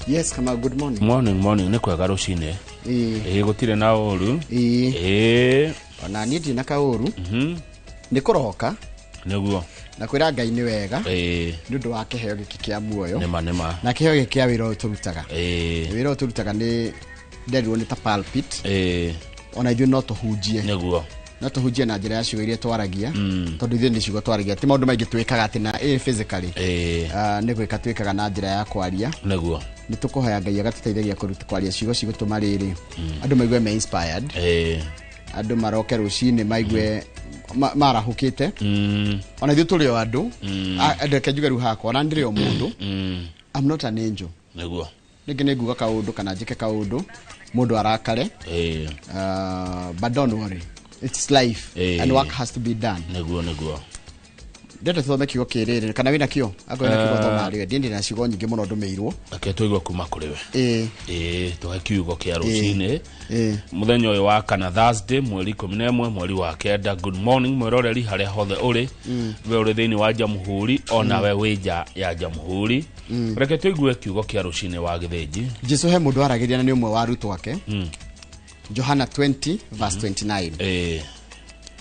Yes, Kamau, good morning. Morning, morning, nĩ kwega rũcinĩ. Ĩĩ. Ĩĩ, gũtirĩ na ũru. Ĩĩ. Ĩĩ. Ona niĩ ndirĩ na kaũru. Nĩ kũroka. Nĩguo. Na kwĩra Ngai nĩ wega. Ĩĩ. Nĩ ũndũ wa kĩheo gĩkĩ kĩa muoyo. Nĩma, nĩma. Na kĩheo gĩkĩ kĩa wĩra ũyũ tũrutaga. Ĩĩ. Wĩra ũyũ tũrutaga nĩ nderirwo nĩ ta pulpit. Ĩĩ. Ona ithuĩ no tũhunjie. Nĩguo. No tũhunjie na njĩra ya ciugo iria twaragia. Tondũ ithuĩ nĩ ciugo twaragia. Ti maũndũ maingĩ twĩkaga atĩ na physically. Ĩĩ. Nĩ gwĩka twĩkaga na njĩra ya kwaria. Nĩguo. Nĩ tũkũhoya Ngai agatũteithagia kũruta kwaria ciugo cigũtũma rĩrĩ. Andũ maigue me inspired. Ĩĩ. Andũ maroke rũcinĩ maigue marahũkĩte. Ona ithuĩ tũrĩ o andũ. Reke njuge rĩu hakwa, ona ndĩrĩ o mũndũ. I'm not an angel. Nĩguo. Rĩngĩ nĩ nguga kaũndũ kana njĩke kaũndũ mũndũ arakare. Ĩĩ. But don't worry, it's life. Ĩĩ. And work has to be done. Nĩguo, nĩguo. Ndĩrenda tũthome kiugo kĩrĩrĩ, kana wĩna kĩo? Akorwo wĩna kiugo thoma rĩwe. Ndiĩ ndĩna ciugo nyingĩ mũno ndũmĩirwo. Reke tũigue kuma kũrĩ we. Ĩĩ. Ĩĩ, tũhe kiugo kĩa rũcinĩ. Ĩĩ. Mũthenya ũyũ wa kana Thursday, mweri 11, mweri wa 9. Good morning mwĩroreri harĩa hothe ũrĩ. We ũrĩ thĩinĩ wa Jamhuri, ona we wĩ nja ya Jamhuri. Reke tũigue kiugo kĩa rũcinĩ wa Gĩthĩnji. Jesu he mũndũ aragĩria na nĩ ũmwe wa arutwo ake. Johana 20 verse 29. Ĩĩ.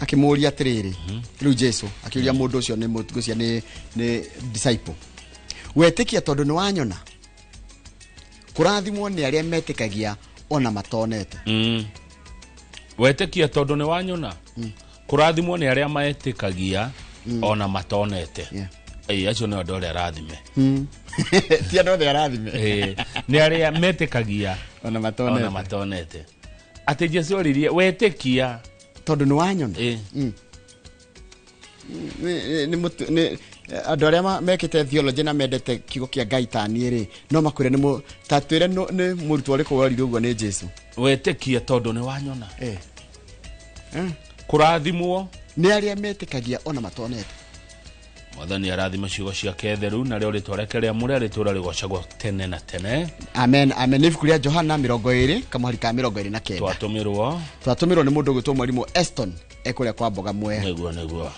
Akĩmũũria atĩrĩrĩ, rĩu Jesu akĩũria mũndũ ũcio nĩ mũtugo nĩ disciple. Wetĩkia tondũ nĩ wanyona? Kũrathimwo nĩ arĩa metĩkagia ona matonete. Wetĩkia tondũ nĩ wanyona? Kũrathimwo nĩ arĩa metĩkagia ona matonete. Yeah. Ĩĩ, acio nĩ andũ arĩa arathime. Ti andũ othe arathime. Ĩĩ, nĩ arĩa metĩkagia ona matonete. Ona matonete. Atĩ Jesu oririe wetĩkia tondũ nĩ wanyona? Ĩĩ. Nĩ andũ arĩa mekĩte theology na mendete kiugo kĩa Ngai ta niĩ rĩ, no makwĩre nĩ ta twĩre nĩ mũrutwo ũrĩkũ werire ũguo nĩ Jesu. Wetĩkia tondũ nĩ wanyona? Ĩĩ. Kũrathimwo nĩ arĩa metĩkagia ona matonete. Mwathani arathima ciugo ciake theru na rĩo rĩtwa rĩake rĩamũre rĩtũũra rĩgocagwo tene na tene. Amen, amen. Nĩ ibuku rĩa Johana mĩrongo ĩrĩ kamũhari ka mĩrongo ĩrĩ na kenda. Twatũmĩrwo. Twatũmĩrwo nĩ mũndũ ũgwĩtwo mwarimũ Eston ekũrĩa kwa Mboga Mwea. Nĩguo, nĩguo.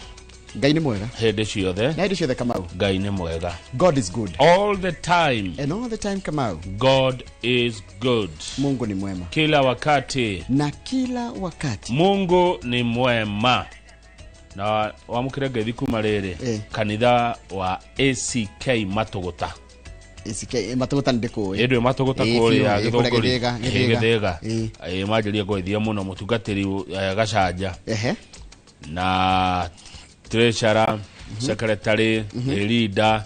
Ngai nĩ mwega. Hĩndĩ ciothe. Na hĩndĩ ciothe Kamau. Ngai nĩ mwega. God is good. All the time. And all the time Kamau. God is good. Mungu ni mwema. Kila wakati. Na kila wakati. Mungu ni mwema. Na wamũkĩre ngeithi kuma rĩrĩ. Kanitha wa ACK Matũgũta. ACK Matũgũta nĩ ndĩkũĩ. Ĩndũ Matũgũta Ĩĩ, kũrĩa biũ, ĩĩ, kũrĩa Gĩthũngũri. Gĩthĩga, Ĩĩ, Gĩthĩga. Gĩthĩga. Ĩĩ. Ĩĩ, manjĩrie ngũithia mũno mũtungatĩri, Gacanja. Ehe. Na treasurer, secretary, leader,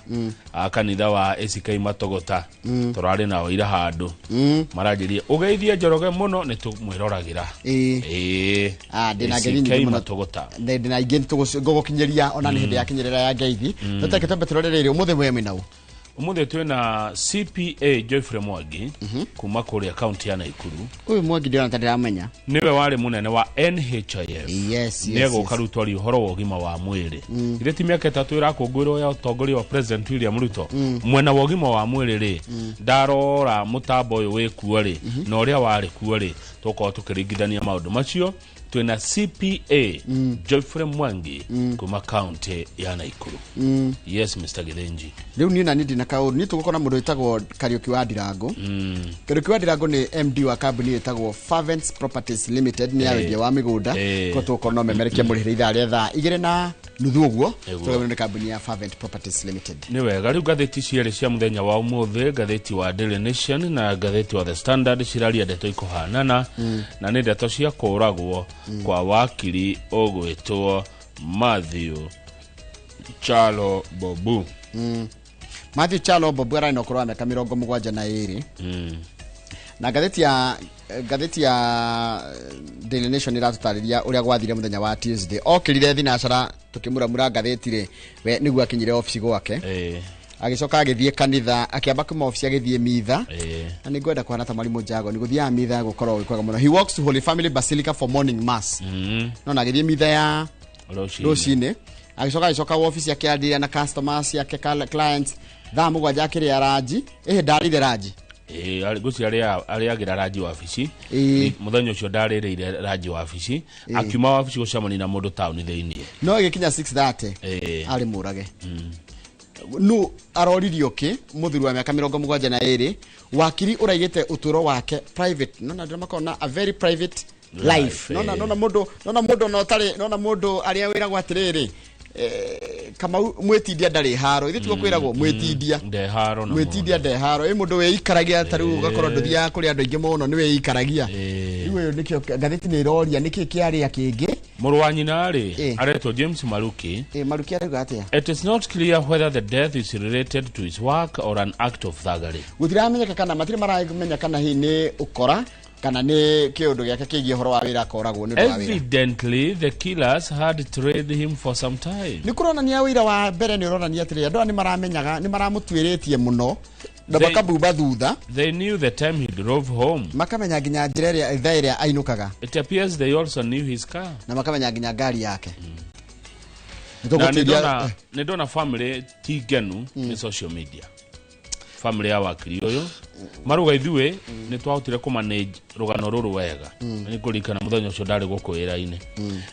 a kanitha wa ACK Matũgũta. Tũrarĩ nao ira handũ. Maranjĩrie ũgeithie Njoroge mũno nĩ tũmwĩroragĩra. Ĩĩ. Ĩĩ. Ndĩna ACK ngeithi nyingĩ mũno. Matũgũta. Ndĩna ingĩ ngũgũkinyĩria ona nĩ hĩndĩ ya kinyĩrĩra ya ngeithi. No reke twambe tũrore rĩrĩ, ũmũthĩ we mwĩna ũ? Ũmũthĩ twĩna CPA Geoffrey Mwangi kuma kũrĩa kaunti ya Naikuru. Ũyũ Mwangi ndĩrona ta ndĩramenya. Nĩwe warĩ mũnene wa NHIF. Yes, yes, Nĩegũka yes. rĩu twarie ũhoro wa ũgima wa mwĩrĩ. Githĩ ti mĩaka 3 ĩrakũngũĩrwo ya ũtongoria wa President William Ruto? Mwena wa ũgima wa mwĩrĩ rĩ, ndarora mũtambo ũyũ wĩ kuo rĩ, na ũrĩa warĩ kuo rĩ, tũkorwo tũkĩringithania maũndũ macio. Twĩna CPA Geoffrey Mwangi kuma kaunti ya Naikuru. Yes, Mr. Githinji. Rĩu niĩ na niĩ ndina kaũndũ. Niĩ tũgũkorwo na mũndũ wĩtagwo Kariũki wa Ndirango. Kariũki wa Ndirango nĩ MD wa kambuni ĩtagwo Favens Properties Limited, nĩ ya wendia wa mĩgũnda. Koguo tũgũkorwo no memerekia mũrĩhĩre ithaa rĩa thaa igĩrĩ na nuthu ũguo. Nĩguo. Tũgũkorwo nĩ kambuni ya Favens Properties Limited. Nĩ wega. Rĩu ngathĩti cierĩ cia mũthenya wa ũmũthĩ, ngathĩti wa Daily Nation na ngathĩti wa The Standard ciraria ndeto ikũhanana. Na nĩ ndeto cia kũragwo kwa wakiri ũgwĩtwo Matthew Chalo Bobu. Matthew Chalo Bobu ararĩ na ũkũrũ wa mĩaka mĩrongo mũgwanja na ĩrĩ. Na ngathĩti ya Daily Nation ĩratũtarĩria ũrĩa gwathire mũthenya wa Tuesday. Okĩrire thinacara tũkĩmũramũra ngathĩti rĩ, we nĩguo akinyire obici gwake. Agĩcoka agĩthiĩ kanitha, akĩamba kuma obici agĩthiĩ mitha. Na nĩ ngwenda kuhana ta Mwarimũ Jago, nĩ gũthiaga mitha gũkorwo gwĩ kwega mũno. He walks to Holy Family Basilica for morning mass. No na agĩthiĩ mitha ya Rũcinĩ. rũcinĩ. Agĩcoka agĩcoka obici akĩaria na customers ciake, clients. Thaa mũgwanja akĩrĩa ranji. Ĩhĩ, ndarĩire ranji. Ĩĩ, ngwĩciria arĩagĩra ranji wabici. Mũthenya ũcio ndarĩrĩire ranji wabici. Akiuma wabici gũcemania na mũndũ taũni thĩiniĩ. No ĩgĩkinya 6:30. Ĩĩ. Arĩ mũrage. Nu aroririo ki muthuri wa miaka 72 wakiri uraigite uturo wake private nona ndira makona a very private life nona nona mundu nona mundu no tari nona mundu aria wiragwo atiriri Kamau mwitindia ndari haro ithi tuko kwiragwo mwitindia nde haro na mwitindia nde haro i mundu wiikaragia tariu ugakorwo nduthiaga kuri andu aingi muno ni wiikaragia riu uyu nikio ngatheti ni iroria niki kiaria kingi Mũrũ wa nyina rĩ aretwo James Maruki. Maruki arauga atia? It is not clear whether the death is related to his work or an act of thuggery. Gũtiramenyeka kana matirĩ maramenya kana hihi nĩ ũkora kana nĩ kĩũndũ gĩake kĩgiĩ ũhoro wa wĩra akoragwo nĩ ũndũ wa wĩra. Evidently the killers had trained him for some time. Nĩ kũronania wĩra wa mbere nĩ ũronania atĩrĩ andũ aya nĩ maramenyaga nĩ maramũtuĩrĩtie mũno na makabumba thutha. They knew the time he drove home. Makamenya nginya njĩra ĩrĩa thaa ĩrĩa ainũkaga. It appears they also knew his car. Na makamenya nginya ngari yake. Na nĩ ndona family ti ngenu nĩ social media. Family ya wakiri ũyũ maruga ithuĩ nĩ twahotire kũ manage rũgano rũrũ wega. Nĩ ngũririkana mũthenya ũcio ndarĩ gũkũ wĩra-inĩ.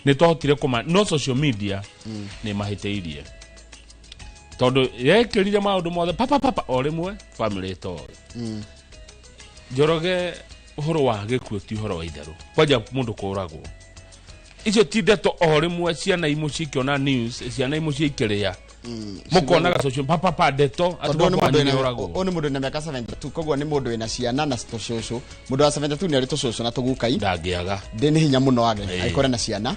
Nĩ twahotire kũ no social media nĩ mahĩtĩirie. Tondũ yekĩrire maũndũ mothe papa papa o rĩmwe family ĩtoĩ. Njoroge ũhoro wa gĩkuũ ti ũhoro wa itherũ. Kwanja mũndũ kũragwo. Icio ti ndeto o rĩmwe ciana imwe cikĩona news, ciana imwe cikĩrĩa. Mukonaga social papa papa ndeto atĩ nĩ mũndũ wĩna mĩaka 72 koguo nĩ mũndũ wĩna ciana na tũcũcũ. Mũndũ wa 72 nĩ arĩ tũcũcũ na tũgukai. Ndangĩaga. Ndĩ nĩ hinya mũno age agĩkorwo na ciana.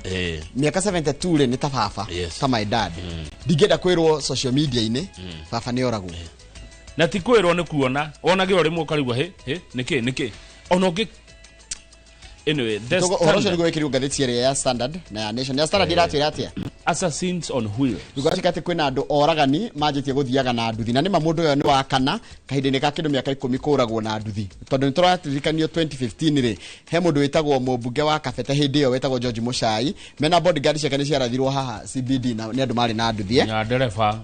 Mĩaka 72 rĩ nĩ ta baba, ta my dad. Ndingĩenda kwĩrwo social media-inĩ baba nĩ oragwo. Na ti kwĩrwo nĩ kuona wonage o rĩmwe ũkarigwo hĩ hĩ nĩkĩ nĩkĩ ona ũngĩ. Anyway, the ũhoro ũcio nĩguo wĩkĩrirwo ngathĩti ĩrĩa ya Standard na ya Nation. Ya Standard ĩratwĩra atĩa? Assassins on wheels. Rugacika atĩ kwĩna andũ oragani manjĩtie gũthiaga na nduthi na nĩma mũndũ ũyũ nĩ wa kana kahinda-inĩ ka kĩndũ mĩaka 10 kũragwo na nduthi tondũ nĩ tũratirikanio 2015 rĩ he mũndũ wĩtagwo mũmbunge wa Kabete hĩndĩ ĩyo wĩtagwo George Muchai mena bodyguard ciake nĩ ciarathirwo haha CBD na nĩ andũ marĩ na nduthi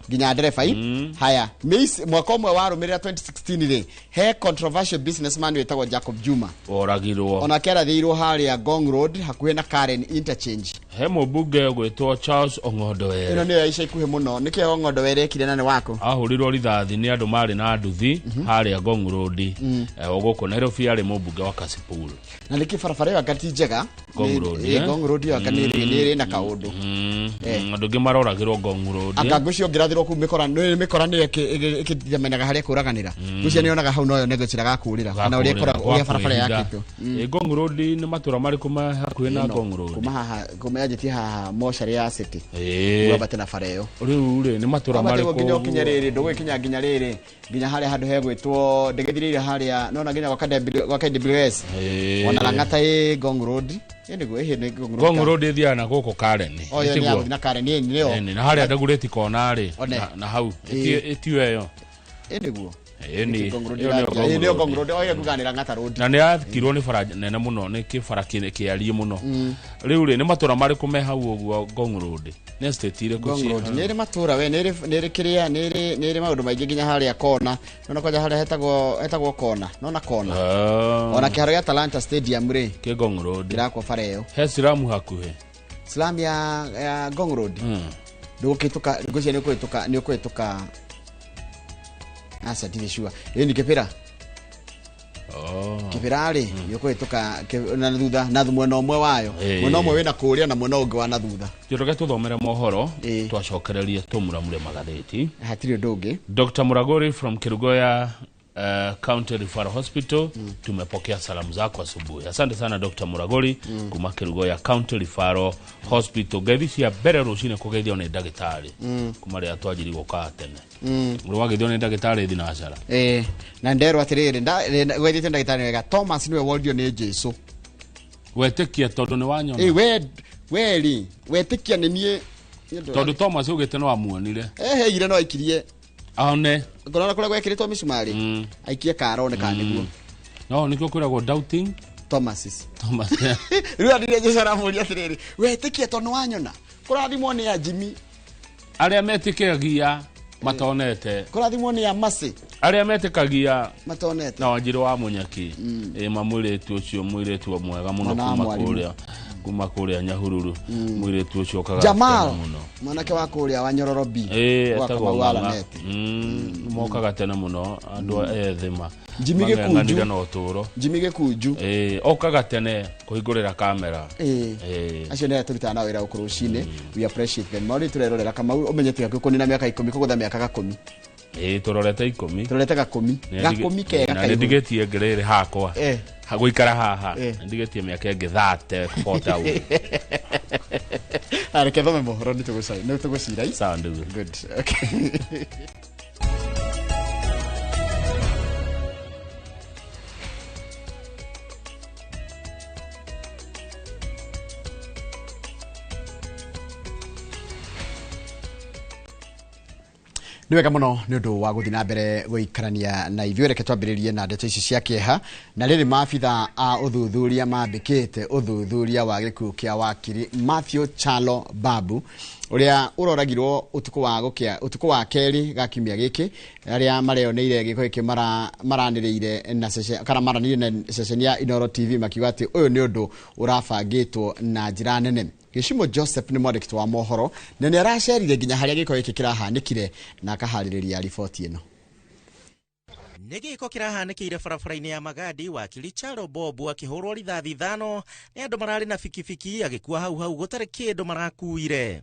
nginya ndereba haya mwaka ũmwe warũmĩrĩra 2016 rĩ he controversial businessman wĩtagwo Jacob Juma oragirwo onake arathirwo harĩa Ngong Road hakuhĩ na Karen Interchange. He mũmbunge gwĩtwo Charles Ong'ondo Were. Ĩno nĩyo ya ica ikuhĩ mũno. Nĩkĩo Ong'ondo Were ekire na nĩ wako? Ahũrirwo rithathi nĩ andũ marĩ na nduthi harĩa Ngong Road o gũkũ Nairobi arĩ mũmbunge wa Kasipul. Na nĩkĩ barabara ĩyo anga ti njega? Ngong Road. Ngong Road ĩyo anga nĩ ĩrĩ na kaũndũ. Andũ angĩ maroragĩrwo Ngong Road. Anga ngũcio ngĩrathirwo kũu mĩkora nĩ mĩkora nĩyo ĩkĩthamenaga harĩa kũraganĩra. Ngũcio nĩyonaga hau noyo nĩngũcira gakũrĩra kana ũrĩa ĩkoragwo ũrĩa barabara yakĩtwo. Ngong Road nĩ matũra marĩkũ ma hakuhĩ na Ngong Road? Kuma haha kuma yanjĩtie haha mocarĩ ya City. Wambate na bara ĩyo. Rĩu rĩ nĩ matũra marĩkũ? Nginya ũkinye rĩrĩ ndũgũgĩkinya nginya rĩrĩ nginya harĩa handũ hegwĩtwo ndĩgĩthirĩire harĩa nona nginya gwa KWS. Ona Lang'ata ĩ Ngong Road. Ĩ nĩguo ĩ nĩ Ngong Road. Ngong Road ĩthiaga na gũkũ Karen. Oyo nĩ ya na Karen ĩ nĩyo. Na harĩa Dagoretti kona rĩ na hau ĩtiyo ĩyo. Ĩ nĩguo. Ĩni Ngong Road oyo kuganĩra Lang'ata Road. Na nĩ yakirwo nĩ bara nene mũno nĩ kĩbara kĩariĩ mũno. Rĩu rĩ nĩ matũra marĩkũ me hau ũguo Ngong Road? Nĩ estate irĩkũ Ngong Road nĩ ĩrĩ matũra we nĩ ĩrĩ kĩrĩa nĩ ĩrĩ maũndũ maingĩ nginya harĩa kona. Nona kwanja harĩa hetagwo kona. Nona kona. Ona kĩharo gĩa Talanta Stadium rĩ kĩ Ngong Road. Kĩrakwo bara ĩyo. He slum hakuhĩ. Slum ya Ngong Road. Ndũgũkĩhĩtũka ngwĩciria nĩ ũkũhĩtũka aca ndirĩ sure. Ĩ nĩ Kĩbĩra. Kĩbĩra rĩ nĩ ũkũhĩtũka na thutha na mwena ũmwe wayo. Mwena ũmwe wĩna kũrĩa na mwena ũngĩ wa na thutha. Njoroge tũthomere mohoro twacokererie tũmuramure magathĩti. Hatirĩ ũndũ ũngĩ. Dr. Muragori from Kerugoya County Referral Hospital tumepokea salamu zako asubuhi. Asante sana Dr. Muragori kuma Kerugoya County Referral Hospital. Ngeithi cia mbere rũcinĩ kũgeithio nĩ ndagĩtarĩ kuma rĩrĩa twanjirie gũka tene. Mũrũ wageithio nĩ ndagĩtarĩ thinacara. Na nderwo atĩrĩrĩ gweithĩtio ndagĩtarĩ wega. Thomas nĩwe worio nĩ Jesũ. Wetĩkia tondũ nĩ wanyona. We rĩ wetĩkia nĩ niĩ tondũ Thomas ugĩte no amuonire. Heire no aikirie. Aone ngorora kũrĩa gwekĩrĩtwo mĩcumarĩ aikie kara one kana nĩguo. No nĩkĩo kwĩragwo doubting Thomases. Thomas. Rĩu andire Jesũ aramũria atĩrĩrĩ wetĩkia tondũ wanyona kũrathimwo nĩ a Jimmy arĩa metĩkagia matonete kũrathimwo nĩ a Mercy arĩa metĩkagia matonete na Wanjirũ wa Mũnyaki ĩ ma mũirĩtu ũcio mũirĩtu mwega mũno kuma kũrĩa Kuma kũrĩa Nyahururu, mũirĩtu ũcio okaga Jamal tene mũno. Mwanake wa kũrĩa wa Nyororo B. Ĩĩ, Gwa etagwo Kamau Ng'ang'a. Alaneti. Mokaga tene mũno andũ ethĩ ma Jimmy Gĩkunju. mang'ang'anire na ũtũũro. Jimmy Gĩkunju. Ĩĩ, okaga tene kũhingũrĩra kamera. Ĩĩ. Ĩĩ. Acio nĩ arĩa tũrutaga nao wĩra gũkũ rũcinĩ, we appreciate them. Maũndũ tũrerorera Kamau, ũmenyete hakuhĩ kũnina mĩaka 10, kũgũtha mĩaka gakũmi. Ĩĩ, tũrorete 10. Tũrorete gakũmi, gakũmi kega Na nĩ kaihũru. ndigĩtie ngĩrĩrĩ hakwa. Gũikara haha nĩ ndigĩtie mĩaka ĩngĩ 30 40 ũguo. Ah, reke thome mohoro, nĩ tũgũcira. Sawa ndugu. Good, okay. Nĩ wega mũno nĩ ũndũ wa gũthiĩ na mbere gũikarania na ithuĩ. Reke twambĩrĩrie na ndeto ici cia kĩeha. Na rĩrĩ, maabitha a ũthuthuria mambĩkĩte ũthuthuria wa gĩkuũ kĩa wakiri Matthew Chalo Babu, ũrĩa ũroragirwo ũtukũ wa gũkĩa ũtukũ wa kerĩ ga kiumia gĩkĩ. Arĩa mareoneire gĩko gĩkĩ maranĩrĩire na kana maranĩire na ceceni ya Inoro TV makiuga atĩ ũyũ nĩ ũndũ ũrabangĩtwo na njĩra nene. Gĩcimo Joseph nĩ mwandĩki wa mohoro na nĩ aracerire nginya harĩa gĩko gĩkĩ kĩrahanĩkire na akaharĩrĩria riboti ĩno. Nĩ gĩko kĩrahanĩkĩire barabara-inĩ ya Magadi, wakiri Charo Bob akĩhũrwo rithathi 5 nĩ andũ mararĩ na bikibiki, agĩkua hau hau gũtarĩ kĩndũ marakuire.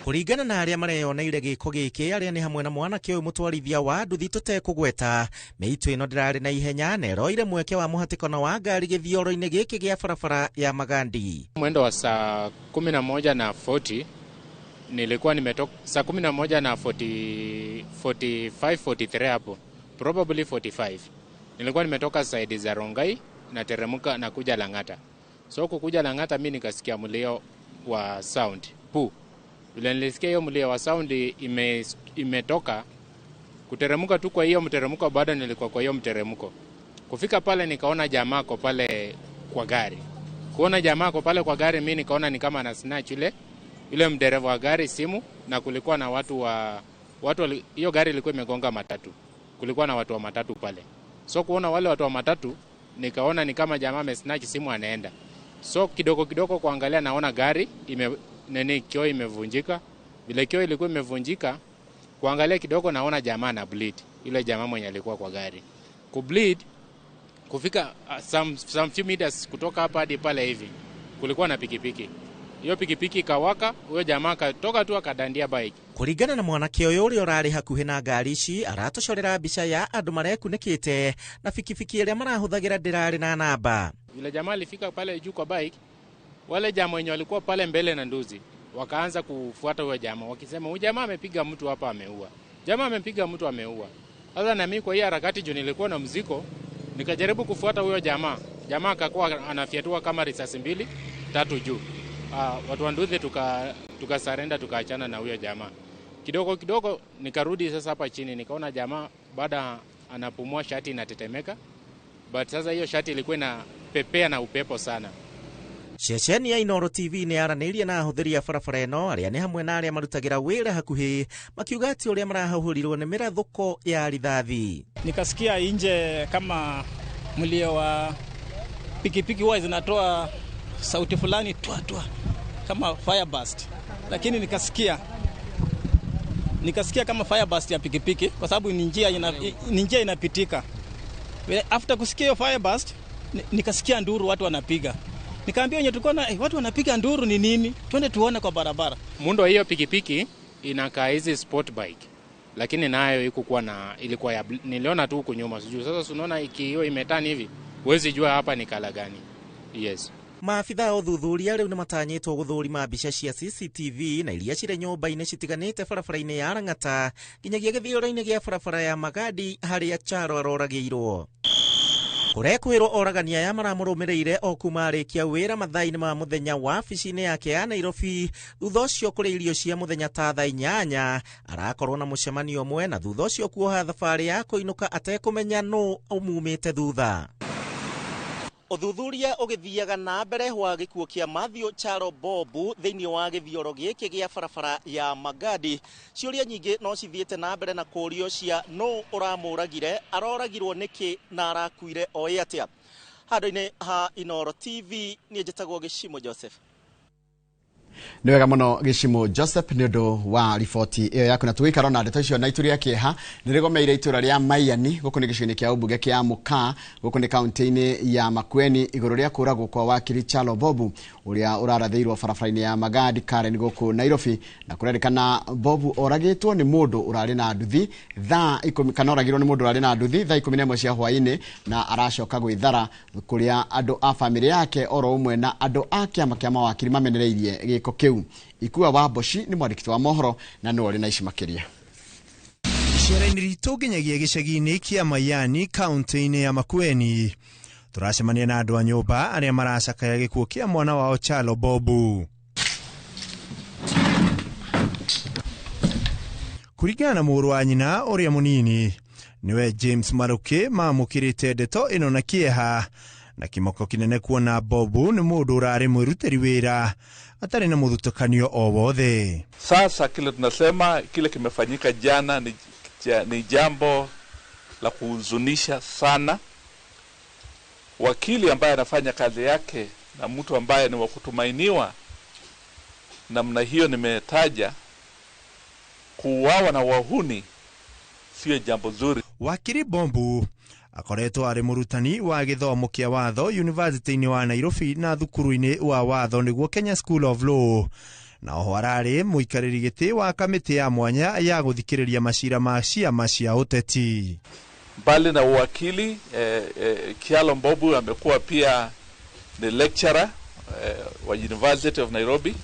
Kũringana na arĩa mareyoneire gĩko gĩkĩ, arĩa nĩ hamwe na mwanake ũyũ mũtwarithia wa nduthi tũtekũgweta, mĩitũ ĩno ndĩrarĩ na ihenya na ĩroire mweke wa mũhatĩkano wa ngari gĩthioro-inĩ gĩkĩ gĩa barabara ya Magandi. Mwendo wa saa 11 na 40 nilikuwa nimetoka, saa 11 na 40, 45, 43 hapo, probably 45, nilikuwa nimetoka side za Rongai nateremka na kuja Lang'ata. So kukuja Lang'ata, mi nikasikia mlio wa sound pu. Vile nilisikia hiyo mlio wa sound imetoka kuteremka tu kwa hiyo mteremko, bado nilikuwa kwa hiyo mteremko. Kufika pale nikaona jamaa ko pale kwa gari. Kuona jamaa ko pale kwa gari, mi nikaona ni kama ana snatch yule mdereva wa gari simu, na kulikuwa na watu wa watu hiyo gari ilikuwa imegonga matatu, kulikuwa na watu wa matatu pale. So kuona wale watu wa matatu, nikaona ni kama jamaa amesnatch simu anaenda. So kidogo kidogo kuangalia, naona gari ime nini, kioo imevunjika. Vile kioo ilikuwa imevunjika, kuangalia kidogo naona jamaa na bleed, yule jamaa mwenye alikuwa kwa gari kubleed. Kufika some few meters kutoka hapa hadi pale hivi kulikuwa na pikipiki. Hiyo pikipiki ikawaka, huyo jamaa akatoka tu akadandia bike. Kũringana na mwanake ũyũ ũrĩa ũrarĩ hakuhĩ na ngari ici, aratũcorera mbica ya andũ marekunĩkĩte na bikibiki ĩrĩa marahũthagĩra ndĩrarĩ na namba. Vile jamaa alifika pale juu kwa bike, wale jamaa wenye walikuwa pale mbele na nduthi wakaanza kufuata huyo jamaa wakisema, huyu jamaa amepiga mtu hapa ameua, jamaa amepiga mtu ameua. Sasa na mimi kwa hii harakati, juu nilikuwa na mzigo, nikajaribu kufuata huyo jamaa. Jamaa akakuwa anafyatua kama risasi mbili tatu juu. Watu wa nduthi tukasurrender, tukaachana na huyo jamaa. Kidogo kidogo nikarudi sasa hapa chini, nikaona jamaa baada anapumua, shati inatetemeka, but sasa hiyo shati ilikuwa inapepea na upepo sana. Ceceni ya Inoro TV nĩ yaranĩirie na ahũthĩri a barabara ĩno, arĩa nĩ hamwe na arĩa marutagĩra wĩra hakuhĩ, makiuga atĩ ũrĩa marahũhũrirwo nĩ mĩrathũko ya rithathi. Nikasikia nje kama mlio wa pikipiki huwa zinatoa sauti fulani twa twa kama fire burst, lakini nikasikia kama fire burst ya pikipiki kwa sababu ni njia inapitika. After kusikia hiyo fire burst, nikasikia nduru watu wanapiga. Nikaambia wenye tulikuwa na watu wanapiga nduru ni nini? Twende tuone kwa barabara. Muundo wa hiyo pikipiki inakaa hizi sport bike, lakini nayo ikukuwa na ilikuwa ya niliona tu huku nyuma, sijui sasa, unaona ikiwa imetani hivi, huwezi jua hapa ni color gani. Yes. Maabitha a ũthuthuria rĩu nĩ matanyĩtwo gũthũrima mbica cia CCTV na iria cirĩ nyũmba-inĩ citiganĩte barabara-inĩ ya Lang'ata nginyagia gĩthiũrũ-inĩ gĩa barabara ya Magadi harĩa Charo aroragĩirwo. Kũrekwĩrwo oragani aya maramũrũmĩrĩire o kuma arĩkia wĩra mathaa-inĩ ma mũthenya wabici-inĩ yake ya Nairobi. Thutha ũcio kũrĩa irio cia mũthenya ta thaa 8, arakorwo na mũcemanio ũmwe, na thutha ũcio kuoha thabarĩ ya kũinũka atekũmenya nũ ũmumĩte thutha. Ũthuthuria ũgĩthiaga na mbere wa gĩkuũ kĩa Matthew Charo Bobu thĩinĩ wa gĩthioro gĩkĩ gĩa barabara ya Magadi, ciũria nyingĩ no cithiĩte na mbere na kũrio cia nũ ũramũragire, aroragirwo nĩkĩ na arakuire oĩ atĩa. Handũ-inĩ ha Inooro TV niĩ njĩtagwo Gĩcimo Joseph. Nĩ wega mũno Gĩcimo Joseph nĩ ũndũ wa riboti ĩyo yaku, na tũgĩikara na ndeto icio na itũ rĩa kĩeha nĩ rĩgomeire itũra rĩa Maiani gũkũ nĩ gĩcigo-inĩ kĩa ũmbunge kĩa Mũkaa gũkũ nĩ kaunti-inĩ ya Makueni igũrũ rĩa kũragwo kwa wakiri Kyalo Bobu ũrĩa ũrarathĩirwo barabara-inĩ ya Magadi Karen gũkũ Nairobi, na kũrerĩkana Bobu oragĩtwo nĩ mũndũ ũrarĩ na nduthi thaa 10 kana oragirwo nĩ mũndũ ũrarĩ na nduthi thaa 11 cia hwaĩ-inĩ na aracoka gwĩthara kũrĩa andũ a famĩlĩ yake oro ũmwe na andũ a kĩama kĩa mawakiri mamenereirie gĩko kĩu. Ikua wa Mboci nĩ mwandĩki wa mohoro na nĩwe ũrĩ na ici makĩria. Icera-inĩ ritũ nginyagia gĩcagi-inĩ kĩa Mayani kaunti-inĩ ya Makueni tũracemania na andũ a nyũmba arĩa maracakaya gĩkuũ kĩa mwana wao Kyalo Bobu. Kũringana na mũrũ wa nyina ũrĩa mũnini nĩwe James Maruki mamũkĩrĩte ndeto ĩno na kĩeha na kĩmako kĩnene kuona Bobu nĩ mũndũ ũrarĩ mwĩrutĩri wĩra atarĩ na mũthutũkanio o wothe. Sasa kile tunasema kile kimefanyika jana ni jambo la kuhuzunisha sana. Wakili ambaye anafanya kazi yake na mtu ambaye ni wa kutumainiwa namna hiyo nimetaja, kuuawa na wahuni sio jambo zuri. Wakiri Bobu akoretwo arĩ mũrutani wa gĩthomo kĩa watho University-inĩ wa Nairobi na thukuru-inĩ wa watho nĩguo Kenya School of Law, na oho ararĩ mũikarĩri gĩtĩ wa kamĩtĩ ya mwanya ya gũthikĩrĩria macira ma ciama cia ũteti. Mbali na uwakili, Kyalo Mbobu amekuwa pia ni lecturer wa University of Nairobi.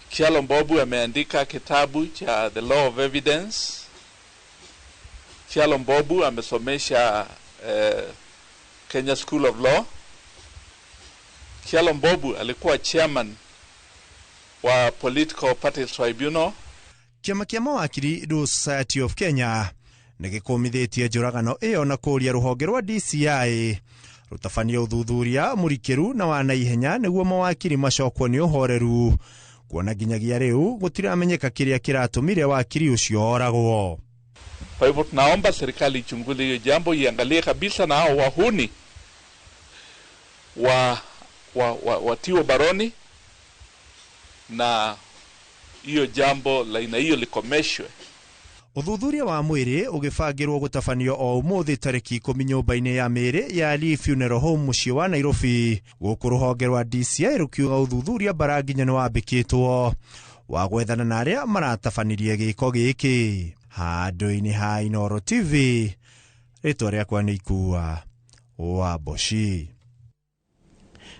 Kyalo Mbobu ameandika kitabu cha The Law of Evidence. Kyalo Mbobu amesomesha Kenya School of Law. Kyalo Mbobu alikuwa chairman wa Political Parties Tribunal. Kĩama kĩa mawakiri Law Society of Kenya nĩ gĩkũmithĩtie njũragano ĩyo na kũũria rũhonge rwa DCI rũtabanie ũthuthuria mũrikĩru na wa naihenya nĩguo mawakiri macokwo nĩ ũhoreru, kuona nginyagia rĩu gũtiramenyeka kĩrĩa kĩratũmire wakiri ũcio oragwo. Kwa hivyo tunaomba serikali ichunguze hiyo jambo, iangalie kabisa na hao wahuni watiwe baroni na hiyo jambo la aina hiyo likomeshwe. Ũthuthuria wa mwĩrĩ ũgĩbangĩrwo gũtabanio o ũmũthĩ tarĩki 10 nyũmba-inĩ ya mĩĩrĩ ya Lee Funeral Home mũciĩ wa Nairobi, gũkũ rũhonge rwa DCI rũkiuga ũthuthuria bara nginya nĩwambĩkĩtwo wa gwethana na arĩa maratabanirie gĩko gĩkĩ. Handũ-inĩ ha Inooro TV, rĩtwa rĩakwa nĩ Ikua wa Mboci.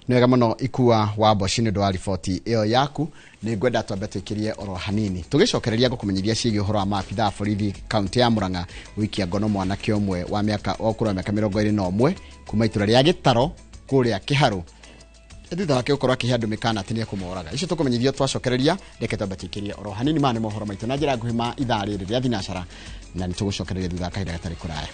Nĩ wega mũno Ikua wa Mboci nĩ ũndũ wa riboti ĩyo yaku. Nĩ ngwenda twambe twĩkĩrie oro hanini tũgĩcokereria gũkũmenyithia ciĩgiĩ ũhoro wa maabithaa a borithi kaunti ya Murang'a gũikia ngono mwanake ũmwe wa mĩaka wa ũkũrũ wa mĩaka 21 kuma itũra rĩa Gĩtaro kũrĩa Kĩharũ thutha wake gũkorwo akĩhe andũ mĩkana atĩ nĩekũmoraga. Icio tũkũmenyithio twacokereria, reke twambe twĩkĩrie oro hanini. Maya nĩ mohoro maitũ na njĩra nguhĩ ma ithaa rĩrĩ rĩa thinacara, na nĩ tũgũcokereria thutha wa kahinda gatarĩ kũraya.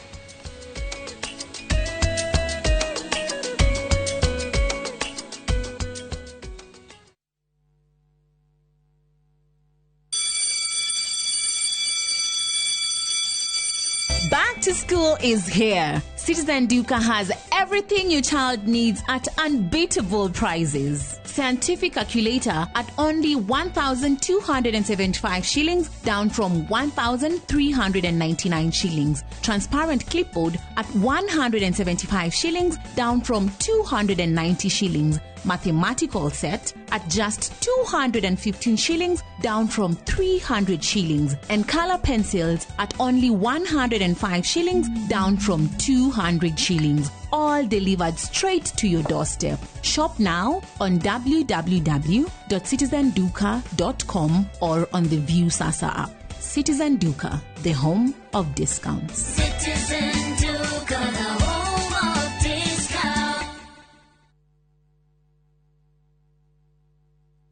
Back to school is here. Citizen Duka has everything your child needs at unbeatable prices. Scientific calculator at only 1,275 shillings, down from 1,399 shillings. Transparent clipboard at 175 shillings, down from 290 shillings. Mathematical set at just 215 shillings, down from 300 shillings. And color pencils at only 105 shillings, down from 200 shillings. All delivered straight to your doorstep. Shop now on www.citizenduka.com or on the View Sasa app. Citizen Duka, the home of discounts. Citizen Duka, the home of discounts.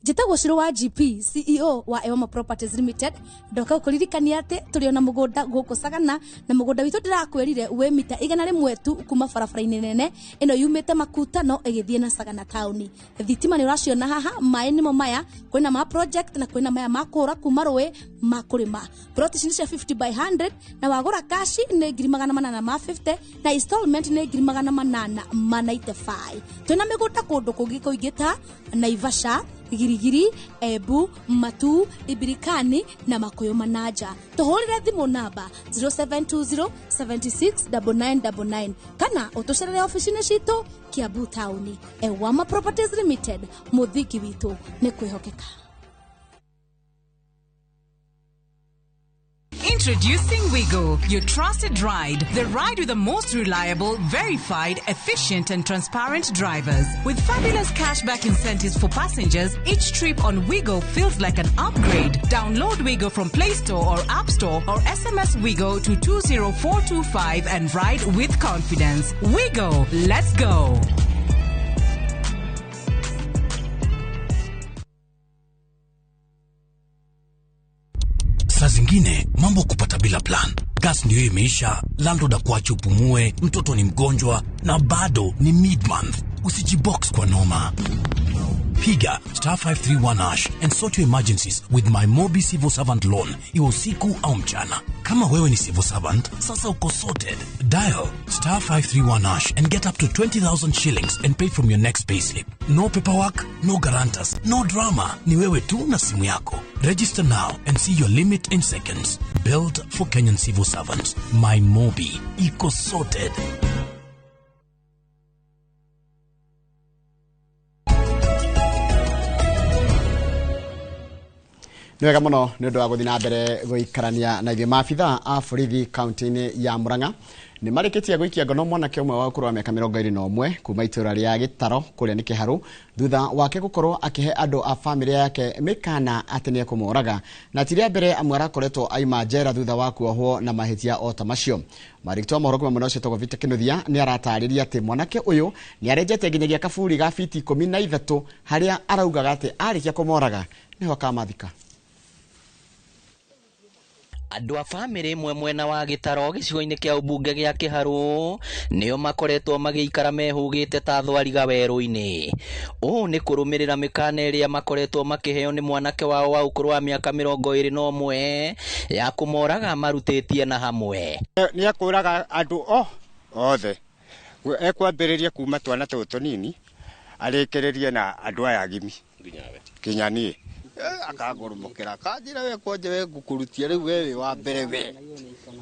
Njĩtagwo Ciro wa GP, CEO wa Ewama Properties Limited. Ndoka gũkũririkania atĩ tũrĩ ona mũgũnda gũkũ Sagana, na mũgũnda witũ ndĩrakwĩrire wĩ mita 100 tu kuma barabara-inĩ nene ĩno yumĩte Makutano ĩgĩthiĩ na Sagana taũni. Thitima nĩ ũraciona haha, maĩ nĩmo maya, kwĩna ma project na kwĩna maya ma kũũra kuma rũĩ ma kũrĩma. Plot ici nĩ cia 50 by 100, na wagũra kashi nĩ 850,000 na installment nĩ 895,000. Twĩna mĩgũnda kũndũ kũngĩ kũingĩ ta Naivasha, Girigiri, Embu, Matu, Ibirikani na Makuyu Manaja. Tũhũrĩre thimũ namba 0720 76 9999 kana ũtũcerere ofici-inĩ citũ Kiambu taũni. Ewama Properties Limited, mũthingi witũ nĩ kwĩhokeka. Introducing Wigo, your trusted ride. The ride with the most reliable, verified, efficient, and transparent drivers. With fabulous cashback incentives for passengers, each trip on Wigo feels like an upgrade. Download Wigo from Play Store or App Store or SMS Wigo to 20425 and ride with confidence. Wigo, let's go. Saa zingine mambo kupata bila plan. Gas ndio imeisha, landlord akuache upumue, mtoto ni mgonjwa na bado ni mid-month. Usijibox kwa noma. Piga star 531 hash and sort your emergencies with my Mobi Civil Servant Loan, iwe usiku au mchana. Kama wewe ni civil servant, sasa uko sorted. Dial star 531 hash and get up to 20,000 shillings and pay from your next payslip. No paperwork, no guarantors, no drama. Ni wewe tu na simu yako. Register now and see your limit in seconds. Built for Kenyan civil servants. My Mobi. Iko sorted. Nĩ wega mũno nĩ ũndũ wa gũthiĩ na mbere gũikarania na ithuĩ. Maabitha a borithi kaunti-inĩ ya Murang'a nĩ marĩkĩtie gũikia ngono mwanake ũmwe wa ũkũrũ wa mĩaka 21 kuma itũũra rĩa Gĩtaro kũrĩa nĩ Kĩharũ, thutha wake gũkorwo akĩhe andũ a bamĩrĩ yake mĩkana atĩ nĩ ekũmoraga, na ti rĩa mbere amwe arakoretwo aima njera thutha wa kuohwo na mahĩtia o ta macio. Marĩki wa mohoro kuma mwena ũcio etagwo Victor Kinuthia nĩ aratarĩria atĩ mwanake ũyũ nĩ arenjete nginyagia kaburi ga fiti 13 harĩa araugaga atĩ arĩkia kũmoraga nĩho akamathika. Andũ a bamĩrĩ ĩmwe mwena wa Gĩtaro gĩcigo-inĩ kĩa ũmbunge gĩa Kĩharũ nĩo makoretwo magĩikara mehũgĩte ta thwariga werũ-inĩ. Ũũ nĩ kũrũmĩrĩra mĩkana ĩrĩa makoretwo makĩheo nĩ mwanake wao wa ũkũrũ wa mĩaka 21 ya kũmoraga marutĩtie na hamwe. Nĩ ekũraga andũ othe, ekwambĩrĩria kuma twana tũtũ tũnini arĩkĩrĩrie na andũ aya agimi nginya niĩ. Akangoromokera akanjĩra we kwanja we ngũkũrutia rĩu we wĩ wa mbere we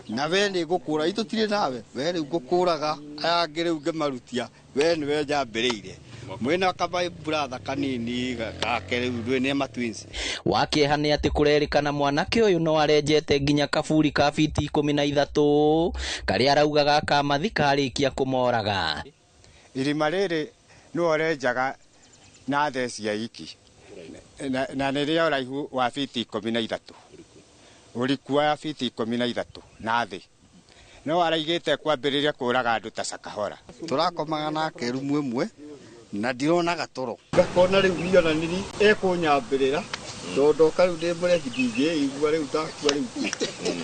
na we nĩ ngũkũra itũtirĩ nawe we rĩu ngũkũraga aya angĩ rĩu ngĩmarutia we nĩwe njambĩrĩire mwĩna kaba brother kanini gake rĩu rwĩ nĩ ma twins. Wa kĩeha nĩ atĩ kũrerĩkana mwanake ũyũ no arenjete nginya kaburi ka fiti 13 karĩa araugaga akamathika arĩkia kũmoraga. Irima rĩrĩ nĩ ũrenjaga na theci ya iki na nĩ rĩa ũraihu wa fiti 13, ũriku wa fiti 13 na thĩ, no araigĩte kwambĩrĩria kũraga andũ ta Sakahora. Tũrakomaga nake rumu ĩmwe na ndironaga toro, ngakona rĩu niĩ ona nĩ ekũnyambĩrĩra tondũ ndoka rĩu ndĩ mũrebi ndingĩigua rĩu ndakua rĩu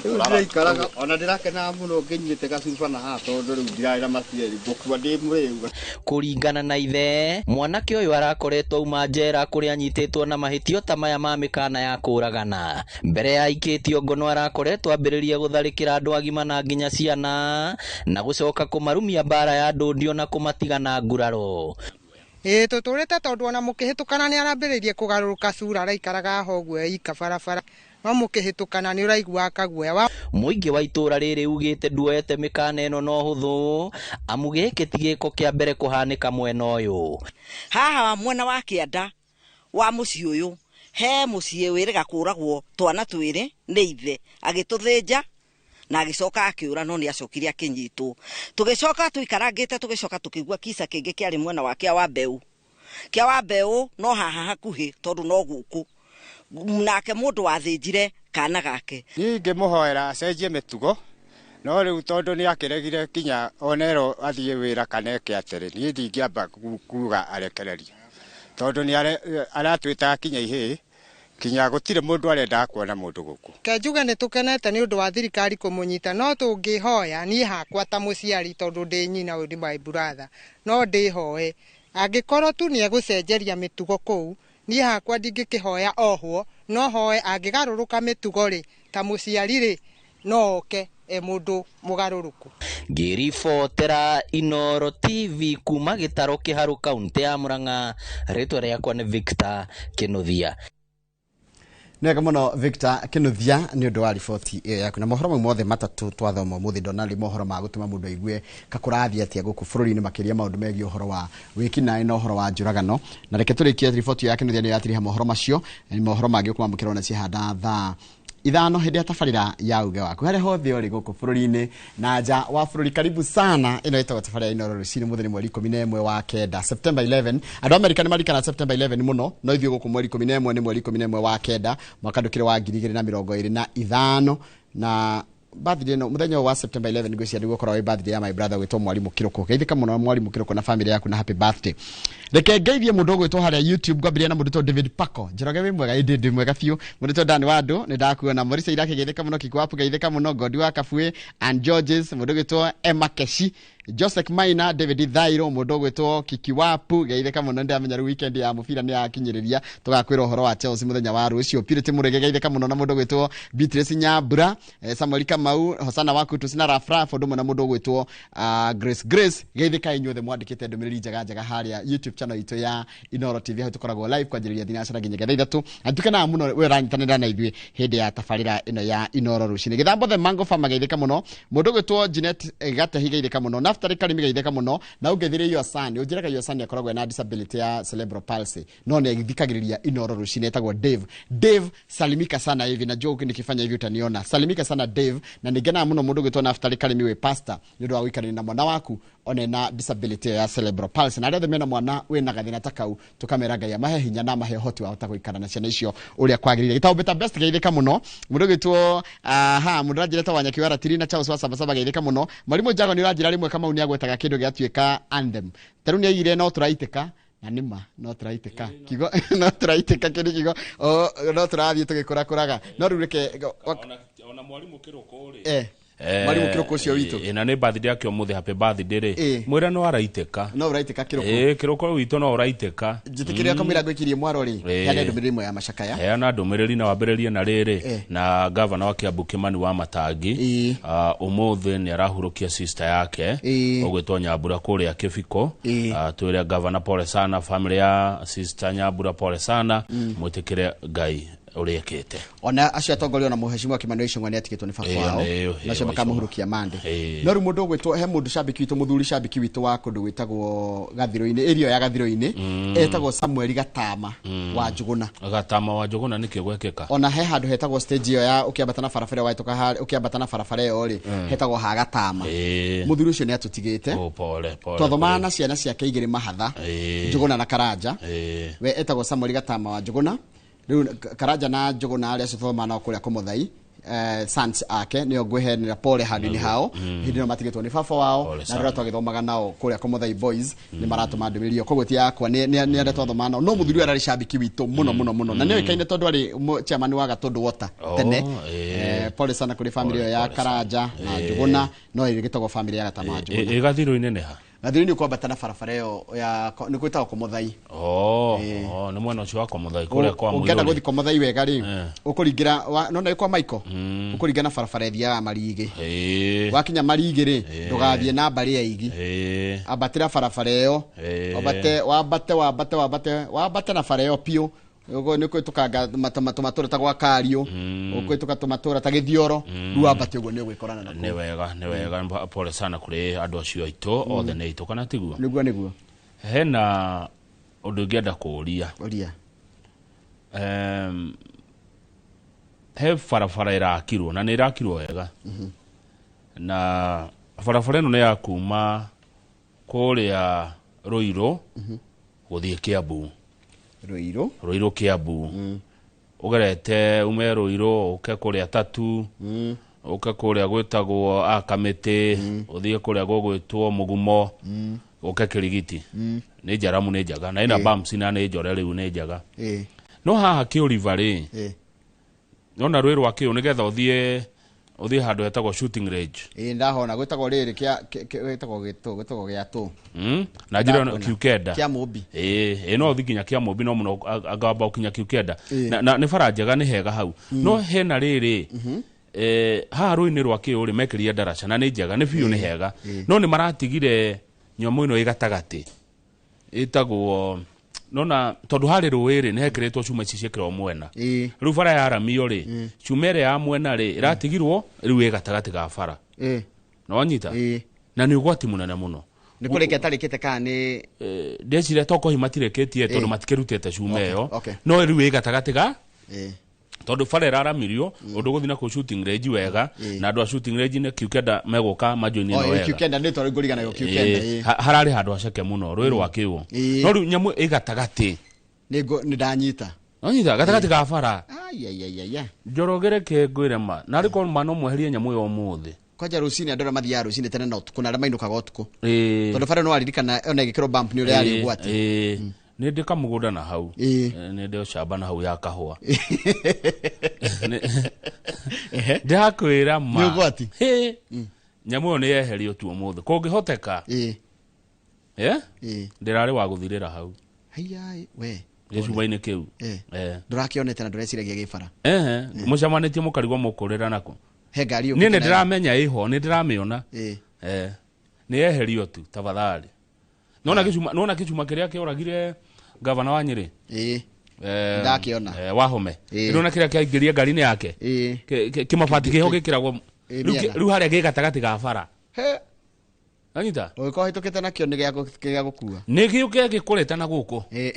rĩu ndĩraikaraga ona ndĩrakenaga mũno ngĩnyuĩte gacuba na haha tondũ rĩu ndirarĩ na maciari ngũkua ndĩ mũrĩu. Kũringana na ithe, mwanake ũyũ arakoretwo auma njera kũrĩa anyitĩtwo na mahĩtio ta maya ma mĩkana ya kũragana. Mbere ya aikĩtio ngono arakoretwo ambĩrĩria gũtharĩkĩra andũ agima na nginya ciana na gũcoka kũmarumia mbara ya ndũndio na kũmatiga na nguraro. Ĩĩ tũtũrĩte tondũ ona mũkĩhĩtũkana nĩ arambĩrĩirie kũgarũrũka cura araikaraga ho ũguo ika barabara, no mũkĩhĩtũkana nĩ ũraiguaga kaguoya. Mũingĩ wa itũũra rĩrĩ ugĩte nduoete mĩkana ĩno no hũthũ, amu gĩkĩ ti gĩko kĩa mbere kũhanĩka mwena ũyũ. Haha mwena wa kĩanda wa mũciĩ ũyũ he mũciĩ wĩrĩga kũragwo twana twĩrĩ nĩ ithe agĩtũthĩnja na agĩcoka akĩũra, no nĩ acokire akĩnyitwo. Tũgĩcoka tũikarangĩte tũgĩcoka tũkĩigua kisa kĩngĩ kĩarĩ mwena wa kĩa wa mbeũ. Kĩa wa mbeũ no haha hakuhĩ tondũ no gũkũ nake mũndũ wathĩnjire kana gake. Niĩ ingĩmũhoera acenjie mĩtugo, no rĩu tondũ nĩ akĩregire kinya onerwo athiĩ wĩra kana eke atĩrĩ, niĩ ndingĩamba kuga arekererie. Tondũ nĩ aratwĩtaga kinya ihĩĩ, kinya gũtirĩ mũndũ arendaga kuona mũndũ gũkũ. Ke njuge nĩ tũkenete nĩ ũndũ wa thirikari kũmũnyita, no tũngĩhoya niĩ hakwa ta mũciari, tondũ ndĩ nyina, ũyũ nĩ my brother, no ndĩhoe angĩkorwo tu nĩ egũcenjeria mĩtugo kũu, niĩ hakwa ndingĩkĩhoya ohwo, no hoe angĩgarũrũka mĩtugo rĩ, ta mũciari rĩ, no oke e mũndũ mũgarũrũku. Ngĩribotera Inoro TV kuma Gĩtarũ Kĩharũ, kaunti ya Murang'a, rĩtwa rĩakwa nĩ Victor Kĩnuthia. Nĩ wega mũno Victor Kĩnuthia nĩ ũndũ wa riboti ĩyo yaku. Na mohoro mau mothe matatũ twathoma ũmũthĩ, ndona rĩ mohoro ma gũtũma mũndũ aigue kakũrathiĩ atĩa gũkũ bũrũri-inĩ, makĩria maũndũ megiĩ ũhoro wa wĩkinaĩ na ũhoro wa njũragano. Na reke tũrĩkie riboti ya Kĩnuthia nĩyo yatiriha mohoro macio. Mohoro mangĩ ũkwamũkĩra ona cihanda thaa 5 hĩndĩ ya tabarĩra ya uge waku, harĩa hothe ũrĩ gũkũ bũrũri-inĩ na nja wa bũrũri. Karibu sana, ĩno ĩtagwo tabarĩra ya Inooro rũcinĩ. Mũthĩ nĩ mweri 11 wa kenda, September 11. Andũ a Amerika nĩ marikana September 11 mũno, no ithuĩ gũkũ mweri 11 nĩ mweri 11 wa kenda, mwaka ndũkĩrĩ wa 2025. Na birthday ĩno, mũthenya ũyũ wa September 11, ngwĩciria nĩguo ũkoragwo wĩ birthday ya my brother gwĩtwo Mwarimũ Kĩrũkũ. Geithĩka mũno Mwarimũ Kĩrũkũ na family yaku na happy birthday. Reke ngeithie mũndũ ũgwĩtwo harĩa YouTube, ngwambĩrĩria na mũndũ ũtwo David Paco Njoroge. Wĩ mwega? Ĩndĩ ndĩ mwega biũ. Mũndũ ũtwo Dan Wandũ, nĩ ndakuona. Morisa Irake, geithĩka mũno. Kikuapu, geithĩka mũno. Godi wa Kabue and Georges, mũndũ ũgwĩtwo Emma Keshi, Joseph Maina, David Thairo, mũndũ ũgwĩtwo Kikiwapu, geithĩka mũno. Ndĩramenya rĩu weekend ya mũbira nĩ yakinyĩrĩria, tũgakwĩra ũhoro wa Chelsea mũthenya wa rũciũ. Purity Mũrege, geithĩka mũno, na mũndũ ũgwĩtwo Beatrice Nyambura, Samuel Kamau, Hosana wa Kutus na Rafraf, ũndũ ũmwe na mũndũ ũgwĩtwo Grace Grace. Geithĩka inyuothe mwandĩkĩte ndũmĩrĩri njega njega harĩa YouTube channel itũ ya Inoro TV, hau tũkoragwo live kwanjĩrĩria thinacara nginya thaa 3. Na nitukenaga mũno we ũranyitanĩra na ithuĩ hĩndĩ ya tabarĩra ĩno ya Inoro rũcinĩ. Gĩthambo the Mango Farmer, geithĩka mũno. Mũndũ ũgwĩtwo Jeanette Gatehi, geithĩka mũno. Naftali Karimi, geithĩka mũno. Na ũngeithĩrie Yosani, ũnjĩraga Yosani akoragwo ena disability ya cerebral palsy, no nĩ athikagĩrĩria Inoro rũcinĩ. Etagwo Dave. Dave, salimika sana hivi, najua nikifanya hivi utaniona. Salimika sana Dave. Na nĩngenaga mũno mũndũ ũgwĩtwo Naftali Karimi, wĩ pastor, nĩ ũndũ wa gũikarania na mwana waku one na disability ya cerebral palsy. Na arĩa othe mena mwana wĩna gathĩna ta kau, tũkamera Ngai amahe hinya na amahe ũhoti wa hota gũikara na ciana icio ũrĩa kwagĩrĩire. Gĩtabo beta best, geithĩka mũno. Mũndũ ũgwĩtwo aha, mũndũ ũranjĩra ta Wanyaki wa Ratiri na Charles wa Sabasaba, geithĩka mũno. Mwarimũ Jago, nĩ ũranjĩra rĩmwe Kamau nĩ agwetaga kĩndũ gĩatuĩka anthem. Ta rĩu nĩ aigire no tũraitĩka, na nĩma no tũraitĩka, kiugo no tũraitĩka kĩndũ, kiugo no tũrathiĩ tũgĩkũrakũraga. No rĩu reke Ona mwarimũ Kĩrũkũ rĩ, mwarimũ Kĩrũkũ ũcio witũ. Na nĩ birthday yake ũmũthĩ, happy birthday rĩ. Mwĩre no araitĩka. No ũraitĩka, Kĩrũkũ. Ĩ, Kĩrũkũ witũ no ũraitĩka. Njĩtĩkĩria kamũira ngwĩkirie mwaro rĩ, heana ndũmĩrĩri ĩmwe ya macakaya. Heana ndũmĩrĩri na wambĩrĩrie na rĩrĩ na gavana wa Kiambu Kimani wa Matangi, ũmũthĩ nĩ arahurũkia sister yake ũgwĩtwo Nyambura kũrĩa Kĩbiko. Twĩre gavana pole sana, family ya sister Nyambura pole sana, mwĩtĩkĩre Ngai ũrĩa ekĩte. Ona acio atongoria, ona mũhecimiwa Kimani Ichung'wa nĩ atigĩtwo nĩ baba wao, nacio makamũhurukia mande. No rĩu mũndũ ũgwĩtwo, he mũndũ cambiki witũ, mũthuri cambiki witũ wa kũndũ gwĩtagwo Gathirũ-inĩ, area ya Gathirũ-inĩ, etagwo Samuel Gatama wa Njũgũna. Gatama wa Njũgũna, nĩkĩ gwekĩka? Ona he handũ hetagwo stage ĩyo ya ũkĩambata na barabara ĩyo, wahĩtũka ũkĩambata na barabara ĩyo rĩ, hetagwo ha Gatama. Mũthuri ũcio nĩ atũtigĩte. Oh, pole pole. Twathomaga na ciana ciake igĩrĩ mahatha, Njũgũna na Karanja. We etagwo Samuel Gatama wa Njũgũna. Rĩu Karanja na Njũgũna, arĩa acio twathomaga nao kũrĩa Kũmũthai, sons ake nĩo ngwĩhenera pole handũ-inĩ hao. Hĩndĩ ĩno matigĩtwo nĩ baba wao. Pole na sana. rĩrĩa twagĩthomaga nao kũrĩa Kũmũthai Boys, nĩ maratũma ndũmĩrĩri ĩyo, koguo ti yakwa, nĩ arĩa twathomaga nao. No mũthuri ũyũ ararĩ cambiki witũ mũno mũno mũno, na nĩoĩkaine tondũ arĩ chairman wa Gatũndũ Water tene. Pole sana kũrĩ family ĩyo ya Pole sana. Karanja na Njũgũna, no ĩgĩtagwo family ya Gatama wa Njũgũna. Ĩ Gathirũ-inĩ nĩ ha? Gathirũ-inĩ ũkwambata na barabara ĩyo ya nĩ gwĩtagwo Kũmũthai. Oh, nĩ mwena ũcio wa Kũmũthai kũrĩa kwa Ũngĩenda Mũirũrĩ. gũthiĩ Kũmũthai wega rĩ, ũkũringĩra nona nĩ kwa Michael, ũkũringa na barabara ĩthiaga Marigĩ. Wakinya Marigĩ rĩ, ndũgathiĩ na mbarĩ ya Igi, ambatĩra barabara ĩyo, wambate wambate wambate wambate wambate na bara ĩyo biũ. Ũguo nĩ kwĩtũkanga tũmatũra ta gwa Kariũ, ũkwĩtũka tũmatũra ta Gĩthioro, rĩu wambate ũguo nĩ ũgwĩkorana na Nĩ wega, nĩ wega. Pole sana kũrĩ andũ acio aitũ othe, nĩ aitũ, kana tiguo? Nĩguo, nĩguo. Hena ũndũ ingĩenda kũũria. Ũria. He barabara ĩrakirwo na nĩ ĩrakirwo wega, na barabara ĩno nĩ ya kuma kũrĩa Rũirũ gũthiĩ Kiambu. Rũirũ. Rũirũ Kiambu, ũgerete ume Rũirũ ũke kũrĩa Tatu, ũke kũrĩa gwĩtagwo Akamĩtĩ, ũthiĩ kũrĩa gũgwĩtwo Mũgumo. Ũke Kĩrigiti, nĩ njaramu, nĩ njega na ĩna bumps na nĩ njore rĩu, nĩ njega. No haha Kĩũriva rĩ, nona rwĩ rwa Kĩũ nĩgetha ũthiĩ handũ hetagwo shooting range. Ĩĩ, ndahona gwĩtagwo rĩrĩ kĩa gwĩtagwo gĩtũ, gwĩtagwo gĩa tũ. Na njĩra ĩno Ndakona. Kiu Kenda. Kĩa Mũmbi. Ĩĩ, no ũthiĩ nginya kĩa Mũmbi, no mũno angamba ũkinya Kiu Kenda. Na nĩ bara njega, nĩ hega hau, no hena rĩrĩ, haha rũĩ-inĩ rwa Kĩũ rĩ, mekĩrire ndaraca na nĩ njega, nĩ biũ, nĩ hega, no nĩ maratigire nyamũ ĩno ĩ gatagatĩ ĩtagwo, nona tondũ harĩ rũĩ rĩ, nĩ hekĩrĩtwo cuma ici ciĩkĩrwo mwena. Rĩu bara yaramio rĩ, cuma ĩrĩa ya mwena rĩ ĩratigirwo, rĩu ĩ gatagatĩ ga bara. Nĩwanyita? Na nĩ ũgwati mũnene mũno. Nĩ kũrĩkia atarĩkĩte kana nĩ? Ndeciria tokorwo hihi matirĩkĩtie tondũ matikĩrutĩte cuma ĩyo. No rĩu ĩ gatagatĩ ga tondũ bara ĩraramirio ũndũ gũthiĩ na kũu shooting range wega, na andũ a shooting range nĩ Kiu Kenda megũka majoini Oh, ĩno wega. Kiu Kenda nĩ twarĩ ngũriganagwo Kiu Kenda. Hararĩ handũ haceke mũno rũĩ rwa Kĩũ. No rĩu nyamũ ĩ gatagatĩ. Nĩ ndanyita. Nonyita gatagatĩ ga bara. Aiaiaia. Njoroge, reke ngwĩre ma narĩ korwo ma no mweherie nyamũ ĩyo ũmũthĩ. Kwanja rũcinĩ andũ arĩa mathiaga rũcinĩ tene na ũtukũ na arĩa mainũkaga ũtukũ, Ĩĩ. tondũ bara no waririkana ona ĩgĩkĩrwo bump nĩ ũrĩa yarĩ ũgwati. Ĩĩ. Nĩ ndĩ kamũgũnda na hau. Nĩ ndĩ ũcamba na hau ya kahũa. Ndakwĩra ma. Nĩ ũgwati. Hĩ. Nyamũ ĩyo nĩ yeherio tu ũmũthĩ kũngĩhoteka. Ndĩrarĩ wa gũthirĩra hau. Haiya we. Gĩcuma-inĩ kĩu. Ndũrakĩonete na ndũreciragia gĩ bara. Ehe, mũcemanĩtie mũkarigwo mũkũrĩra nako. He ngari Niĩ yũkĩte nĩ nayo. ndĩramenya ĩho, nĩ ndĩramĩona. Nĩ yeherio tu tafadhali. Nona gĩcuma, nona gĩcuma kĩrĩa kĩoragire gavana wa Nyĩrĩ. Ndakĩona. Wahome. Nona kĩrĩa kĩaingĩrie ngari-inĩ yake. Kĩmabati kĩho gĩkĩragwo. Rĩu mĩena. Rĩu harĩa gĩ gatagatĩ ga bara. He. Anyita? Ũgĩkorwo hĩtũkĩte nakĩo nĩ gĩa gũkua. Nĩ gĩũke gĩkũrĩte na gũkũ. Eh?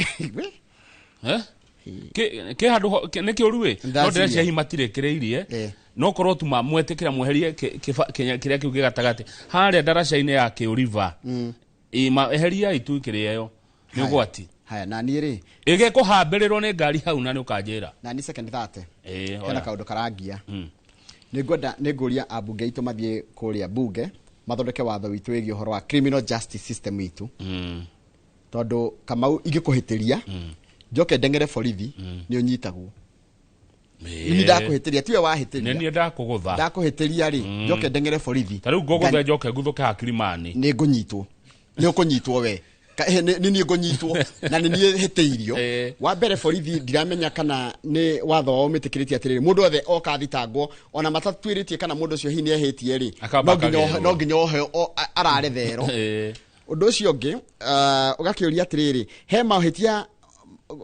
Kĩ handũ nĩ kĩũru ĩ, no Ndaciria. ndĩreciria hihi matirĩkĩrĩirie, no korwo tu mwetĩkĩra mweherie kĩrĩa kĩu gĩ gatagatĩ harĩa ndaraca-inĩ ya Kĩũriva. Eheriai tu kĩrĩa ĩyo nĩ ũgwati. Haya, na niĩ rĩ, Ĩgĩkũhambĩrĩrwo nĩ ngari hau na nĩ ũkanjĩra. Na niĩ second 30. Ĩĩ, Hena oya. kaũndũ karangia. Nĩ ngwenda, nĩ ngũria ambunge aitũ mathiĩ kũrĩa bunge mathondeke watho witũ wĩgiĩ ũhoro wa criminal justice system witũ, tondũ Kamau, ingĩkũhĩtĩria njoke ndeng'ere borithi, nĩ ũnyitagwo. Nĩ ndakũhĩtĩria, tiwe wahĩtĩria. Nĩ niĩ ndakũgũtha. Ndakũhĩtĩria rĩ, njoke ndeng'ere borithi. Ta rĩu ngũgũtha njoke nguthũke hakirimani. Nĩ ngũnyitwo, nĩ ũkũnyitwo we. Nĩ niĩ ngũnyitwo na nĩ niĩ hĩtĩirio wa mbere. Borithi ndiramenya kana nĩ watho wao metĩkĩrĩtie atĩrĩrĩ, mũndũ othe oka thitangwo ona matatuĩrĩtie kana mũndũ ũcio hihi nĩ ehĩtie rĩ, Akamba no nginya akagerwo. no nginya ohe arare thero. Ũndũ ũcio ũngĩ, ũgakĩũria atĩrĩrĩ, he mahĩtia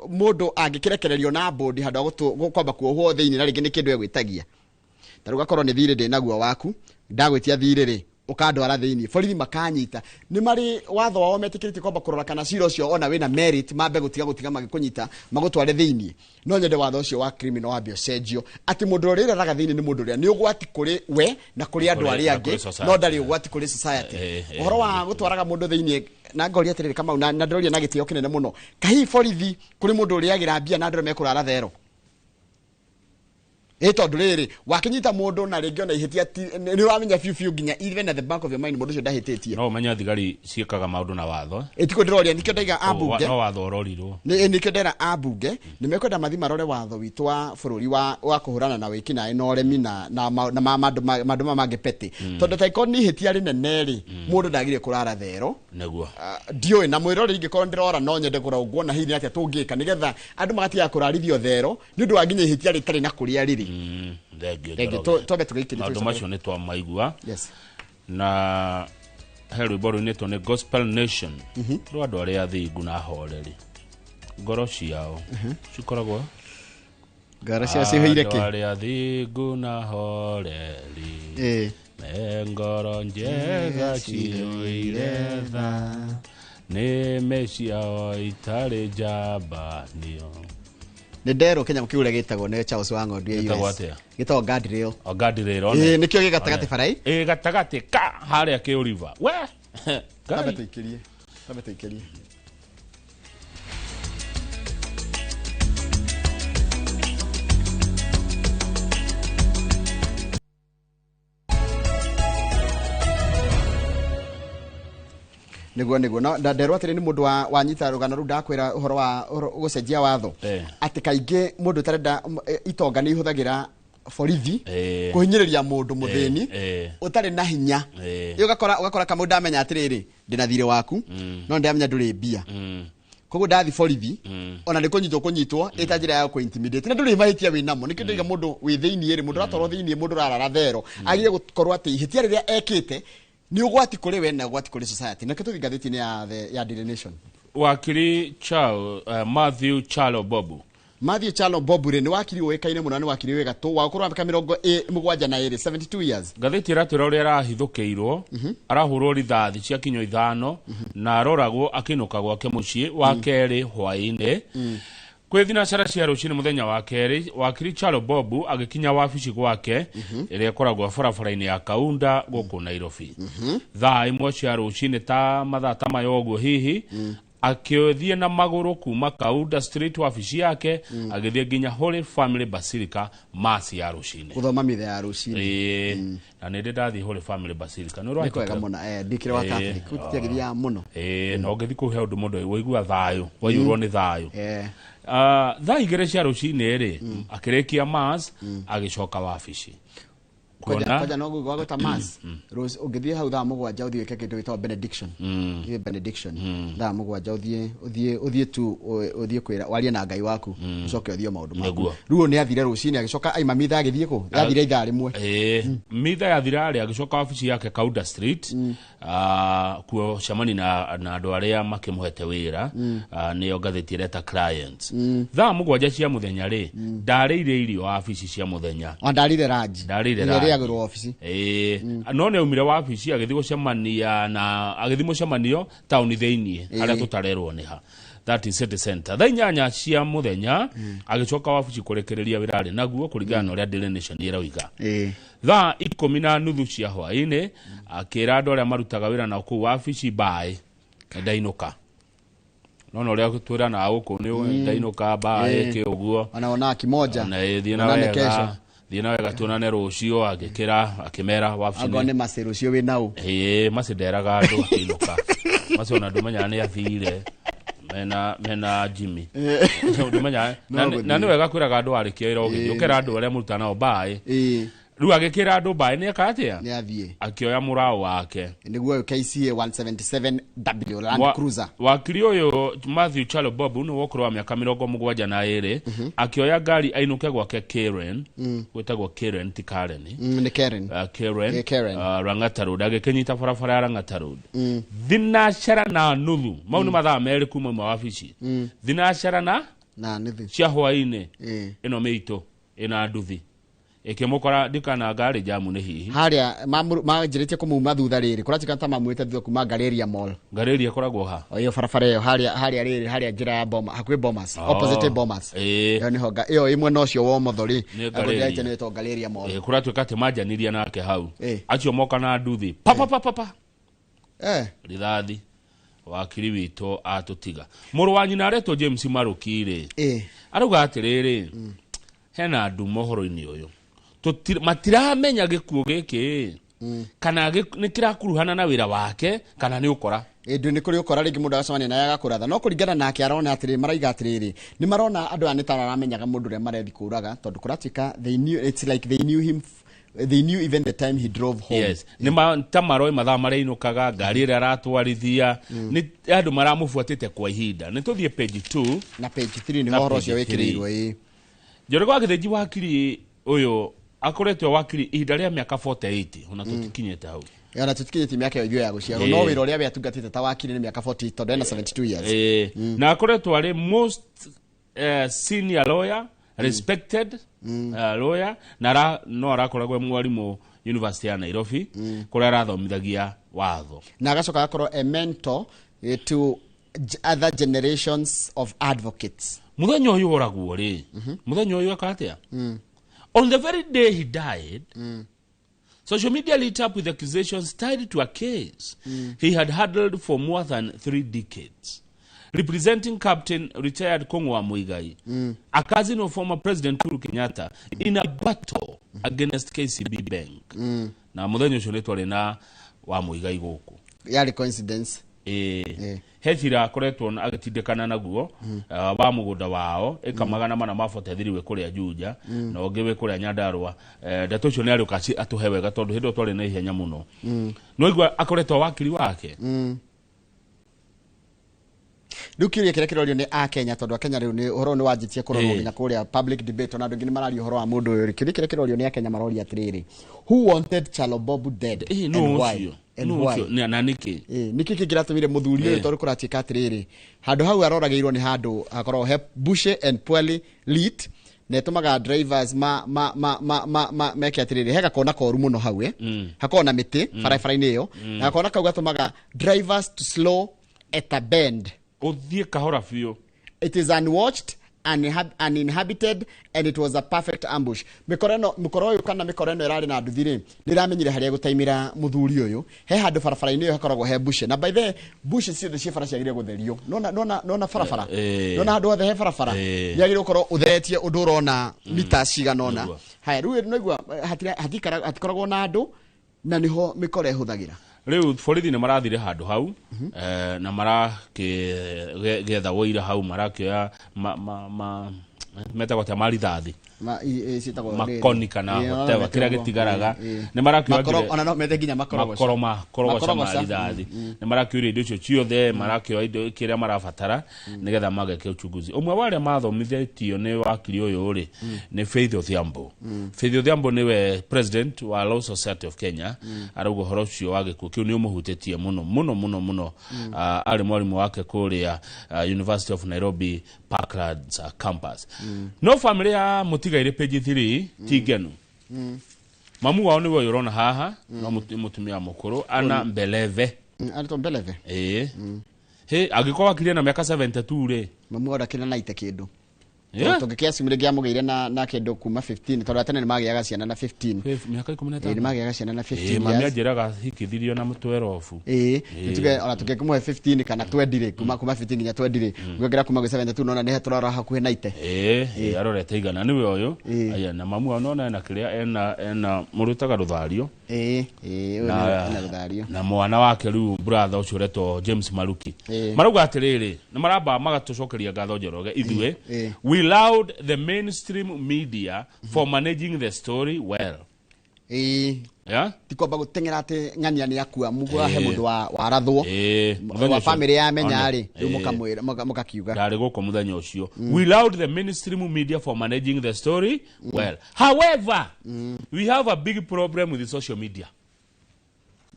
mũndũ angĩkĩrekererio na mbũndi handũ ha kwamba kuohwo thĩinĩ na rĩngĩ nĩ kĩndũ egwĩtagia. Ta rĩu gakorwo nĩ thirĩ ndĩ naguo waku, ndagwĩtia thirĩ rĩ, ũkandwara thĩinĩ, borithi makanyita. Nĩ marĩ watho wao metĩkĩrĩtie kwamba kũrora kana cira ũcio ona wĩna merit, mambe gũtiga magĩkũnyita magũtware thĩinĩ? No nyende watho ũcio wa criminal wambe ũcenjio, atĩ mũndũ ũrĩa ũrĩraraga thĩinĩ nĩ mũndũ ũrĩa nĩ ũgwati kũrĩ we na kũrĩ andũ Kũrĩ- arĩa na angĩ, kũrĩ society. no ndarĩ ũgwati kũrĩ society. Ũhoro wa gũtwaraga mũndũ thĩinĩ, na ngoria atĩrĩrĩ Kamau, na ndĩroria na gĩtĩo kĩnene mũno, kahihi borithi kũrĩ mũndũ ũrĩagĩra mbia na andũ arĩa mekũrara thero? Ĩ tondũ rĩrĩ, wakĩnyita mũndũ na rĩngĩ ona ihĩtia nĩ ũramenya biũ biũ nginya even at the back of your mind mũndũ ũcio ndahĩtĩtie. No ũmenye thigari ciĩkaga maũndũ na watho. Ĩtikũ ndĩroria, nĩkĩo ndaiga ambunge. No watho ũrorirwo. Nĩkĩo ndera ambunge nĩ mekwenda mathi marore watho witũ wa bũrũri wa kũhũrana na wĩkinaĩ na ũremi na maũndũ maya mangĩ petty, tondũ ta ikorwo nĩ ihĩtia rĩnene rĩ, mũndũ ndagire kũrara thero. Nĩguo. Ndiũĩ na mwĩrore, ingĩkorwo ndĩrora no nyende kũrora na hihi nĩ atĩa tũngĩka nĩgetha andũ magatiga kũrarithio thero nĩ ũndũ wa nginya ihĩtia rĩtarĩ na kũrĩa rĩrĩ. Thengio. Thengiũ. Njoroge. Twambe tũgĩikĩrie Maũndũ tũgĩcoke. macio nĩ twamaigua. Na he rwĩmbo rũinĩtwo nĩ Gospel Nation rwa andũ arĩa athingu na ahoreri, ngoro ciao cikoragwo Ngoro ciao cihũire Andũ kĩ? arĩa athingu na ahoreri me ngoro njega ciyũire tha, nĩmĩ ciao itarĩ njambanio. Nĩ nderwo kĩnyamũ kĩu ũrĩa gĩtagwo nĩ Charles wa Ng'ondu ya Gĩtagwo US. atĩa? Gĩtagwo guardrail. O guardrail. Ĩĩ, nĩkĩo gĩ gatagatĩ bara-ĩ. Ĩ gatagatĩ ka harĩa kĩ river we. Tambe Ngai. tũikĩrie, tambe tũikĩrie. Niguo no nderwo atĩrĩ, nĩ mũndũ wanyita rũgano rũu ndakwĩra ũhoro wa gũcenjia watho, atĩ kaingĩ mũndũ ũtarenda itonga nĩ ihũthagĩra borithi kũhinyĩrĩria mũndũ mũthĩni ũtarĩ na hinya. Ũgakora kamũ ndamenya atĩrĩrĩ, ndĩna thirĩ waku, no ndamenya ndũrĩ mbia, koguo ndathi borithi ona nĩ kũnyitwo ĩta njĩra ya kũ-intimidate na ndũrĩ mahĩtia wĩ namo. Nĩkĩo ndĩiga mũndũ wĩ thĩiniĩ rĩ, mũndũ ũratwarwo thĩiniĩ, mũndũ ũrarara thero, agĩrĩire gũkorwo atĩ ihĩtia rĩrĩa ekĩte nĩ ũgwati kũrĩ we na ũgwati kũrĩ society. Nakĩo tũthiĩ ngathĩti-inĩ ya Daily Nation. Wakiri Charles, Matthew Chalo Bobu. Matthew Chalo Bobu rĩ, nĩ wakiri ũĩkaine mũno na nĩ wakiri wĩ gatũ wa ũkũrũ wa mĩaka 72, 72 years. Ngathĩti ĩratwĩra ũrĩa arahithũkĩirwo, arahũrwo rithathi cia kinyo 5 na aroragwo akĩinũka gwake mũciĩ wa kerĩ hwaĩ-inĩ. Kwĩ thinacara cia rũcinĩ mũthenya wa kerĩ, wakiri Chalo Bobu agĩkinya wabici gwake ĩrĩa ĩkoragwo barabara-inĩ ya Kaunda gũkũ Nairobi thaa 1 cia rũcinĩ, ta mathaa ta maya ũguo hihi. Akĩthiĩ na magũrũ kuma Kaunda Street wabici yake, agĩthiĩ nginya Holy Family Basilica masi ya rũcinĩ. Gũthoma mitha ya rũcinĩ. Ĩĩ, na nĩ ndĩ ndathiĩ Holy Family Basilica, nĩ Nĩ kwega mũno, ndikĩrĩ wa Catholic, tũtiagĩthiaga mũno. Ĩĩ, na ũngĩthiĩ kũu he ũndũ mũndũ ũigua thayũ, waiyũrwo nĩ thayũ. Thaa 2 cia rũcinĩ rĩ, akĩrĩkia mass, agĩcoka wabici. Kwanja no gwagwĩta mass, ũngĩthiĩ hau thaa 7 ũthiĩ wĩke kĩndũ gĩtagwo benediction. Ũthiĩ benediction thaa 7, ũthiĩ tu ũthiĩ kwĩra warie na Ngai waku, ũcoke ũthiĩ maũndũ maku. Rĩu ũyũ nĩ athire rũcinĩ, agĩcoka aima mitha agĩthiĩ kũ yathire ithaa 1. Ĩĩ, mitha yathira rĩ, agĩcoka wabici yake Kaunda Street, kuo cemani na andũ arĩa makĩmũhete wĩra, nĩyo ngathĩti ĩreta clients. Thaa 7 cia mũthenya rĩ, ndarĩire irio wabici cia mũthenya. O ndarĩire lunch. Ndarĩire Irio lunch. irĩagĩrwo wabici. Ĩĩ, no nĩ aumire wabici agĩthiĩ gũcemania na agĩthiĩ mũcemanio taũni thĩiniĩ harĩa tũtarerwo nĩ ha, that is City Center. Thaa 8 cia mũthenya agĩcoka wabici kũrĩkĩrĩria wĩra arĩ naguo, kũringana na ũrĩa Daily Nation ĩroiga. Thaa 10:30 cia hwaĩ-inĩ akĩra andũ arĩa marutaga wĩra nao kũu wabici mbaĩ, ndainũka. No ũrĩa twĩranaga gũkũ nĩ ndainũka mbaĩ kĩ ũguo. Ona ona kimoja. Na thiĩ na Onane wega. kesho. Thiĩ na wega, tuonane rũciũ. Agĩkĩra akĩmera wabici. Angorwo nĩ maci rũciũ wĩ nau. Ĩĩ, maci nderaga andũ akĩinũka. Maci ona ndũmenyaga nĩ athire mena Jimmy. Ndũmenyaga. No Na nĩ gũthiĩ. wega kwĩraga andũ arĩkia wĩra ũgĩthiĩ. Ũkera andũ arĩa mũrutaga nao mbaĩ. Rĩu agĩkĩra andũ mbaĩ nĩ eka atĩa? Nĩ athiĩ. Akĩoya mũraũ wake. Nĩguo ũyũ KCA 177W Land Cruiser. Wakiri ũyũ Matthew Chalo Bobu nĩ wa ũkũrũ wa mĩaka 72, akĩoya ngari ainũke gwake Karen, gwĩtagwo Karen ti Karen. Nĩ Karen. Karen, Karen. Lang'ata Road, agĩkĩnyita barabara ya Lang'ata Road 3:30, mau nĩ mathaa 2 kuma ma wabici, thinacara na Na nuthu cia hwaĩ-inĩ, ĩno mĩitũ ĩna nduthi ĩkĩmũkora, ndikana ngari jamu nĩ hihi. Harĩa manjĩrĩtie kũmuma thutha rĩrĩ, kũratuĩka ta mamwĩte thutha kuma Galeria Mall. Galeria ĩkoragwo ha? O ĩyo barabara ĩyo harĩa rĩrĩ, harĩa njĩra ya Boma, hakuhĩ Bomas, opposite Bomas. Ĩyo nĩho ĩyo ĩ mwena ũcio wa ũmotho rĩ. Nĩ Ago Galeria. ndĩraita nĩ ĩtagwo Galeria Mall. Kũratuĩka atĩ manjanirie nake hau, acio moka na nduthi pa pa pa pa pa, rithathi, wakiri witũ atũtiga. Mũrũ wa nyina aretwo James Maruki rĩ, arauga atĩrĩrĩ, hena nduma ũhoro-inĩ ũyũ. Matiramenya gĩkuũ gĩkĩ kana nĩ kĩrakuruhana na wĩra wake kana nĩ ũkora. Ĩndũ nĩ kũrĩ ũkora rĩngĩ mũndũ agacemania naye agakũratha, no kũringana nake arona atĩrĩ, maraiga atĩrĩrĩ, nĩ marona andũ aya nĩ ta maramenyaga mũndũ ũrĩa marethi kũraga, tondũ kũratuĩka they knew, it's like they knew him, they knew even the time he drove home. Yes, nĩ ta maroĩ mathaa marĩa ainũkaga, ngari ĩrĩa aratwarithia, nĩ andũ maramũbuatĩte kwa ihinda. Nĩ tũthiĩ page 2 na page 3 nĩho Na ũhoro ũcio page 3. wĩkĩrĩirwo. Ĩĩ. Njoroge wa Gĩthĩnji, wakiri ũyũ akoretwo wakiri ihinda rĩa mĩaka 48, ona tũtikinyĩte hau. Ona tũtikinyĩtie mĩaka ĩyo ithuĩ ya gũciarwo, no wĩra ũrĩa we atungatĩte ta wakiri nĩ mĩaka 40, tondũ ena 72 years. Na akoretwo arĩ most senior lawyer, respected lawyer, na no arakoragwo e mwarimũ University ya Nairobi, kũrĩa arathomithagia watho. Na agacoka agakorwo a mentor to other generations of advocates. Mũthenya ũyũ oragwo rĩ, mũthenya ũyũ eka atĩa? On the very day he died, social media lit up with accusations tied to a case he had handled for more than 3 decades, representing Captain retired Kongwa Muigai, a cousin of former President Uhuru Kenyatta, in a battle against KCB Bank. Na muthenya ũcio nĩ twarĩ na wa Muigai gũkũ. Yarĩ coincidence. Ĩĩ, he cira akoretwo agĩtindĩkana naguo wa mũgũnda wao ĩka 443 wĩ kũrĩa Juja na ũngĩ wĩ kũrĩa Nyandarũa. Ndeto icio nĩ arĩũka atũhe wega tondũ hĩndĩ ĩyo twarĩ na ihenya mũno. No igua akoretwo wakiri wake. Rĩu kĩũria kĩrĩa kĩrorio nĩ akenya, tondũ akenya rĩu nĩ ũhoro nĩ wanjĩtie kũrorwo nginya kũrĩa public debate, ona andũ aingĩ nĩ mararia ũhoro wa mũndũ ũyũ rĩ. Kĩũria kĩrĩa kĩrorio nĩ akenya maroria atĩrĩrĩ, who wanted Kyalo Bobu dead Ĩĩ, and nũ why? ũcio? And Nũ why? ũcio? Na nĩkĩ? Ĩĩ, nĩkĩ kĩngĩratũmire mũthuri ũyũ? Tondũ kũratuĩka atĩrĩrĩ, handũ hau aroragĩirwo nĩ handũ hakoragwo he bushy and poorly lit, na ĩtũmaga drivers ma ma ma ma ma, ma meke atĩrĩrĩ, he gakona koru mũno hau, hakoragwo na mĩtĩ barabara-inĩ ĩyo, na gakona kau gatũmaga drivers to slow at a bend. Ũthiĩ kahora biũ. It is unwatched, uninhabited, and it was a perfect ambush. Mĩkoro ĩno, mũkoro ũyũ kana mĩkoro ĩno ĩrarĩ na nduthi rĩ, nĩ ĩramenyire harĩa gũtaimĩra mũthuri ũyũ. He handũ barabara-inĩ ĩyo hakoragwo he bushe, na by the way, bushe ciothe ciĩ bara ciagĩrĩire gũtherio. Nona barabara, nona handũ hothe he barabara, nĩ gũkorwo ũtheretie ũndũ ũrona mita cigana ũna. Nĩguo. Haya, rĩu noigua hatikoragwo na andũ, na nĩho mĩkoro ĩhũthagĩra. Rĩu borithi nĩ marathire handũ hau na marakĩgetha wũira hau, marakĩoya metagwo atĩa, marithathi, ciĩtagwo rĩrĩ. Makoni kana Ĩĩ, whatever, no kĩrĩa mete ũguo. gĩtigaraga. Ĩĩ. Nĩ marakĩoya Ona no mete nginya makorogoca. Makoro, makorogoca ma Makorogoca. rithathi. Nĩ marakĩoya indo icio ciothe, marakĩoya indo kĩrĩa marabatara nĩgetha mageke uchunguzi. Ũmwe wa arĩa mathomithĩtio nĩ wakiri ũyũ rĩ, nĩ Faith Odhiambo. Faith Odhiambo nĩwe president wa Law Society of Kenya. Arauga ũhoro ũcio wa gĩkuũ kĩu nĩ ũmũhutĩtie mũno mũno mũno mũno. Arĩ mwarimũ wake kũrĩa University of Nairobi Parklands campus. No famĩlĩ ya mũtigairĩ, page 3, ti ngenu. Mamu wao nĩwe ũyũ ũrona haha, no mũtumia mũkũrũ ana Mbeleve. Arĩtwo Mbeleve. Ĩĩ, hĩ, angĩkorwo akirie na mĩaka 72 rĩ, Mamu wao ndakĩrĩ na ite kĩndũ. Yeah. Tũngĩkĩassume rĩngĩ amũgĩire na kĩndũ kuma 15, tondũ atene nĩ magĩaga ciana na 15. Mĩaka 15. Ĩĩ, nĩ magĩaga ciana na 15 Mami years. anjĩraga hikithirio na 12. Ĩĩ, nĩtuge ona tũngĩkĩmũhe 15 kana 20 rĩ, kuma 15 nginya 20 rĩ, ũngĩongera kuma gwĩ 72, nona nĩ tũrora hakuhĩ na ite. Ĩĩ, arorete igana nĩwe ũyũ. Aya, na mamu wao nona ena kĩrĩa, ena mũrutaga rũthario. Ĩĩ ĩĩ, ũyũ ena rũthario. Na mwana wake rĩu, brother ũcio ũretwo James Maruki. Marauga atĩrĩrĩ, nĩ maramba magatũcokeria ngatho Njoroge ithuĩ. We laud the mainstream media for managing the story well. Yeah? Ti kwamba gũteng'era atĩ ng'ania nĩ akua mũguo he mũndũ warathwo Mũthenya wa ũcio. famĩlĩ yamenya One. rĩ, rĩu mũkamwĩra mũkakiuga. Ndarĩ gũkũ mũthenya ũcio. We laud the mainstream media for managing the story well. However, we have a big problem with the social media.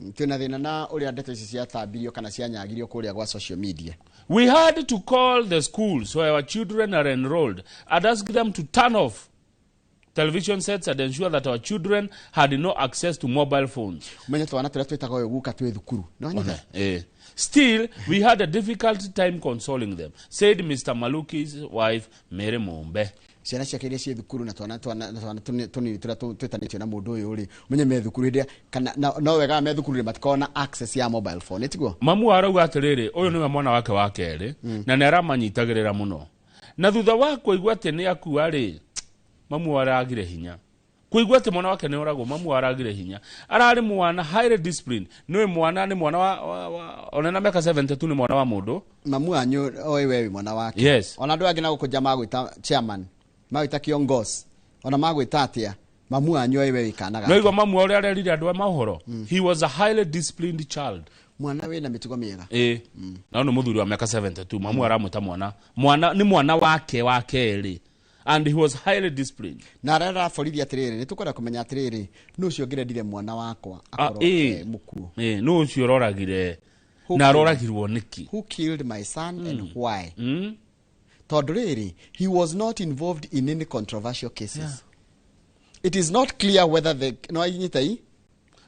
Twĩna thĩna na ũrĩa ndeto ici ciatambirio kana cianyagirio kũrĩa gwa social media. We had to call the schools where our children are enrolled and ask them to turn off television sets and ensure that our children had no access to mobile phones. Ũmenye twana tũrĩa twĩtaga ũyũ guka twĩ thukuru no nyita. Still, we had a difficult time consoling them, said Mr. Maluki's wife, Mary Mumbe. Ciana ciake iria ciĩ thukuru na twana tũnini tũrĩa twĩtanĩtio na mũndũ ũyũ rĩ, ũmenye me thukuru hĩndĩ ĩrĩa kana no wega me thukuru rĩ, matikoragwo na access ya mobile phone, ĩtiguo? Mamu arauga atĩrĩrĩ, ũyũ nĩwe mwana wake wa kerĩ na nĩ aramanyitagĩrĩra mũno, na thutha wa kũigua atĩ nĩ akua rĩ, mamu aragire hinya kũigua atĩ mwana wake nĩ oragwo. Mamu aragire hinya, ararĩ mwana highly disciplined. Nĩwe mwana, nĩ mwana wa ona na mĩaka 72 nĩ mwana wa mũndũ. Mamu wanyu oĩ we wĩ mwana wake. Yes. Ona andũ angĩ na gũkũ nja magwĩta chairman, magwĩta kiongozi, ona magwĩta atĩa, mamu wanyu oĩ we wĩ kana no gake. igua mamu ũrĩa arerire andũ a mohoro, he was a highly disciplined child. Mwana wĩna mĩtugo mĩega. Ĩ, na nĩ mũthuri wa mĩaka 72, mamu aramwĩta mwana nĩ mwana wake wa kerĩ and he was highly disciplined. Na arera borithi atĩrĩrĩ, nĩ tũkwenda kũmenya atĩrĩrĩ, nũ ũcio ũngĩrendire mwana wakwa akorwo mũkuũ? Ĩ, nũ ũcio ũroragire na aroragirwo nĩkĩ? Who killed my son and why? Tondũ rĩrĩ, he was not involved in any controversial cases. It is not clear whether the no inyita i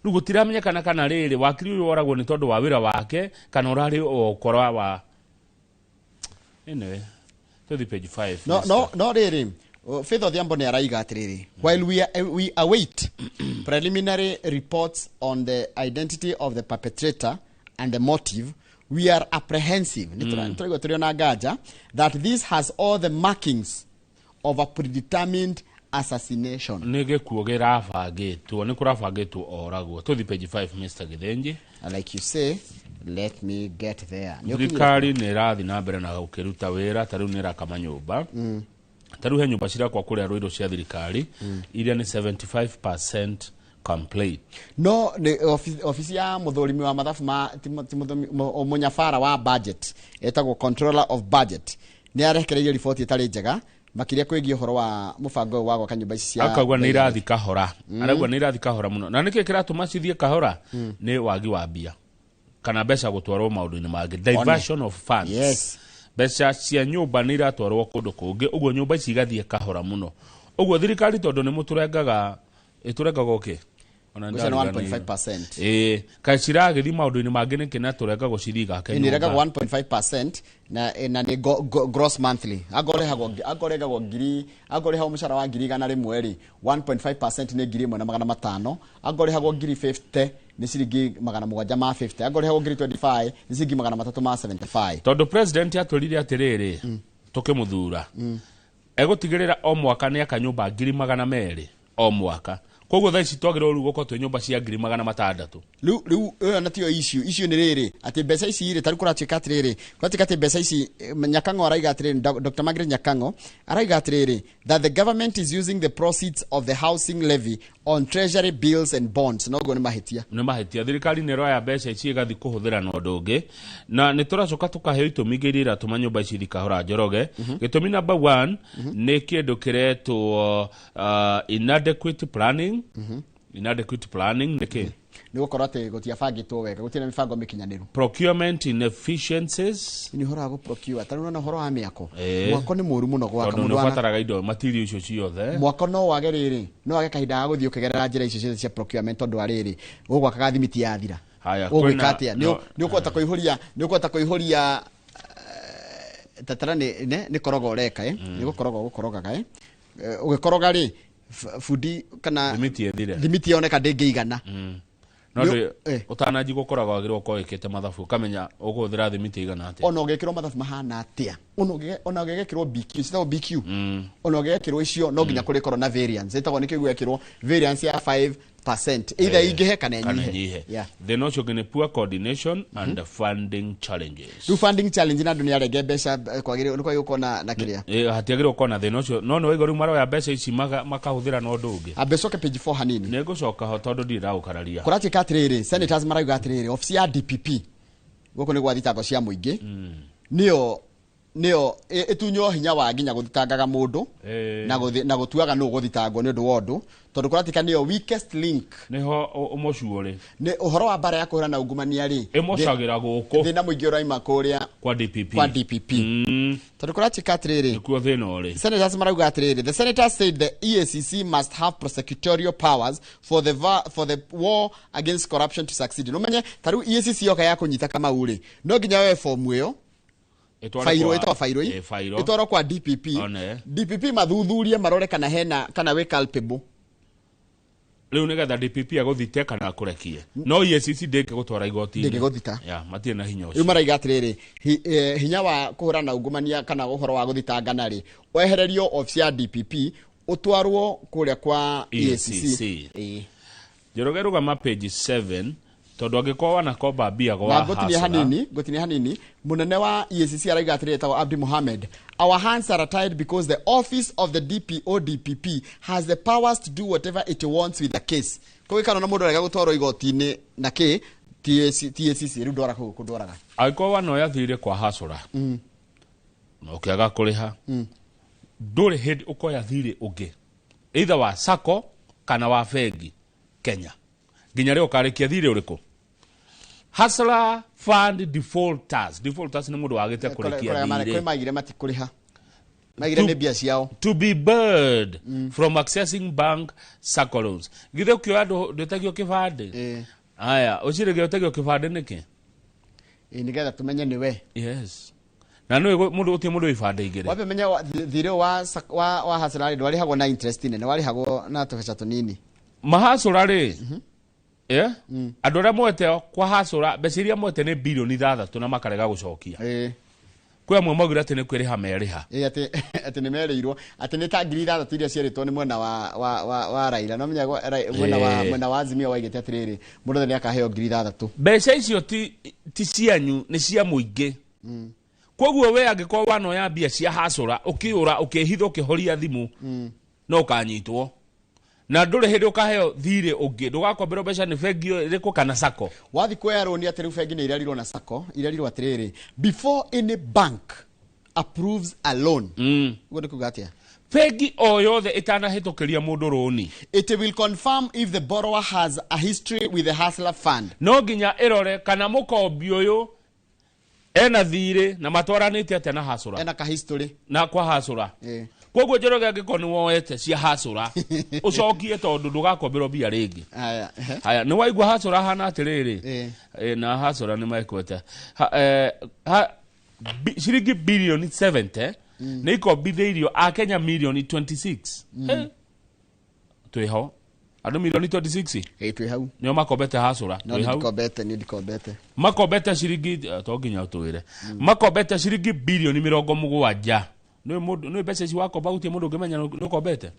Rĩu gũtiramenyekana kana rĩrĩ wakiri ũyũ oragwo nĩ tondũ wa wĩra wake kana ũrarĩ o ũkora wa, anyway, tũthi page 5. No rĩrĩ, Faith Odhiambo nĩ araiga atĩrĩrĩ, while we await preliminary reports on the identity of the perpetrator and the motive, we are apprehensive, nĩ tũraigua tũrĩ ona nganja, that this has all the markings of a predetermined assassination. Nĩ gĩkuũ gĩrabangĩtwo, nĩ kũrabangĩtwo oragwo. Tũthi page 5, Mr. Gĩthĩnji. And like you say, Let me get there. Nĩ ũkinyire? Thirikari nä ĩrathiĩ na mbere na gũkĩruta wĩra. Ta rĩu nĩ ĩraka manyũmba. Ta rĩu he nyũmba cirakwa kũrĩa Rũirũ cia thirikari iria nĩ 75% complete. No nĩ ofici ya mũthũrimi wa mathabu ma ti mũnyabara wa budget, etagwo controller of budget, nĩ arekereirie riboti ĩtarĩ njega makĩria kwĩgiĩ ũhoro wa mũbango ũyũ wa gwaka nyũmba ici cia Akauga nĩ bei ya irathiĩ kahora. Arauga nĩ irathiĩ kahora mũno. Na nĩkĩ kĩratũma cithiĩ kahora? Nĩ wagi wa mbia kana mbeca gũtwarwo maũndũ-inĩ mangĩ, diversion of funds. Mbeca cia nyũmba nĩ iratwarwo kũndũ kũngĩ, ũguo nyũmba ici igathiĩ kahora mũno. Ũguo thirikari, tondũ nĩ mũtũrengaga, ĩtũrengaga ũkĩ? Ona Ũcio nĩ ndariganĩirwo. 1.5%. Ĩĩ, kaĩ ciragĩthiĩ maũndũ-inĩ mangĩ nĩkĩ na tũrengagwo cithiĩ igake Nĩ irengagwo nyũmba? 1.5% na nĩ gross monthly. Angorehagwo ngiri, angorehagwo mũcara wa 100,000 rĩ, 1.5% nĩ 1,500. Angorehagwo 50,000 nĩ ciringi 750. Angorehagwo 25,000 nĩ ciringi 375. Tondũ president atwĩrire atĩrĩrĩ, tũkĩmũthura, egũtigĩrĩra o mwaka nĩ aka nyũmba 200,000 o mwaka. Koguo thaa ici twagĩrĩirwo rĩu gũkorwo twĩ nyũmba cia 600,000. Rĩu ĩyo na tiyo issue nĩ rĩrĩ atĩ mbeca ici rĩ, tarĩu kũratuĩka atĩrĩrĩ, kũratuĩka atĩ mbeca ici, Nyakang'o araiga atĩrĩrĩ, Dr. Margaret Nyakang'o araiga atĩrĩrĩ, that the government is using the proceeds of the housing levy on treasury bills and bonds. No ũguo nĩ mahĩtia. Nĩ mahĩtia. Thirikari nĩ ĩroya mbeca ici ĩgathiĩ kũhũthĩra na ũndũ ũngĩ. Na nĩ tũracoka tũkaheo itũmi ingĩ iria iratũma nyũmba ici ikahora, Njoroge. Gĩtũmi number one nĩ kĩndũ kĩretwo inadequate planning. Inadequate planning nĩ kĩ? Nĩ gũkorwo atĩ gũtiabangĩtwo wega, gũtirĩ na mĩbango mĩkinyanĩru. Procurement inefficiencies. Nĩ ũhoro wa gũprocure. Tarĩu nona ũhoro wa mĩako. Ĩĩ. Mwako nĩ mũru mũno gwaka. Tondũ nĩ Mũndũ wana ũbataraga indo, material icio ciothe. Mwako no wage rĩrĩ, no wage kahinda ga gũthiĩ ũkĩgerera njĩra icio ciothe cia procurement, tondũ wa rĩrĩ, ũgwakaga thimiti yathira. Haya, ũgwĩka kwĩna- atĩa? Nĩ ũkũhota kũihũria, nĩ ũkũhota kũihũria tatara nĩ koroga ũreka, nĩ gũkoroga ũgũkorogaga, ũgĩkoroga rĩ, bundi kana thimiti ĩthire. Thimiti yoneka ndĩngĩigana. No ndĩ eh. ũtananji gũkoragwo wagĩrĩirwo gũkorwo wĩkĩte mathabu, ũkamenya ũkũhũthĩra thimiti igana atĩa. Ona ũgĩkĩrwo mathabu mahana atĩa, ona ũgĩgĩkĩrwo BQ, citagwo BQ, ona ũgĩgĩkĩrwo icio, no nginya kũrĩkorwo na variance, ĩtagwo nĩkĩo gwekĩrwo variance ya 5%, either ingĩhe kana kana ĩnyihe. ĩnyihe. Yeah. Thĩna ũcio ũngĩ nĩ poor coordination and funding challenges. Rĩu funding challenge, na andũ nĩ arenge mbeca, kwagĩrĩirwo nĩ kwagĩrĩirwo gũkorwo na kĩrĩa. Hatiagĩrĩirwo gũkorwo na thĩna ũcio, no nĩ waigua rĩu maroya mbeca ici makahũthĩra na ũndũ ũngĩ. Ambe coke page 4 hanini. Nĩ ngũcoka ho tondũ ndirĩ ndagũkararia. Kũratuĩka atĩrĩrĩ, senators marauga atĩrĩrĩ, obici ya DPP gũkũ nĩ gwa thitango cia mũingĩ, nĩyo ĩtunywo hinya wa nginya gũthitangaga mũndũ na gũtuaga nũ gũthitangwo nĩ ũndũ wa ũndũ, tondũ kũratuĩka nĩyo weakest link. Nĩho ũmocu ũrĩ. Nĩ ũhoro wa mbara ya kũhũrana na ungumania rĩ, ĩmocagĩra gũkũ. Thĩna mũingĩ ũraima kũrĩa kwa DPP. Kwa DPP. Tondũ kũratuĩka atĩrĩrĩ, nĩkuo thĩna ũrĩ. Senators marauga atĩrĩrĩ, the senators said the EACC must have prosecutorial powers for the war against corruption to succeed. Numenye ta rĩu EACC yoka ya kũnyita Kamau rĩ, no nginya yoe fomu ĩyo, Ĩtware fairo, ĩtagwo fairo, fairo. ĩtwarwo kwa DPP. One. DPP mathuthurie marore kana hena, kana wĩ culpable. Rĩu nĩgetha DPP agũthite kana akũrekie, no EACC ndĩngĩgũtwara igoti-inĩ. Ndĩngĩgũthita. Ya, matirĩ na hinya Rĩu ũcio. maraiga atĩrĩrĩ, hinya wa kũhũrana na ungumania kana ũhoro wa gũthitangana rĩ, wehererio obici ya DPP ũtwarwo kũrĩa kwa EACC. EACC. Njoroge, rũgama page 7, tondũ angĩkorwo wanakomba mbia gwa Na ngũtinia Hustler, hanini, ngũtinia hanini. Mũnene wa EACC araiga atĩrĩrĩ, etagwo Abdi Mohamed, "Our hands are tied because the office of the DPO DPP has the powers to do whatever it wants with the case." Koguo kana na mũndũ arega gũtwarwo igoti-inĩ na kĩ TAC, TACC rĩu ndwara kũu kũndwaraga. Angĩkorwo wanoya thirĩ kwa hasũra na ũkĩaga kũrĩha, ndũrĩ hĩndĩ ũkoya thirĩ ũngĩ, either wa sacco kana wa bengi Kenya, nginya rĩo ũkarĩkia thirĩ ũrĩkũ. Hustler Fund defaulters, defaulters nĩ mũndũ wagĩte kũrĩkia kwĩ thirĩ, maigire matikũrĩha, maigire nĩ mbia ciao. To be barred from accessing bank sacco loans. Githĩ ũkĩoya ndwĩtagio kĩbandĩ? Aya, ũcirĩge ũtagio kĩbandĩ nĩkĩ? Ĩ, nĩgetha tũmenye nĩ we. Yes, na nĩ mũndũ gũtirĩ mũndũ wĩ ibandĩ igĩrĩ. Wambe menya thirĩ wa Hustler rĩ, ndwarĩhagwo na interest nene, warĩhagwo na tũbeca tũnini. Mahacũra rĩ, andũ arĩa moete kwa hacũra, mbeca iria moete nĩ 6 bilioni na makarega gũcokia. Kwĩ amwe maugire atĩ nĩ kwĩrĩha merĩha. Ĩ, atĩ nĩ merĩirwo atĩ nĩ ta 6,000 iria cierĩtwo nĩ mwena wa Raila. No menya mwena wa Azimio waigĩte atĩrĩrĩ, mũndũ othe nĩ akaheo 6,000. Mbeca icio ti cianyu, nĩ cia mũingĩ. Koguo we angĩkorwo wanoya mbia cia hasũra, ũkĩũra, ũkĩhitha, ũkĩhoria thimũ, no ũkanyitwo. Na ndũrĩ hĩndĩ ũkaheo thirĩ ũngĩ, ndũgakomberwo mbeca nĩ bengi ĩrĩkũ kana sacco. Wathi kuoya rũni atĩ rĩu bengi nĩ irerirwo na sacco, irerirwo atĩrĩrĩ, before any bank approves a loan. Ũguo nĩ kuga atĩa? Bengi o yothe ĩtanahĩtũkĩria mũndũ rũni, it will confirm if the borrower has a history with the Hustler Fund. No nginya ĩrore kana mũkombi ũyũ ena thirĩ na matwaranĩte atĩa na hasũra. Ena ka history. Na kwa hasũra. Koguo Njoroge angĩkorwo nĩ woete cia hasũra, ũcokie tondũ ndũgakomberwo mbia rĩngĩ. Haya, nĩ waigua hasũra hana atĩrĩrĩ. Na hasũra nĩ mekwete. Ciringi bilioni 70 nĩ ikombithĩirio Akenya milioni 26. Twĩho. Andũ milioni 26? Twĩ hau. Nĩo makombete hasũra. No, nĩ ndikombete. Makombete ciringi, to nginya ũtwĩre. Makombete ciringi bilioni 70. Nĩ mbeca ici wakomba gũtirĩ mũndũ ũngĩmenya nĩ ũkombete.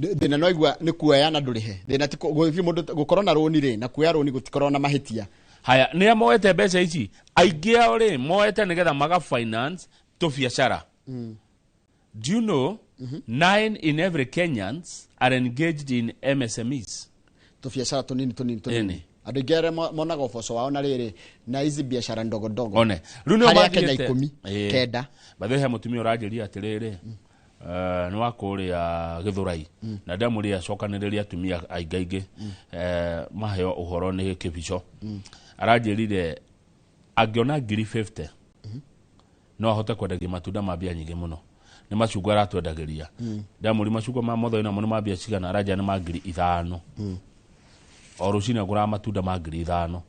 Thĩna no igua nĩ kuoya na ndũrĩhe. Thĩna ti gũtirĩ mũndũ gũkorwo na rũni rĩ, na kuoya rũni gũtikorwo na mahĩtia. Haya, nĩ a moete mbeca ici? Aingĩ ao rĩ, moete nĩgetha maga finance tũbiacara. Do you know 9 in every Kenyans are engaged in MSMEs? Tũbiacara tũnini tũnini tũnini. Andũ aingĩ arĩa monaga ũboco wao na rĩrĩ na hizi biacara ndogo ndogo. One. Rĩu nĩo Harĩ Akenya mathiĩte. 10, 9. By the way, he mũtumia ũranjĩria atĩrĩrĩ, nĩ wa kũrĩa Gĩthũrai. Na ndamũrĩa acokanĩrĩria atumia aingĩ aingĩ, maheo ũhoro nĩ kĩbico. Aranjĩrire angĩona 50,000 no ahote kwendagia matunda ma mbia nyingĩ mũno. Nĩ macungwa aratwendagĩria. Ndamũri macungwa ma mothe namo nĩ ma mbia cigana, aranjĩra nĩ ma 5,000. O rũcinĩ agũraga matunda ma 5,000.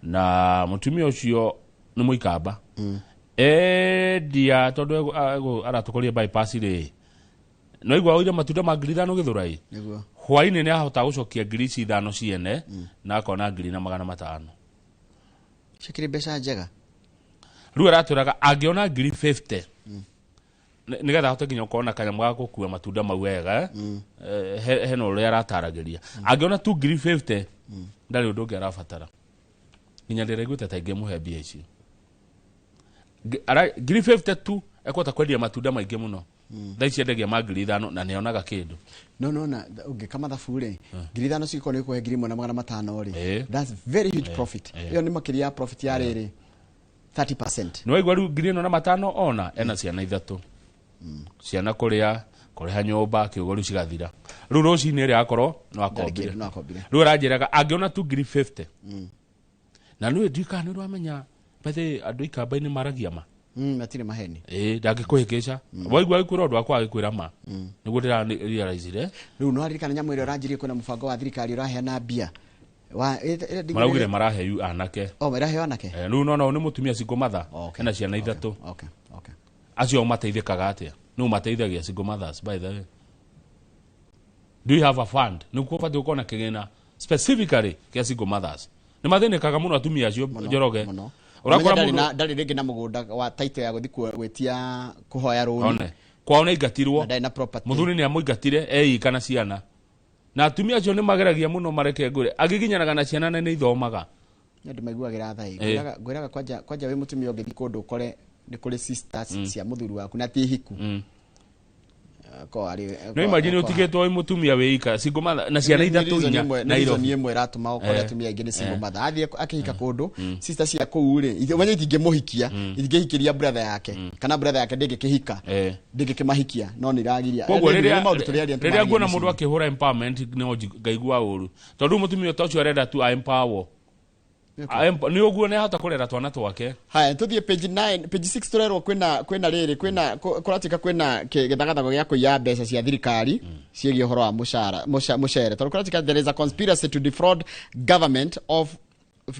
Na mũtumia ũcio nĩ mũikamba. Endia tondũ aratũkoria bypass rĩ. No igua oire matunda ma 5,000 Gĩthũrai. Nĩguo. Hwainĩ nĩ ahota gũcokia 5,000 ciene na akona 1,500. Cikĩrĩ mbeca njega. Rĩu aratwĩraga angĩona 50,000 nĩgetha ahote nginya gũkorwo na kanyamũ ga gũkua matunda mau wega, hena ũrĩa arataragĩria. Angĩona tu 50,000 ndarĩ ũndũ ũngĩ arabatara. Nginya ndĩraiguĩte ta ingĩmũhe mbia icio. 50,000 tu ekũhota kwendia matunda maingĩ mũno. Thaa ici endagia ma 5,000 na nĩonaga kĩndũ. No na ũngĩka mathabu rĩ, 5,000 cigĩkorwo nĩ ũkũhe 1,500 rĩ. That's very huge profit. Ĩyo nĩ makĩria ya profit ya rĩrĩ 30%. Nĩ waigua rĩu 1,500 ona ena ciana 3. Ciana kũrĩa, kũrĩha nyũmba, kĩũgo rĩu cigathira. Rĩu rũcinĩ rĩ akorwo no akombire. Rĩu aranjĩraga angĩona tu 50,000. Na nĩ ndiũĩ kana nĩ ũramenya bethe andũ ikamba-inĩ maragia ma. Matirĩ maheni. Ndangĩkũhĩkĩca. Waigua agĩkwĩra ũndũ wakwa agĩkwĩra ma. Nĩguo ndĩra-realize-ire. Rĩu no aririkana nyamũ ĩrĩa ũranjirie kwĩna mũbango wa thirikari ũraheana mbia. Maraugire maraheo anake. Oh, maraheo anake? Rĩu no nĩ mũtumia single mother. Ena ciana 3. Okay. Acio mateithĩkaga atĩa? Nũ mateithagia single mothers, by the way? Do you have a fund? Nĩ ũbatiĩ gũkorwo na kĩgĩna specifically kĩa single mothers. Nĩ mathĩnĩkaga mũno atumia acio Njoroge. Ũrakora mũndũ ndarĩ rĩngĩ na mũgũnda wa title ya gũthiĩ gwĩtia kũhoya rũni. One. Kwao nĩ aingatirwo. Ndarĩ na property. Mũthuri nĩ amũingatire eika na ciana. Na atumia acio nĩ mageragia mũno mareke ngũre. Agĩginyanaga na ciana na nĩ ithomaga. Nĩ andũ maiguagĩra tha. Ngwĩraga kwanja wĩ mũtumia ũngĩthiĩ kũndũ ũkore nĩ kũrĩ sisters cia mũthuri waku na ti hiku. No imagine ũtigĩtwo wĩ mũtumia wĩ ika single mother na ciana 3 4 na reason ĩmwe ĩratũma ũkore atumia aingĩ nĩ single mother. Athiĩ akĩhika kũndũ sister cia kũu rĩ, ũmenye itingĩmũhikia, itingĩhikĩria brother yake kana brother yake ndĩngĩkĩhika, ndĩngĩkĩmahikia, no nĩ iragiria. Koguo rĩrĩa nguona mũndũ akĩhũra empowerment no ngaigua ũru. Tondũ mũtumia ta ũcio arenda tu a empower. Nĩ ũguo nĩ ahota kũrera twana twake. Haya, tũthiĩ page 9, page 6 tũrerwo kwĩna rĩrĩ, kwĩna kũratuĩka kwĩna gĩthagathago gĩa kũiya mbeca cia thirikari ciĩgiĩ ũhoro wa mũcara, mũcere. Tondũ kũratuĩka there is a conspiracy to defraud government of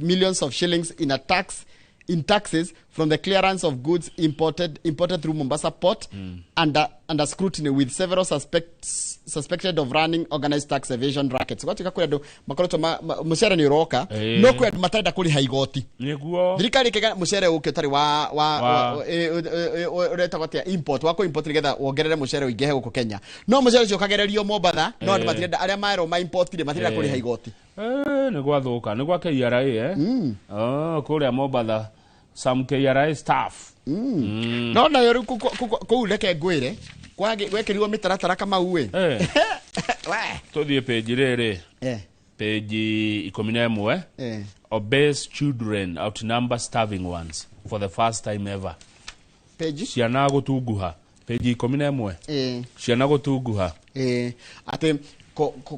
millions of shillings in taxes from the clearance of goods imported through Mombasa port under scrutiny with several suspects suspected of running organized tax evasion rackets. Gwatuĩka kũrĩ andũ makoretwo mũcere nĩ ũroka, no kwĩ andũ matarenda kũrĩha igoti. Nĩguo. Thirikari ĩkĩga mũcere ũke ũtarĩ wa ũretagwo atĩa, import wa kũ-import nĩgetha wongerere mũcere ũingĩhe gũkũ Kenya, no mũcere ũcio ũkagererio Mombatha, no andũ matirenda, arĩa merwo ma import rĩ, matirenda kũrĩha igoti. Nĩ gwathũka, nĩ gwa KRA, eh? Oh, kũrĩa Mombatha some KRA staff. No nayo rĩu kũu reke ngwĩre gwekĩrirwo mĩtaratara Kamau ĩ. Tũthiĩ page rĩrĩ, page 11. Obese children outnumber starving ones for the first time ever. Page? Ciana gũtunguha, page 11. Ciana gũtunguha. Atĩ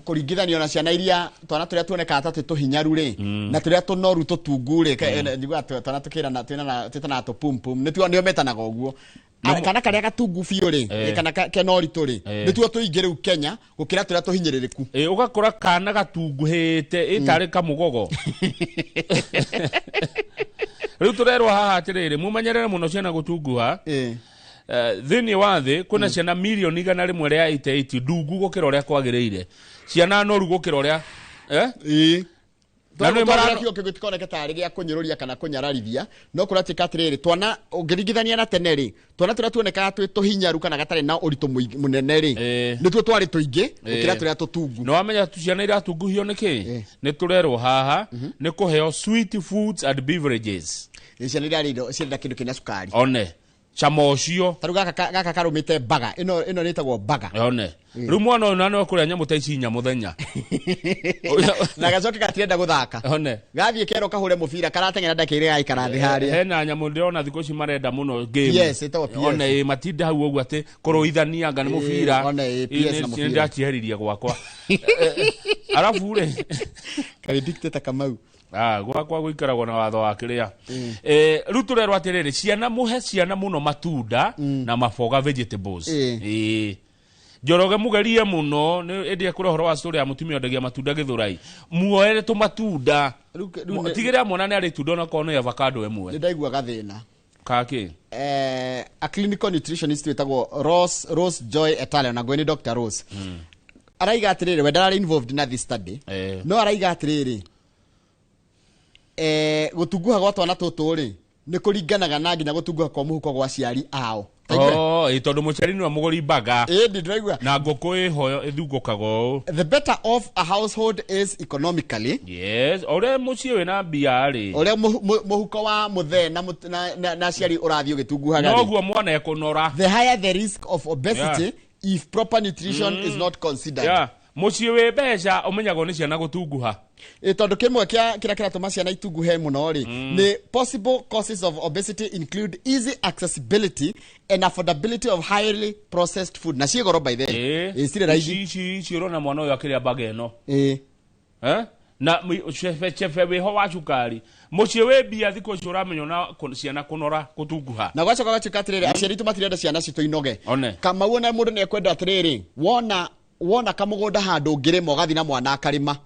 kũringithanio na ciana iria, twana tũrĩa tuonekaga ta twĩ tũhinyaru rĩ, na tũrĩa tũnoru tũtungu rĩ, njiguaga twana tũkĩrana twĩtanaga tũpumpum, nĩtuo nĩo metanaga ũguo. Kana karĩa gatungu biũ rĩ, kana kena ũritũ rĩ, nĩtuo tũingĩ rĩu Kenya gũkĩra tũrĩa tũhinyĩrĩrĩku. Ũgakora kana gatunguhĩte ĩtarĩ kamũgogo. Rĩu tũrerwo haha atĩrĩrĩ, mumenyerere mũno ciana gũtunguha. Thĩinĩ wa thĩ kwĩna ciana mirioni 188 ndungu gũkĩra ũrĩa kwagĩrĩire, ciana noru gũkĩra ũrĩa Na nĩ mara gĩtikoneke tarĩ gĩa kũnyũrũria kana kũnyararithia, no kũratuĩka atĩrĩrĩ, twana ũngĩringithania na tene rĩ, twana tũrĩa tuonekaga twĩ tũhinyaru kana gatarĩ na ũritũ mũnene rĩ, nĩtuo twarĩ tũingĩ gũkĩra tũrĩa tũtungu. Nĩ wamenya ciana iratunguhio nĩkĩ? Nĩ tũrerwo haha nĩ kũheo sweet foods and beverages. Ciana iria indo cienda kĩndũ kĩna cukari. One cama ũcio. Ta rĩu gaka karũmĩte baga ĩno ĩtagwo baga. One rĩu mwana ũyũ na kũrĩa nyamũ ta ici 4 mũthenya. Na gacoke gatirenda gũthaka. One gathiĩ kerwo kahũre mũbira, karateng'era ndagĩka igĩrĩ gaikara thĩ harĩa. Hena nyamũ ndĩrona thikũ ici marenda mũno game. Yes, ĩtagwo PS. One ĩ matinda hau ũguo atĩ kũrũithania anga nĩ mũbira. One ĩ PS na mũbira. Nĩndacieherire gwakwa. Arabu rĩ, karĩ dictator Kamau. Gwakwa gũikaragwo na watho wa kĩrĩa. Rĩu tũrerwo atĩrĩrĩ, ciana, mũhe ciana mũno matunda na maboga, vegetables. Njoroge mũgerie mũno nĩ ĩndĩ ekũra ũhoro wa story ya mũtumia wendagia matunda Gĩthũrai, muoere tũmatunda. Tigĩrĩra mwana nĩ arĩ itunda onakorwo nĩ avocado ĩmwe. Nĩ ndaigua gathĩna. Kaki? A clinical nutritionist wĩtagwo Rose Joy Etale, na ngwe nĩ Dr. Rose, araiga atĩrĩrĩ, we ndararĩ involved na this study, no araiga atĩrĩrĩ, gũtunguha gwa twana tũtũ rĩ, nĩ kũringanaga na nginya gũtunguha kwa mũhuko gwa aciari ao. Oh, tondũ mũciari nĩwe mũgũri baga. Ĩĩ, ndĩraigua. Na ngũkũ ĩho ĩthungũkaga ũũ. The better off a household is economically. Yes, ũrĩa mũciĩ wĩna mbia rĩ. Ũrĩa mũhuko wa mũthee na aciari ũrathiĩ ũgĩtunguhaga rĩ. Noguo mwana ekũnora. The higher the risk of obesity if proper nutrition is not considered. Mũciĩ wĩ mbeca ũmenyagwo nĩ ciana gũtunguha. Tondũ kĩmwe kĩa kĩrĩa kĩratũma ciana itunguhe mũno rĩ, nĩ possible causes of obesity include easy accessibility and affordability of highly processed food, na ciĩ goro by the way. Cirĩ raithi. Ici ũrona mwana ũyũ akĩrĩa baga ĩno. Na chebe chebe wĩho wa cukari. Mũciĩ wĩ mbia thikũ ici ũramenya na ciana kũnora gũtunguha. Na gwacoka gwatuĩka atĩrĩrĩ, aciari itũ matirenda ciana citũ inoge. One. Kamau ona mũndũ nĩ ekwenda atĩrĩrĩ, wona kamũgũnda handũ ũngĩrĩma, ũgathiĩ na mwana akarĩma.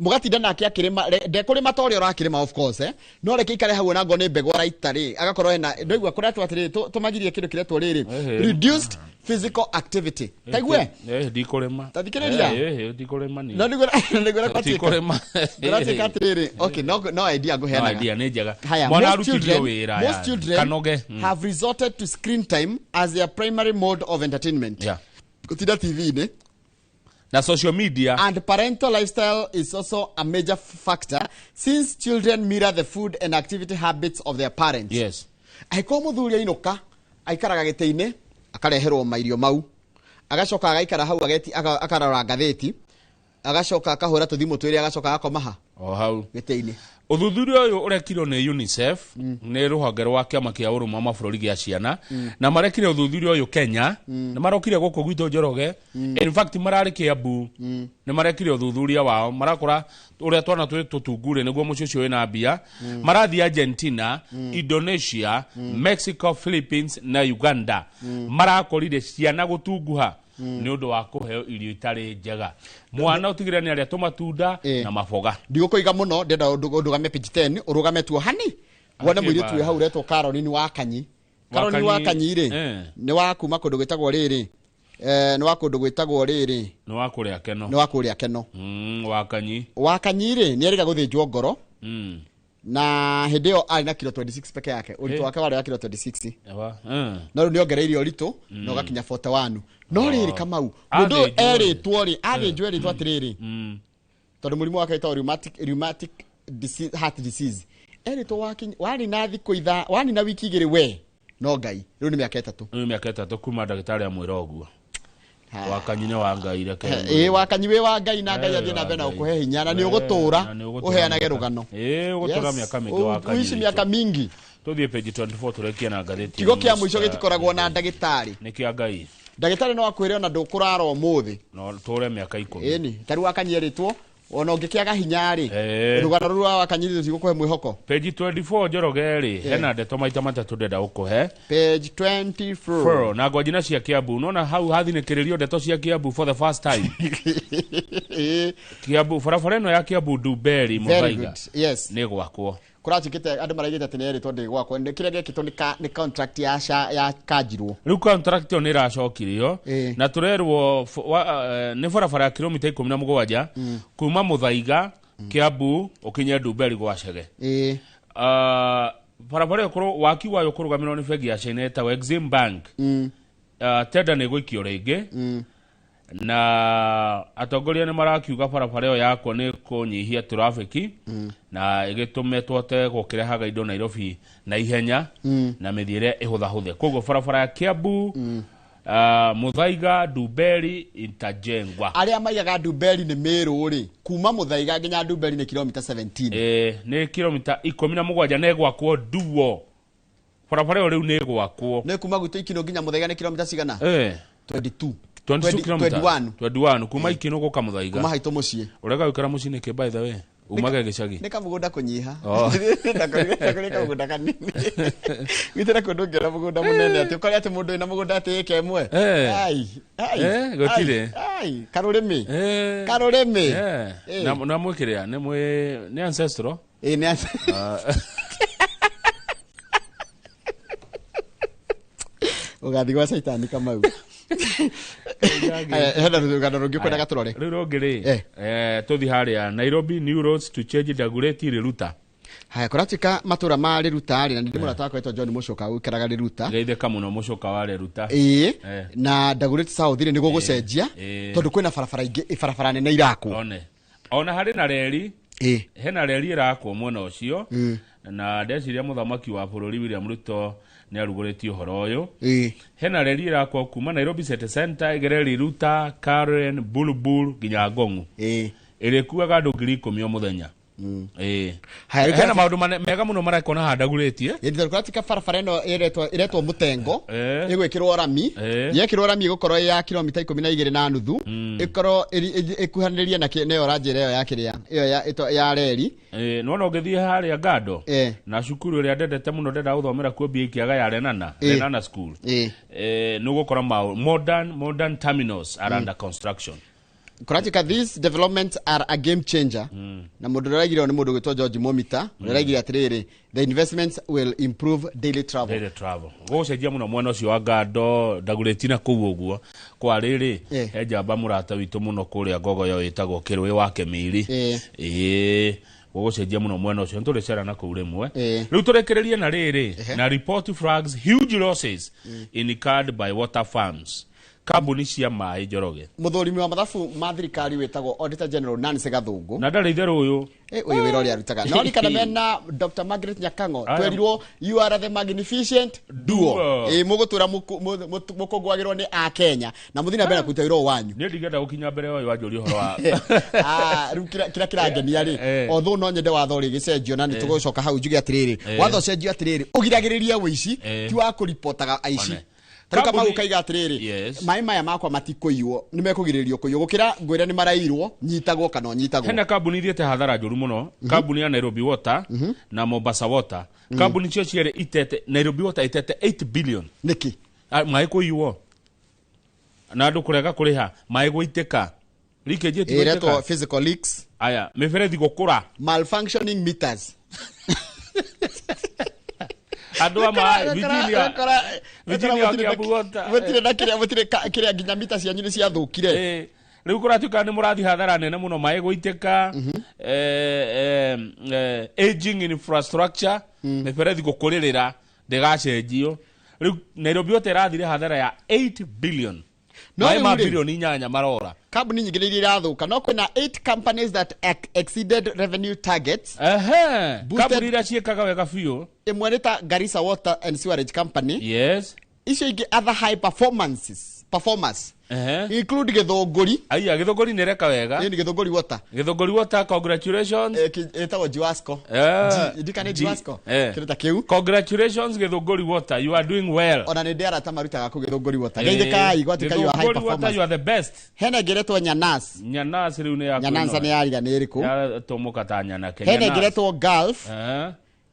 Mũgatinda nake akĩrĩma, ndekũrĩma ta ũrĩa ũrakĩrĩma of course, no reke ikare hau ona ngorwo nĩ mbegũ araita rĩ, agakorwo ena ndaigua kũretwo atĩrĩrĩ, tũmagirie kĩndũ kĩretwo rĩrĩ, reduced physical activity. Taigue? Ndikũrĩma. Ta thikĩrĩria. Ndikũrĩma niĩ. No nĩguo kwatuĩka. Ndikũrĩma. Kũratuĩka atĩrĩrĩ, okay, no idea ngũheanaga. No idea nĩ njega. Haya, Mwana most arutithio children, wĩra, most yani. children Kanoge. Have resorted to screen time as their primary mode of entertainment. Gũtinda TV-inĩ. Na social media. And parental lifestyle is also a major factor since children mirror the food and activity habits of their parents. Angĩkorwo mũthuri ainũka, aikaraga gĩtĩ-inĩ, akareherwo mairio mau, agacoka agaikara hau akarora ngathĩti, agacoka akahũra tũthimũ twĩrĩ, agacoka agakoma ha? O hau. Gĩtĩ-inĩ. Ũthuthuria ũyũ ũrekirwo nĩ UNICEF, nĩ rũhonge rwa kĩama kĩa ũrũmwe wa mabũrũri gĩa ciana, na marekire ũthuthuria ũyũ Kenya, na marokire gũkũ gwitũ Njoroge. In fact mararĩ Kiambu, nĩ marekire ũthuthuria wao, marakora ũrĩa twana twĩ tũtungu-rĩ nĩguo mũciĩ ũcio wĩna mbia. Marathiĩ Argentina, Indonesia, Mexico, Philippines na Uganda. Marakorire ciana gũtunguha nĩ ũndũ wa kũheo irio itarĩ njega. Mwana ũtigĩrĩre nĩ arĩa tũmatunda na maboga. Ndigũkũiga mũno, ndĩrenda ũndũgame page 10, ũrũgame tuo hani. Wone Hatirĩ mũirĩtu wĩ mbara. hau ũretwo Caroline Wakanyi. Caroline Wakanyi, Wakanyi rĩ, nĩ wa kuma kũndũ gwĩtagwo rĩrĩ, nĩ wa kũndũ gwĩtagwo rĩrĩ, Nĩ wa kũrĩa Keno. Nĩ wa kũrĩa Keno. Wakanyi. Wakanyi rĩ, nĩ erĩga gũthĩnjwo ngoro, na hĩndĩ ĩyo arĩ na kilo 26 peke yake. Ũritũ wake warĩ wa kilo 26. Ewa. No rĩu nĩ ongereire ũritũ na ũgakinya 41. No rĩrĩ, Kamau, mũndũ ũyũ Athĩnjwo rĩ. erĩtwo rĩ, athĩnjwo erĩtwo atĩrĩrĩ, tondũ mũrimũ wake wĩtagwo rheumatic disease, heart disease, erĩtwo warĩ na thikũ itha, warĩ na wiki 2 we no Ngai, rĩu nĩ mĩaka 3. Rĩu mĩaka 3 kuma ndagĩtarĩ amwĩra ũguo. Wakanyi nĩ wa Ngai, reke. Ĩĩ, Wakanyi wĩ wa Ngai, na Ngai Eh, athiĩ na mbere na wa Ngai. gũkũhe hinya, na nĩ Eh, ũgũtũra na nĩ ũgũtũra ũheanage rũgano. Ĩĩ, ũgũtũra Yes. mĩaka mĩingĩ, Wakanyi Uici witũ. mĩaka mingi. Tũthiĩ page 24 tũrekie na ngathĩti. Kiugo ĩno, kĩa mũico Mr. gĩtikoragwo na ndagĩtarĩ. Nĩ kĩa Ngai. Ndagĩtarĩ no akwĩre ona ndũkũrara ũmũthĩ. No tũre mĩaka 10. Ĩni tarĩu Wakanyi erĩtwo ona ũngĩkĩaga hinya rĩ, Eh. rũgano rũu rwa Wakanyi rũtigũkũhe mwĩhoko. Page 24, Njoroge rĩ, Eh. hena ndeto maita matatũ ndenda gũkũhe. Page 24. Four, na ngwanjina cia Kiambu nona hau hathinĩkĩrĩrio ndeto cia Kiambu for the first time. Kiambu, barabara ĩno ya Kiambu Ndumberi Very Muthaiga good. Yes. nĩ gwakwo. Kũratuĩkĩte andũ maraigĩte atĩ nĩ erĩtwo ndĩgwakwo. Nĩ kĩrĩa gĩekĩtwo nĩ contract ya kanjirwo. Rĩu contract ĩyo nĩ ĩracokirio na tũrerwo nĩ barabara ya kilomita 17 kuma Muthaiga Kiambu ũkinye Ndumberi gwa Chege. Barabara ĩyo waki wayo kũrũgamĩrĩrwo nĩ bengi ya China ĩtagwo Exim Bank. Tenda nĩ ĩgũikio rĩngĩ, na atongoria nĩ marakiuga barabara ĩyo yakwo nĩ kũnyihia trafiki na ĩgĩtũme tũhote gũkĩrehaga indo Nairobi na ihenya na mĩthiĩre ĩhũthahũthe. Koguo barabara ya Kiambu Muthaiga Ndumberi itajengwa. Arĩa maigaga Ndumberi nĩ Mĩrũ rĩ, kuma Muthaiga nginya Ndumberi nĩ kilomita 17. Nĩ kilomita 17 na ĩgwakwo duo. Barabara ĩyo rĩu nĩ ĩgwakwo. Nĩ kuma gwitũ Ikinũ nginya Muthaiga nĩ kilomita cigana? 22. 22 kilometers. 21. 21 kuma Ikinũ gũka Muthaiga. Kuma haitũ mũciĩ. Ũrega gũikara mũciĩ nĩkĩ, by the way? Umage gĩcagi. Nĩ kamũgũnda kũnyiha. Oh. Ndakũrĩ kamũgũnda kanini. Gwitũ na kũndũ ũngĩona mũgũnda mũnene atĩ ũkore atĩ mũndũ wĩna mũgũnda atĩ ĩka ĩmwe. Eh. Ai, ai, Gũtirĩ. ai, ai, karũrĩmĩ. Karũrĩmĩ. Na mwĩkĩrĩa nĩ mwĩ nĩ ancestral. Ĩĩ, nĩ ancestral. Ũgathiĩ gwa caitani, Kamau. Hena rũgano rũngĩ ũkwendaga tũrore? Rĩu rũngĩ rĩ, tũthiĩ harĩa Nairobi, new roads to change Dagoretti Riruta. Haya, kũratuĩka matũra ma Riruta rĩ, na nĩ ndĩ mũrata wakwa wĩtwo John Mũcũka ũikaraga Riruta. Geithĩka mũno Mũcũka wa Riruta. Ĩĩ, na Dagoretti South rĩ, nĩ gũgũcenjia tondũ kwĩna barabara ingĩ, barabara nene irakwo. One ona harĩ na reri, hena reri ĩrakwo mwena ũcio, na ndeciria mũthamaki wa bũrũri William Ruto nĩ arugũrĩtie ũhoro ũyũ. Hena reri ĩrakwo kuma Nairobi City Center ĩgere Riruta, Karen, Bulbul nginya Ngong'u, ĩrĩkuaga andũ 10,000 o mũthenya. Ĩĩ. Haya, rĩu Hena maũndũ mega mũno marekwo na handagurĩtie. Ĩĩ, kũratuĩka barabara ĩno ĩretwo Mũtengo ĩgwĩkĩrwo rami. Yekĩrwo rami ĩgũkorwo ĩ ya kilomita 12.5, ĩkorwo ĩkuhanĩrĩrie na nĩyo ũranjĩra ĩyo ya kĩrĩa ĩyo ya reri. Nĩwona ũngĩthiĩ harĩa Ngando na cukuru ĩrĩa ndendete mũno, ndenda gũthomera kuo mbia ikĩaga, ya Lenana, Lenana School, nĩ ũgũkora modern terminals are under construction. Kũratuĩka these developments are a game changer, na mũndũ ũrĩa ũraigire ũũ nĩ mũndũ ũgwĩtwo George Momita, ũrĩa ũraigire atĩrĩrĩ, the investments will improve daily travel. Daily travel gũgũcenjia mũno mwena ũcio wa Ngando, Dagoretti na kũu ũguo kwa rĩrĩ. He njamba mũrata witũ mũno kũrĩa Ngogoyo ĩtagwo Kĩrũĩ wa Kĩmiri. Ĩĩ, gũgũcenjia mũno mwena ũcio, nĩtũrĩcera na kũu rĩmwe. Rĩu tũrĩkĩrĩrie na rĩrĩ, na report flags huge losses incurred by water farms, kambuni cia maĩ, Njoroge. Mũthũrimi wa mathabu ma thirikari wĩtagwo Auditor General Nancy Gathungu. Na ndarĩ itherũ ũyũ. Ũyũ wĩra ũrĩa arutaga no rikana mena Dr. Margaret Nyakango. Aya. Twerirwo you are the magnificent duo. Duo. Ĩ, mũgũtũra mũkũngũagĩrwo nĩ a Kenya na mũthiĩ na mbere na kũruta wĩra ũyũ wanyu. Niĩ ndingĩenda gũkinya mbere ũyũ wanjũria ũhoro wa Ah, rĩu kĩrĩa kĩrangenia rĩ, although no nyende watho rĩgĩcenjio na nĩ tũgũcoka hau njuge atĩrĩrĩ, watho ũcenjio atĩrĩrĩ, ũgiragĩrĩrie ũici, ti wa kũripotaga aici. One. Tarĩu Kamau Kambuni- kaiga atĩrĩrĩ, Yes. maĩ maya makwa matikũiywo, nĩ mekũgirĩrĩrio kũiywo gũkĩra ngwĩre nĩ marairwo, nyitagwo kana ũnyitagwo. Hena kambuni ithiĩte hathara njũru mũno, kambuni ya Nairobi Water na Mombasa Water. Kambuni cio cierĩ itete, Nairobi Water itete 8 billion. Nĩkĩ? Maĩ kũiywo na andũ kũrega kũrĩha, maĩ gũitĩka, leakage ĩti Ĩretwo gũitĩka. physical leaks. Aya, mĩberethi gũkũra. Malfunctioning meters. Andũ a maĩ Virginia Virginia Kiambu Water. Gũtirĩ na kĩrĩa, gũtirĩ kĩrĩa, nginya mita cianyu nĩ ciathũkire. Rĩu kũratuĩka nĩ mũrathiĩ hathara nene mũno, maĩ gũitĩka, aging infrastructure, mĩberethi gũkũrĩrĩra ndĩgacenjio. Rĩu Nairobi Water ĩrathire hathara ya 8 billion. No Maĩ ma rĩu rĩ, 8 bilioni marora. Kambuni nyingĩ nĩ iria irathũka, no kwĩna 8 companies that exceeded revenue targets. Kambuni iria ciĩkaga wega biũ. Ĩmwe nĩ ta Garissa Water and Sewerage Company. Icio ingĩ, other high performances performers include Gĩthũngũri. Aya, Gĩthũngũri nĩ ĩreka wega. Ĩĩ, nĩ Gĩthũngũri Water. Gĩthũngũri Water, congratulations. Ĩtagwo Jiwasco. Ndikane Jiwasco. Kĩndũ ta kĩu. Congratulations, Gĩthũngũri Water, you are doing well. Ona nĩ ndĩ arata marutaga kũ Gĩthũngũri Water. Geithĩkai gwatuĩka you are high Gĩthũngũri Water, performers. you are the best. Hena ĩngĩ ĩretwo Nyanas. Nyanas rĩu nĩ ya Nyananza nĩ yariga nĩ ĩrĩkũ. Yatũmũka ta nyanake. Hena Nyanas. ĩngĩ ĩretwo Gulf.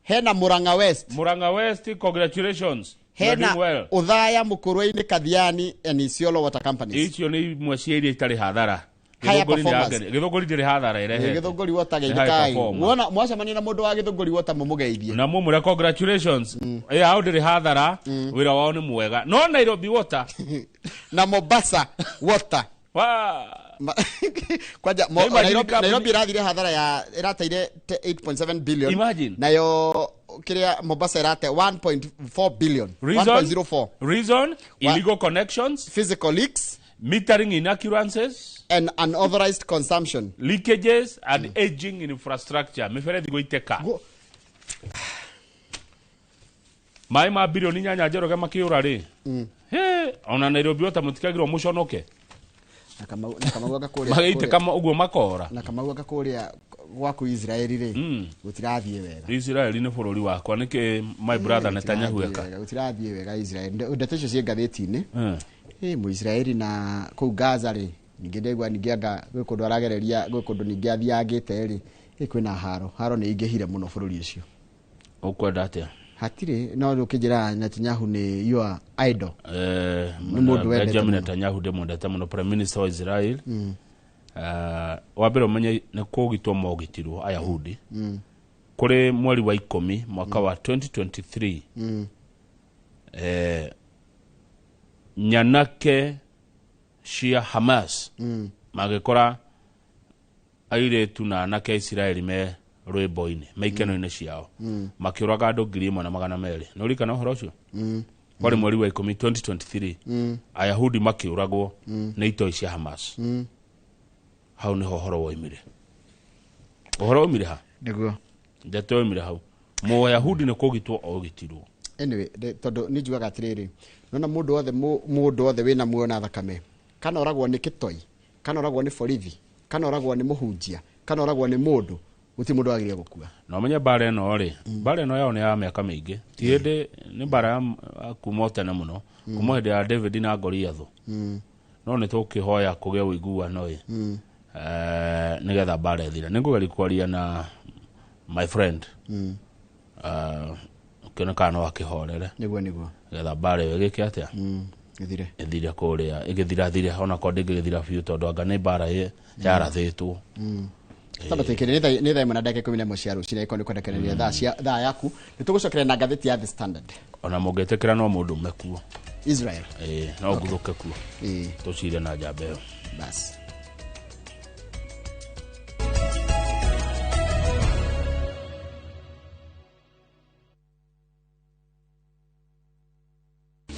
Hena Murang'a West. Murang'a West, congratulations. You are Hena doing well. Uthaya, Mukurwe-inĩ, Kathiani and Isiolo Water Companies. Icio nĩ imwe cia iria itarĩ hathara. Higher Gĩthũngũri nĩ performers. Gĩthũngũri ndĩrĩ hathara ĩrehete. Gĩthũngũri Water, Nĩ high geithĩkai. performer. Wona mwacemania na mũndũ wa Gĩthũngũri Water, mũmũgeithie. Na mumure congratulations. Hau ndĩrĩ hathara, wĩra wao nĩ mwega. No Nairobi Water na Mombasa Water. Kwanja Imagine Nairobi, Nairobi ĩrathire hathara ya ĩrateire 8.7 billion. Imagine. Nayo kĩrĩa Mombasa ĩrate 1.4 billion. Reason? 1.04. Reason? Illegal connections, physical leaks, metering inaccuracies and unauthorized consumption, leakages and aging infrastructure, mĩberethi gũitĩka. Maĩ ma 8 bilioni Njoroge makĩũra rĩ. He, ona Nairobi Water mũtikagirwo mũconoke. Na Kamau anga kũrĩa Magĩitĩka ũguo makora. Na Kamau anga kũrĩa gwaku Israeli rĩ, gũtirathiĩ wega. Israeli nĩ bũrũri wakwa nĩkĩ, my brother Netanyahu eka. Gũtirathiĩ wega Israeli. Ndeto icio ciĩ ngathĩti-inĩ. Ĩ Mũisraeli na kũu Gaza rĩ, ningĩ ndaigua ningĩ anga gwĩ kũndũ aragereria, gwĩ kũndũ ningĩ athiangĩte rĩ, ĩ kwĩna haro, haro nĩ ingĩhire mũno bũrũri ũcio. Ũkwenda atĩa? Hatirĩ, no ũkĩnjĩra Netanyahu nĩ your idol. Nĩ mũndũ wendete Benjamin mũno. Netanyahu ndĩmwendete mũno, prime minister wa Israel. Wa mbere ũmenye nĩ kũgitwo mogitirwo Ayahudi kũrĩ mweri wa 10 mwaka wa 2023. Nyanake cia Hamas magĩkora airĩtu na anake a Isiraeli me rwĩmbo-inĩ, me ikeno-inĩ ciao, makĩũraga andũ 1,200. Nĩ ũririkana ũhoro ũcio? Kwarĩ mweri wa 10 2023. Ayahudi makĩũragwo nĩ itoi cia Hamas. Hau nĩho ũhoro woimire, ũhoro woimire ha. Nĩguo. Ndeto yoimire hau, Mũyahudi nĩ kũgitwo ogitirwo. Anyway, tondũ nĩ njugaga atĩrĩrĩ, nona mũndũ wothe, mũndũ wothe wĩna muoyo na thakame, kana oragwo nĩ kĩtoi, kana oragwo nĩ borithi, kana oragwo nĩ mũhunjia, kana oragwo nĩ mũndũ, gũtirĩ mũndũ wagĩrĩire gũkua. Na ũmenye mbara ĩno rĩ, mbara ĩno yao nĩ ya mĩaka mĩingĩ, ti hĩndĩ, nĩ mbara ya kuma o tene mũno, kuma hĩndĩ ya David na Goliath. No nĩ tũkĩhoya kũgĩa ũiguano ĩ, nĩgetha mbara ĩthire. Nĩ ngũgeria kwaria na my friend, kĩone kana no akĩhorere. Nĩguo. Nĩgetha mbara ĩyo ĩgĩke atĩa? Ĩthire. Ĩthire kũrĩa ĩgĩthirathire, onakorwo ndĩngĩgĩthira biũ tondũ anga nĩ mbara yarathĩtwo. Tamba twĩkĩre nĩ 1:11 cia rũcinĩ, ĩkorwo nĩ kwendekereria thaa cia thaa yaku, nĩ tũgũcokeria na ngathĩti ya The Standard. Ona mũngĩtĩkĩra no mũndũ ume kuo. Israel. Ĩĩ, no nguthũke kuo. Tũcire na njamba ĩyo. Bas.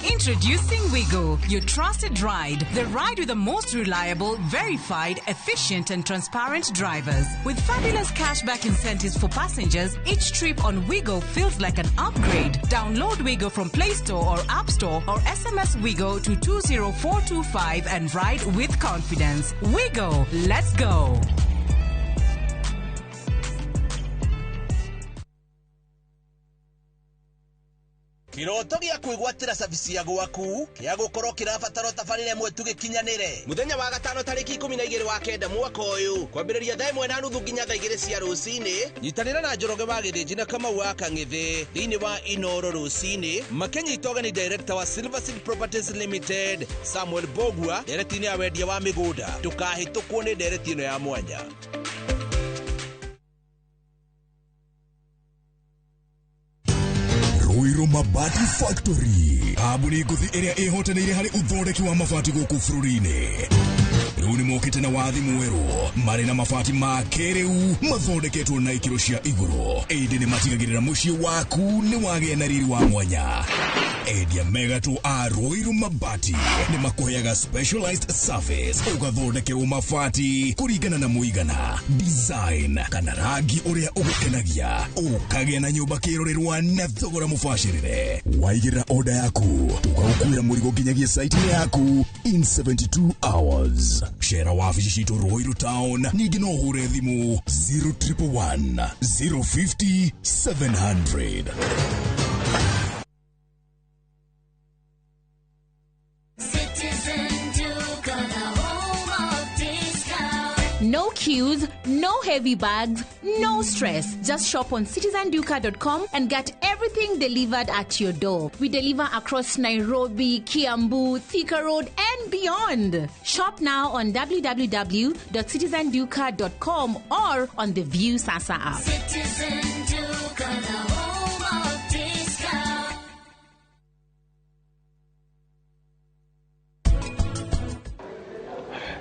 Introducing Wigo, your trusted ride. The ride with the most reliable, verified, efficient, and transparent drivers. With fabulous cashback incentives for passengers, each trip on Wigo feels like an upgrade. Download Wigo from Play Store or App Store or SMS Wigo to 20425 and ride with confidence. Wigo, let's go. Kiroto gĩa kwĩgwatĩra cabici ya gwaku kĩa gũkorwo kĩrabatara tabarĩra ĩmwe tu gĩkinyanĩre. Mũthenya wa gatano tarĩki 12 wa kenda mwaka ũyũ, kwambĩrĩria 1:30 nginya 2:00 cia rũcinĩ, nyitanĩra na Njoroge wa Gĩthĩnji na Kamau wa Kang'ĩthĩ thĩinĩ wa Inoro rũcinĩ, makĩnyita ũgeni director wa Silver Seed Properties Limited Samuel Bogua ndereti-inĩ ya wendia wa mĩgũnda. Ndũkahĩtũkwo nĩ ndereti ĩno ya mwanya. Ruiru. Ruiru Mabati Factory, kambuni ngũthi ĩrĩa ĩhotanĩire harĩ ũthondeki wa mabati gũkũ bũrũri-inĩ. Rĩu nĩ mokĩte na wathi mwerũ marĩ na mabati ma kĩrĩu mathondeketwo na ikĩro cia igũrũ, ĩndĩ nĩ matigagĩrĩra mũciĩ waku nĩ wagĩa na riri wa mwanya. Endia megatũ a Ruiru Mabati nĩ makũheaga specialized service, ũgathondekerwo mabati kũringana na mũigana, design kana rangi ũrĩa ũgũkenagia, ũkagĩa na nyũmba kĩrorerwa na thogora mũbacĩrĩre. Waigĩrĩra oda yaku tũgagũkuĩra mũrigo nginyagia site-inĩ yaku in 72 hours. Cera wabici citũ Ruiru Town, ningĩ no ũhũre thimũ 0111 050 700. Citizen Duka, the home of discount. No queues, no heavy bags, no stress. Just shop on citizenduka.com and get everything delivered at your door. We deliver across Nairobi, Kiambu, Thika Road, and beyond. Shop now on www.citizenduka.com or on the View Sasa app. Citizen Duka, the home of discount.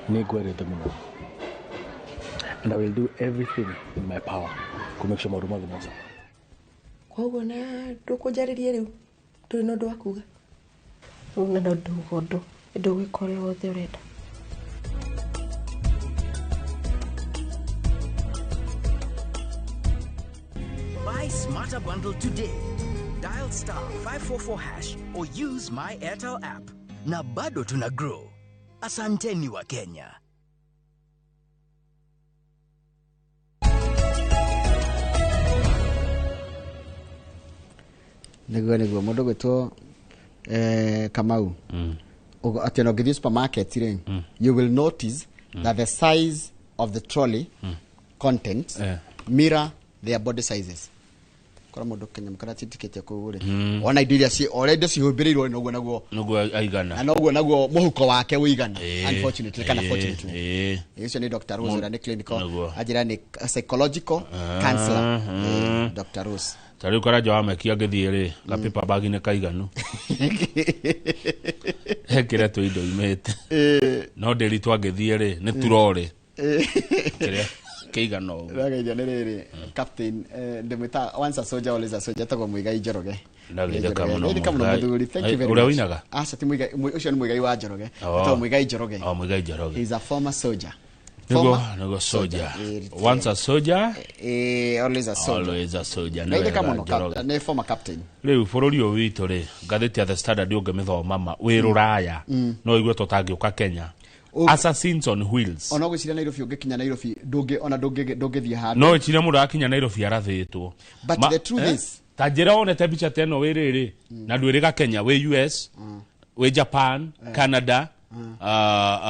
Nĩ ngwendete mũno and I will do everything in my power to make sure maũndũ mothe moca. Koguo na ndũkũnjarĩrie rĩu ndũrĩ na ũndũ wa kuga. Rĩu na ndauga ũndũ ndũgwĩka ũrĩa wothe ũrenda. Buy Smarter Bundle today. Dial star 544 hash or use my Airtel app. Na bado tuna grow. Asanteni wa Kenya. Nĩguo mũndũ gwĩtwo Kamau, atĩ ona ũngĩthiĩ supermarket rĩ, you will notice that the size of the trolley contents mirror their body sizes. Kora mũndũ kanyamũ karĩa atindĩkĩte kũu rĩ, ona indo iria ũrĩa indo cihumbĩrĩirwo rĩ, noguo naguo Noguo aigana. Na noguo naguo mũhuko wake ũigana, unfortunately kana fortunately. Ũcio nĩ Dr. Rose, ũrĩa nĩ clinical, anjĩra nĩ psychological counselor. Dr. Rose. Ta rĩu karanja wa meki angĩthiĩ rĩ, gapipa bagi nĩ kaiganu ekĩre tũ indo imĩte, no ndĩritũ angĩthiĩ rĩ, nĩ turorĩ kĩrĩa kĩigana ũguo. Ndĩrageithio nĩ rĩrĩ captain, ndĩmwĩta once a soldier always a soldier, etagwo Muigai Njoroge. Ndageithĩka mũno. Ndageithĩka mũno Muigai. mũthuri, thank you very Ũrĩa much. ũinaga? Aca, ti Muigai, ũcio nĩ Muigai wa Njoroge. Etagwo Muigai Njoroge. Oh, Muigai Njoroge. He is a former soldier. Nĩguo Former nĩguo soldier. Once a soldier, always a soldier. Always a soldier. Nĩ Ndageithĩka wega, mũno, Njoroge. nĩ former captain. Rĩu bũrũri ũyũ witũ rĩ, ngathĩti ya The Standard ũngĩmĩthoma ma wĩ rũraya, no ũigue ta ũtangĩũka Kenya. Assassins on wheels. Ona ũgwĩciria Nairobi, ũngĩkinya Nairobi ndũngĩ ona ndũngĩthiĩ handũ. No ĩciria mũndũ akinya Nairobi arathĩtwo. But the truth is, ta njĩra wonete mbica ta ĩno wĩ rĩrĩ na ndwĩrĩga Kenya, wĩ US, wĩ Japan, Canada,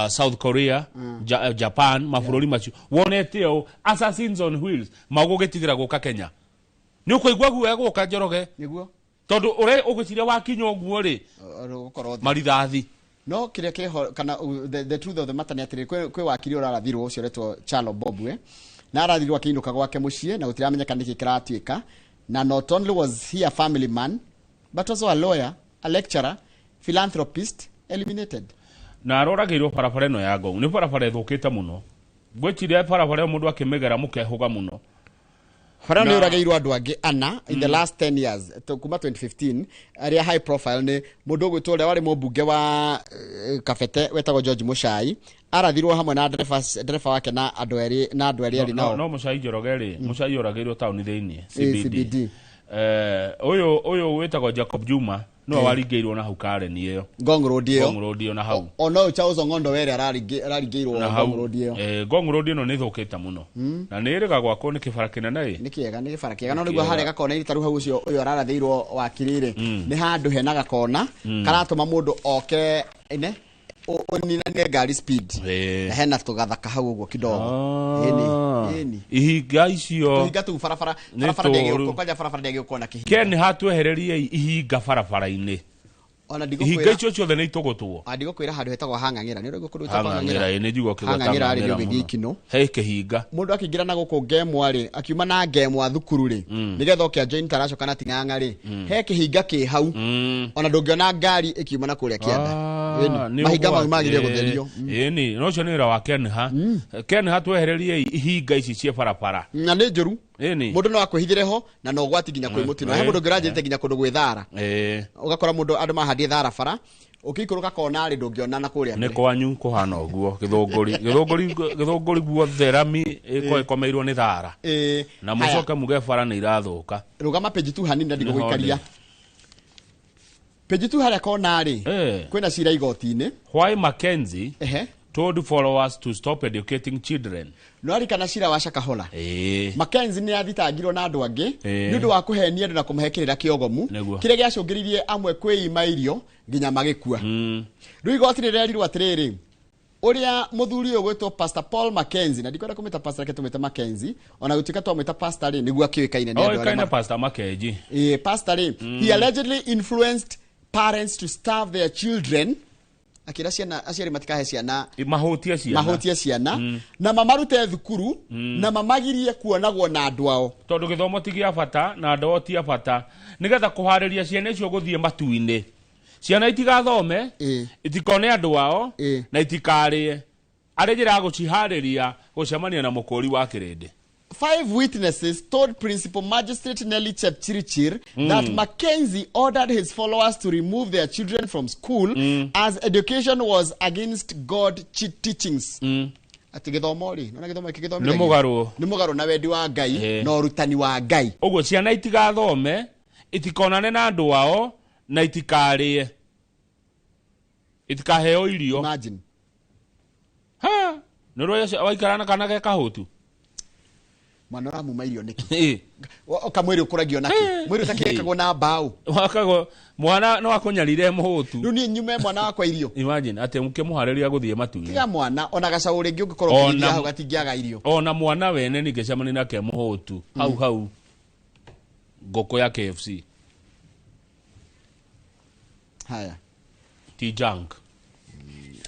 South Korea, Japan, mabũrũri macio wonete ũũ assassins on wheels, magũgĩtigĩra gũka Kenya nĩ ũkũigua guoya gũka, Njoroge. Nĩguo. Tondũ ũrĩa ũgwĩciria wakinya ũguo rĩ, ũgũkorwo thĩ. Marithathi. No kĩrĩa kĩho kana the truth of the matter nĩ atĩrĩrĩ, kwĩ wakiri ũrarathirwo ũcio ũretwo Charlo Bobwe, na arathirwo akĩinũka gwake mũciĩ na gũtiramenyeka nĩkĩ kĩratuĩka. Na not only was he a family man but also a lawyer, a lecturer, philanthropist, eliminated. Na aroragĩirwo barabara ĩno ya Ngong, nĩ barabara ĩthũkĩte mũno. Ngwĩciria barabara ĩyo mũndũ akĩmĩgera mũkehũga mũno. Bara nĩ ũragĩirwo andũ angĩ ana in the last 10 years, kuma 2015, arĩa high profile nĩ mũndũ ũgwĩtwo ũrĩa warĩ mũmbunge wa Kabete wetagwo George Muchai, arathirwo hamwe na ndereba wake na andũ erĩ na andũ erĩ arĩ no, nao. No Muchai, Njoroge rĩ, Muchai oragĩirwo taũni thĩinĩ, CBD. CBD. Ũyũ wĩtagwo Jacob Juma nĩwe waringĩirwo na hau Karen ĩyo. Ngong Road ĩyo. Ngong Road ĩyo na hau. Ona ũyũ Charles Ong'ondo were araringĩirwo Na Ngong hau. Road ĩyo. Ngong Road ĩno nĩ ĩthũkĩte mũno na nĩ ĩrĩga gwakwo nĩ kĩbara kĩnene ĩ. Nĩ kĩega, nĩ gĩbara kĩega, no nĩguo harĩa gakona-inĩ ta rĩu hau ũcio ũyũ ararathĩirwo wakiri rĩ, nĩ handũ hena gakona karatũma mũndũ oke ine ũninanie ngari speed, na hena tũgathaka hau ũguo kidogo. Ĩni ĩni. Ihinga icio. Tũhinga tũu barabara, Nĩ barabara tũũru. ndĩgĩũkwo kwanja, barabara ndĩgĩũkwo na kĩhinga. Ken, hatwehererie ihinga barabara-inĩ. Ona Ihinga ndigũkwĩra icio ciothe nĩ itũgũtwo. Ndigũkwĩra handũ hetagwo hang'ang'ĩra, nĩ ũraigua kũndũ gwĩtagwo Hang'ang'ĩra, ĩ, nĩ njigua ũkĩgweta Hang'ang'ĩra rĩ, nĩ Hang'ang'ĩra ũgĩthiĩ mũno. Ikinũ. He kĩhinga. Mũndũ akĩingĩra na gũkũ ngemwa rĩ, akiuma na ngemwa thukuru rĩ, nĩgetha oke ajoin taracoka na ting'ang'a rĩ, he kĩhinga kĩ hau, ona ndũngĩona ngari ĩkiuma na kũrĩa kĩanda. Ĩni, Nĩ mahinga mau ũgwati. magĩrĩire gũtherio. Ĩni, no ũcio nĩ wĩra wa Kenha. Kenha, twehereriei ihinga ici cia barabara. Na nĩ njũru. Ĩni. Mũndũ no akwĩhithĩre ho na no ũgwati nginya kwĩ mũtino. He mũndũ ũngĩ ũranjĩrĩte nginya kũndũ gwĩ thara, ũgakora mũndũ andũ mahandie thara bara, ũkĩikũrũka kona rĩ, ndũngĩona na kũrĩa Nĩ mbere. kwanyu kũhana ũguo Gĩthũngũri, Gĩthũngũri, Gĩthũngũri guothe rami ĩkorwo ĩkomeirwo nĩ thara, na Haya. mũcoke muge bara nĩ irathũka. Rũgama page 2 hanini na Nĩho ndigũgũikaria. ndĩ. Page 2 harĩa kona rĩ, kwĩna cira igoti-inĩ. Why Mackenzie told followers to stop educating children. No arikana cira wa Shakahola? Mackenzie nĩ athitangirwo na andũ angĩ nĩ ũndũ wa kũhenia andũ na kũmahe kĩrĩra kĩogomu, Nĩguo. kĩrĩa gĩacũngĩrĩirie amwe kwĩima irio nginya magĩkua. Rĩu igoti rĩrerirwo atĩrĩrĩ, ũrĩa mũthuri ũyũ gwĩtwo Pastor Paul Mackenzie, na ndikwenda kũmwĩta pastor, reke tũmwĩte Mackenzie, ona gũtuĩka twamwĩta pastor rĩ, nĩguo akĩũĩkaine nĩ andũ arĩa Oĩkaine Pastor Makenji. Pastor rĩ, he allegedly influenced parents to starve their children, akĩra ciana aciari matikahe ciana, Mahũtie ciana. Mahũtie ciana na mamarute thukuru, na mamagirie kuonagwo na andũ ao. Tondũ gĩthomo ti gĩa bata na ndoo ti a bata, nĩgetha kũharĩria ciana icio gũthiĩ matu-inĩ. Ciana itigathome, itikone andũ ao, na itikarĩe, arĩ njĩra ya gũciharĩria gũcemania na mũkũri wa kĩrĩndĩ. Five witnesses told Principal Magistrate Nelly Chepchirchir that Mackenzie ordered his followers to remove their children from school as education was against God teachings. Atĩ gĩthomo rĩ, nona gĩthomo gĩkĩ Nĩ gĩthomithagio. mũgarũ. Nĩ mũgarũ na wendi wa Ngai na ũrutani wa Ngai. Ũguo ciana itigathome, itikonane na andũ ao, na itikarĩe, itikaheo irio. Imagine. Ha, nĩ ũrĩa waikara na kana ge kahũtu. Mwana ũramuma irio nĩkĩ? Kamwĩrĩ ũkũragio nakĩ? Mwĩrĩ ũtakĩrekagwo na mbaũ. Wakagwo mwana no akũnyarire mũhũtu. Rĩu niĩ nyume mwana wakwa irio? Imagine atĩ mũkĩmũharĩria gũthiĩ matu-inĩ. Tiga mwana, ona gacaũ rĩngĩ ũngĩkorwo ũkĩrĩithia hau gatingĩaga irio. Ona mwana wene ningĩcemania nake mũhũtu hau hau, ngũkũ ya KFC. Haya. Ti junk.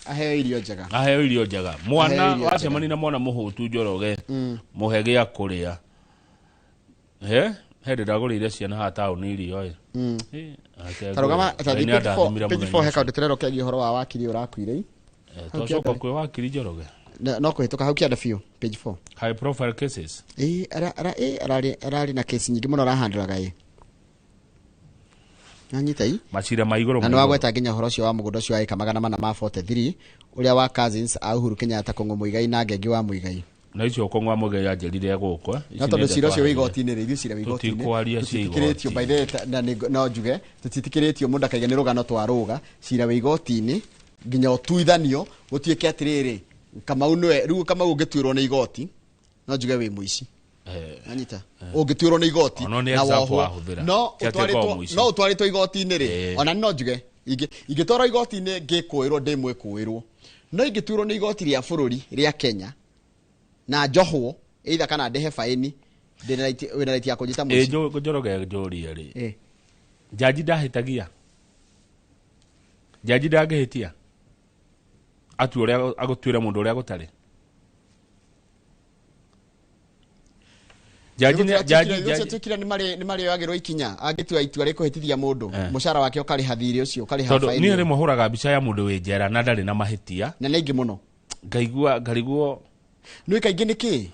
Aheo irio njega. Aheo irio njega. Mwana Aheo irio njega. wacemania na mwana mũhũtu, Njoroge, mũhe gĩa kũrĩa. He hĩndĩ ndagũrĩire ciana haha taũni irio ĩ. Ake Ta rũgama ngwĩre, ta Ngai thiĩ page 4, nĩandathimire page mũthenya 4 he ũcio. kaũndũ tũrerwo kegiĩ ũhoro wa wakiri ũrakuire. Twacoka kwĩ wakiri, Njoroge. No kũhĩtũka hau kĩanda biũ, page 4. High profile cases. Ĩ, ararĩ na kesi nyingĩ mũno arahandũraga ĩ. Nanyita i. Macira ma igũrũ Na nĩ ma igũrũ. wagweta nginya ũhoro ũcio wa mũgũnda ũcio wa ĩka 443 ũrĩa wa cousins a Uhuru Kenyatta, Kũng'ũ Mũigai na Ngengi wa Mũigai. Na icio Kũng'wa Mũigai yanjĩrire gũkũ. No tondũ cira ũcio wĩ igoti-inĩ rĩ, ithuĩ cira wĩ igoti-inĩ Tũtikwaria cia tũtiĩtĩkĩrĩtio igoti. by the way, na no njuge tũtiĩtĩkĩrĩtio mũndũ akaiga nĩ rũgano twarũga. Cira wĩ igoti-inĩ nginya ũtuithanio gũtuĩke atĩrĩrĩ, Kamau nĩwe rĩu. Kamau, ũngĩtuĩrwo nĩ igoti, no njuge wĩ mũici. Anyita, ũngĩtuĩrwo nĩ igoti Ono nĩ na example wohwo, wahũthĩra. no Ti atĩ ngorwo mũici. no ũtwarĩtwo igoti-inĩ rĩ, ona no njuge ingĩtwarwo igoti-inĩ ngĩkũĩrwo ndĩ mwĩkũĩrwo, no ingĩtuĩrwo nĩ igoti rĩa bũrũri rĩa Kenya na njohwo either kana ndĩhe baĩni, ndĩna right, wĩna right ya kũnjĩta Ĩ mũici. Njoroge, njũrie rĩ, jaji ndahĩtagia? Jaji ndangĩhĩtia atue ũrĩa agũtuĩre mũndũ ũrĩa gũtarĩ? Jaji jaji jaji Tuĩkire nĩ marĩoyagĩrwo ikinya angĩtua itua rĩkũhĩtithia mũndũ, mũcara wake ũkarĩha thirĩ ũcio, ũkarĩha Tondũ baĩni niĩ ĩyo. rĩmwe hũraga mbica ya mũndũ wĩ njera na ndarĩ na mahĩtia. Na nĩ aingĩ mũno. Ngaigua ngarigwo. Nĩ kaingĩ nĩ kĩ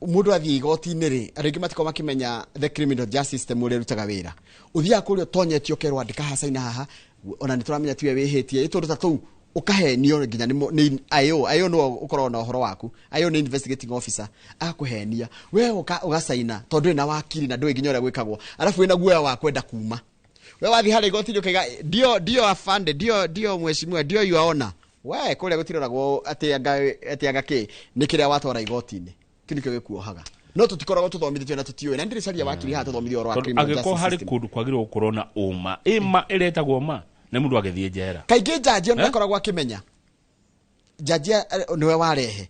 mũndũ athiĩ igoti-inĩ rĩ, andũ aingĩ matikoragwo makĩmenya the criminal justice system ũrĩa ĩrutaga wĩra. Ũthiaga kũrĩa ũtonyetio, ũkerwo andĩka haha, caina haha, ona nĩ tũramenya tiwe wĩhĩtie, ĩ tũndũ ta tũu ũkahenio nginya nĩ IO. IO nĩwe ũkoragwo na ũhoro waku. IO nĩ investigating officer, agakũhenia we ũgacaina tondũ wĩna wakiri na ndũĩ nginya ũrĩa gwĩkagwo, arabu wĩna guoya wa kwenda kuma. We wathiĩ harĩa igoti-inĩ ũkaiga ndio, ndio afande, ndio, ndio mheshimiwa, ndio your honor. We kũrĩa gũtiroragwo atĩ anga kĩ nĩ kĩrĩa watwara igoti-inĩ, kĩu nĩkĩo gĩkuohaga. No tũtikoragwo tũthomithĩtio na tũtiũĩ, na nĩndĩrĩcaria wakiri haha tũthomithio ũhoro wa Tondũ criminal angĩkorwo justice harĩ system. kũndũ kwagĩrĩirwo gũkorwo na ũma, ĩma ĩretagwo ma nĩ mũndũ agĩthiĩ njera. Kaingĩ njanji ona Eh? ndakoragwo akĩmenya njanji nĩwe warehe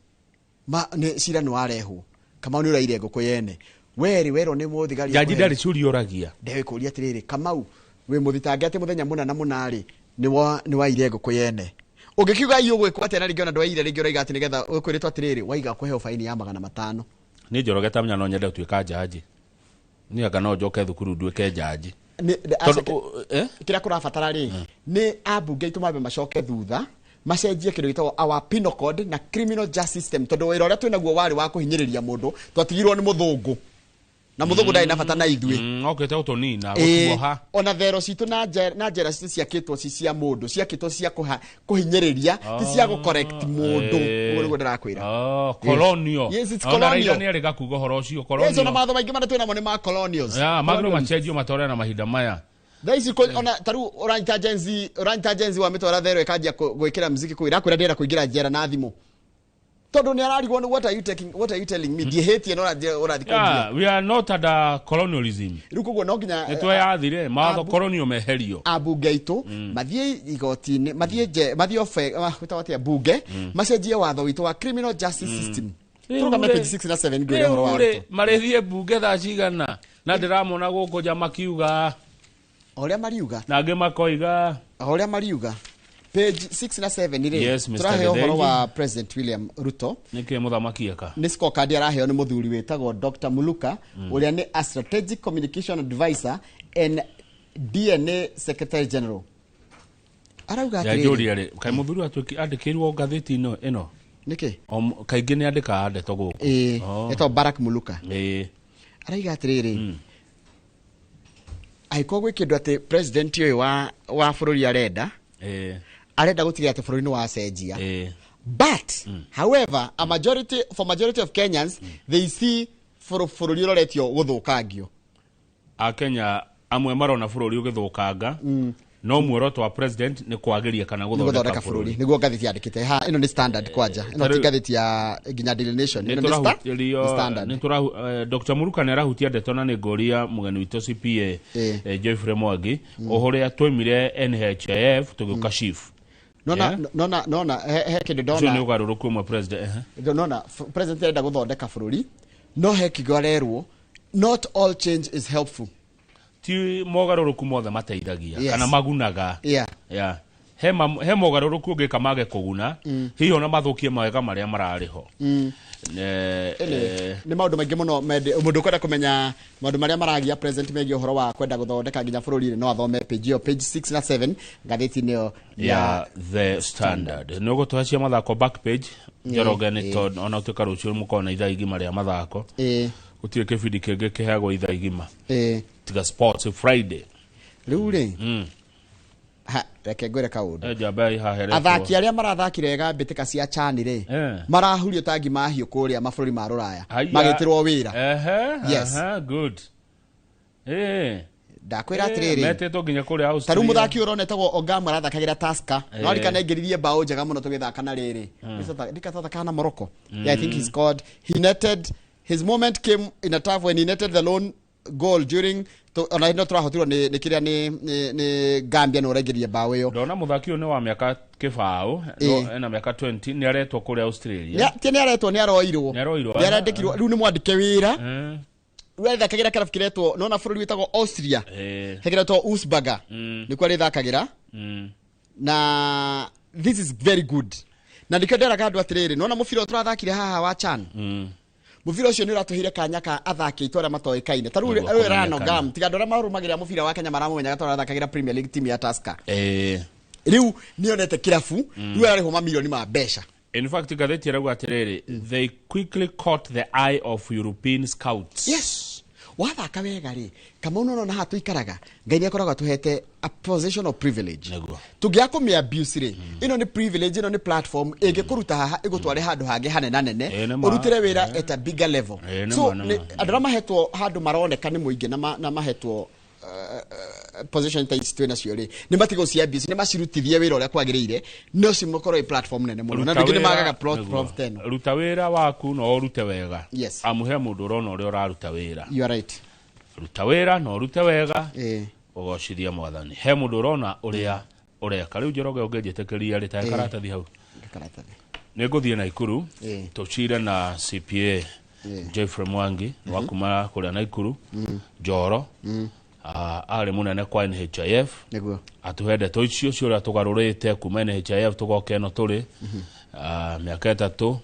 ma nĩ cira nĩ warehwo, Kamau nĩ ũraire ngũkũ yene, werĩ werwo nĩ mũthigari Njanji akũhe- ndarĩ ciũria ũragia. Ndekũria atĩrĩrĩ, Kamau, Wĩ mũthitange atĩ mũthenya mũna na mũna rĩ nĩ waire ngũkũ yene. Ũngĩkiuga iyo ũgwĩkwo atĩa na rĩngĩ ona ndwaire, rĩngĩ ũraiga atĩ nĩgetha ũkwĩrĩtwo atĩrĩrĩ waiga kũheo baini ya 500. Niĩ Njoroge ta menya no nyende gũtuĩka njanji. Niĩ anga no njoke thukuru nduĩke njanji. Kĩrĩa kũrabatara rĩ nĩ ambunge aitũ mambe macoke thutha macenjie kĩndũ gĩtagwo our penal code na criminal justice system, tondũ wĩra ũrĩa twĩnaguo warĩ wa kũhinyĩrĩria mũndũ, twatigirwo nĩ mũthũngũ na mũthũngũ ndarĩ na bata na ithuĩ. Okĩte gũtũnina, gũtuoha. Ona thero citũ na njera citũ ciakĩtwo ci cia mũndũ, ciakĩtwo cia kũhinyĩrĩria, ti cia gũ-correct mũndũ. Ũguo nĩguo ndĩrakwĩra. Colonial. Yes, it's Ona Raila colonial. nĩ arĩ gakuga ũhoro ũcio, Yes, ona colonial. mawatho maingĩ marĩa twĩnamo nĩ ma colonials. Yeah, magĩrĩirwo Colonials. macenjio matwarane na mahinda maya. Thaa ici ona ta rĩu ũranyita Gen Z, ũranyita Gen Z wamĩtwara thero ĩkanjia gwĩkĩra muziki kũu, ĩrakwĩra ndĩrenda kũingĩra njera na thimũ. Tondũ nĩ ararigwo nĩ what are you taking, what are you telling me? Ndiĩhĩtie no ũrathiĩ kũnjia. Yeah, we are not under colonialism. Rĩu koguo no nginya Nĩ tweyathire mawatho colonial meherio. Ambunge aitũ mathiĩ igoti-inĩ, mathiĩ nje, mathiĩ obe, gwĩtagwo atĩa, mbunge, macenjie watho witũ wa criminal justice system. Tũrũgame page 6 na 7 ngwĩre ũhoro wa Rĩu rĩ, Ruto. marĩthiĩ mbunge thaa cigana na ndĩramona gũkũ nja makiuga o ũrĩa mariuga na angĩ makoiga o ũrĩa mariuga. Page 6 na 7 rĩ, Yes, Mr. tũraheo ũhoro Githenji. wa President William Ruto. Nĩkĩ mũthamaki eka? Nĩ scorecard araheo nĩ mũthuri wĩtagwo Dr. Muluka, ũrĩa nĩ a strategic communication advisor and DNA secretary general. Arauga atĩrĩrĩ. Njanjũria rĩ, kaĩ mũthuri andĩkĩirwo ngathĩti ĩno? Nĩkĩ? Kaingĩ nĩ andĩkaga ndeto gũkũ. Ĩĩ, Oh. etagwo Barack Muluka. Ĩĩ. Arauga atĩrĩrĩ, angĩkorwo gwĩ kĩndũ atĩ president ũyũ wa bũrũri arenda, arenda gũtigĩrĩra atĩ bũrũri nĩ wacenjia. But however, a majority, for majority of Kenyans, they see bũrũri ũroretio gũthũkangio. Akenya amwe marona bũrũri ũgĩthũkanga, no muoroto wa president nĩ kwagĩria kana Nĩ gũthondeka gũthondeka bũrũri nĩguo ngathĩti yandĩkĩte ha. Ĩno nĩ Standard kwanja, ĩno ti ngathĩti ya nginya Daily Nation, ĩno nĩ Standard. Dr. Muruka nĩ arahutia ndeto na nĩ ngũria mũgeni witũ CPA Geoffrey Mwangi ũhũrĩa twaimire NHIF tũgĩũka SHIF. Nona Yeah? nona nona he kĩndũ Ũcio nĩ ndona. ũgarũrũku ũmwe president Nona president arenda gũthondeka bũrũri, no he kiugo arerwo, not all change is helpful. Ti mogarũrũku mothe mateithagia Yes. kana magunaga. Yeah. Yeah. He mogarũrũku ũngĩka mage kũguna, hihi ona mathũkie mawega marĩa mararĩ ho. Nĩ maũndũ maingĩ mũno mũndũ ũkwenda kũmenya maũndũ marĩa maragia president megiĩ ũhoro wa kwenda gũthondeka nginya bũrũri-inĩ no athome page ĩyo, page 6 na 7 ngathĩti-inĩ ĩyo ya The Standard. Nĩ ũgũtũhe cia mathako back page, Njoroge, nĩ tondũ ona ũtuĩka rũciũ mũkorwo na ithaa igima rĩa mathako. Gũtirĩ kĩbindi kĩngĩ kĩheagwo ithaa igima tiga Sports Friday. Rĩu rĩ, ha, reke ngwĩre kaũndũ. Njamba ĩhaheretwo. Athaki arĩa marathakire wega mbĩtĩka cia CHAN rĩ, marahurio ta ngima hiũ kũrĩa mabũrũri ma rũraya, Haiya. magĩtĩrwo wĩra. Yes. Good. Ndakwĩra atĩrĩrĩ, Metĩtwo nginya kũrĩa ta Austria. rĩu mũthaki ũyũ ũrona etagwo Ogamo arathakagĩra Tusker, no arikana aingĩririe mbaũ njega mũno tũgĩthaka na rĩrĩ ndikathathakaga na Morocco. Yeah, I think he scored, he netted, his moment came in a tough when he netted the lone goal during ona no tũrahotirwo nĩ kĩrĩa nĩ Gambia nĩ ũraingĩririe mbaũ ĩyo. Ndona mũthaki ũyũ nĩ wa mĩaka kĩbaũ, no ena mĩaka 20, nĩ aretwo kũrĩa Australia. Ti nĩ aretwo, nĩ aroirwo. Nĩ aroirwo. Nĩ arandĩkirwo, rĩu nĩ mwandĩke wĩra. Rĩu arĩthakagĩra kĩrabu kĩretwo, nona bũrũri wĩtagwo Austria, he kĩretwo Usberger, nĩkuo arĩthakagĩra. Na this is very good, na nĩkĩo nderaga andũ atĩrĩrĩ, nona mũbira ũyũ tũrathakire haha wa CHAN, mũbira ũcio nĩ ũratũheire kanya ka athaki aitũ arĩa matoĩkaine ta rĩu Nĩguo rĩu Rano kũmenyekana. Gam, tiga andũ arĩa marũmagĩrĩra mũbira wa Kenya maramũmenyaga tondũ arathakagĩra Premier League team ya Tusker. Rĩu nĩonete kĩrabu, rĩu ararĩhwo mamirioni ma mbeca. In fact, ngathĩti ĩrauga atĩrĩrĩ, they quickly caught the eye of European scouts. Yes, wathaka wega rĩ, Kamau, nona haha tũikaraga Ngai nĩ akoragwo atũhete a position of privilege. Tũngĩaga kũmĩ abuse rĩ, ĩno nĩ privilege, ĩno nĩ platform ĩngĩkũruta haha ĩgũtware handũ hangĩ hanenanene, Nĩ ma. ũrutĩre wĩra at a bigger level. Nĩ So ma, nĩ ma. andũ arĩa mahetwo handũ maroneka nĩ mũingĩ na mahetwo position ta ici twĩ nacio rĩ, nĩ matige gũci abuse, nĩ macirutithie wĩra ũrĩa kwagĩrĩire, no cimakorwo ĩ platform nene mũno na Ruta rĩngĩ nĩ wĩra- magaga platform nĩguo. ta ĩno. Ruta wĩra waku na ũrute wega. Yes. Amu he mũndũ ũrona ũrĩa ũraruta wĩra. You are right. Ruta wĩra na ũrute wega, ũgocithie mwathani. He mũndũ ũrona ũrĩa ũreka. Rĩu Njoroge, ũngĩnjĩtĩkĩria rĩ, ta karatathi hau. Karatathi. Nĩ ngũthiĩ Naikuru tũcire na CPA Geoffrey Mwangi wa kuma kũrĩa Naikuru Njoro. Arĩ mũnene kwa NHIF. Nĩguo. Atũhe ndeto icio cia ũrĩa tũgarũrĩte kuma NHIF tũgoka ĩno tũrĩ mĩaka 3,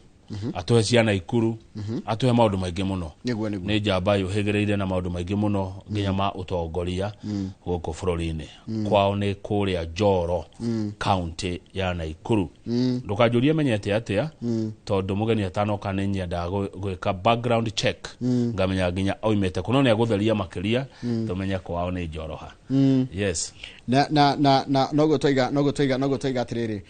atũhe ciana ikuru, atũhe maũndũ maingĩ mũno. Nĩguo, nĩguo. Nĩ njamba yũhĩgĩrĩire na maũndũ maingĩ mũno nginya ma ũtongoria gũkũ bũrũri-inĩ. Kwao nĩ kũrĩa Njoro, kaunti ya Naikuru. Ndũkanjũrie menyete atĩa, tondũ mũgeni atanoka nĩ nyendaga gwĩka background check, ngamenya nginya oimĩte kũ, no nĩ agũtheria makĩria tũmenye kwao nĩ Njoroha. Yes. Na noguo twaiga atĩrĩrĩ,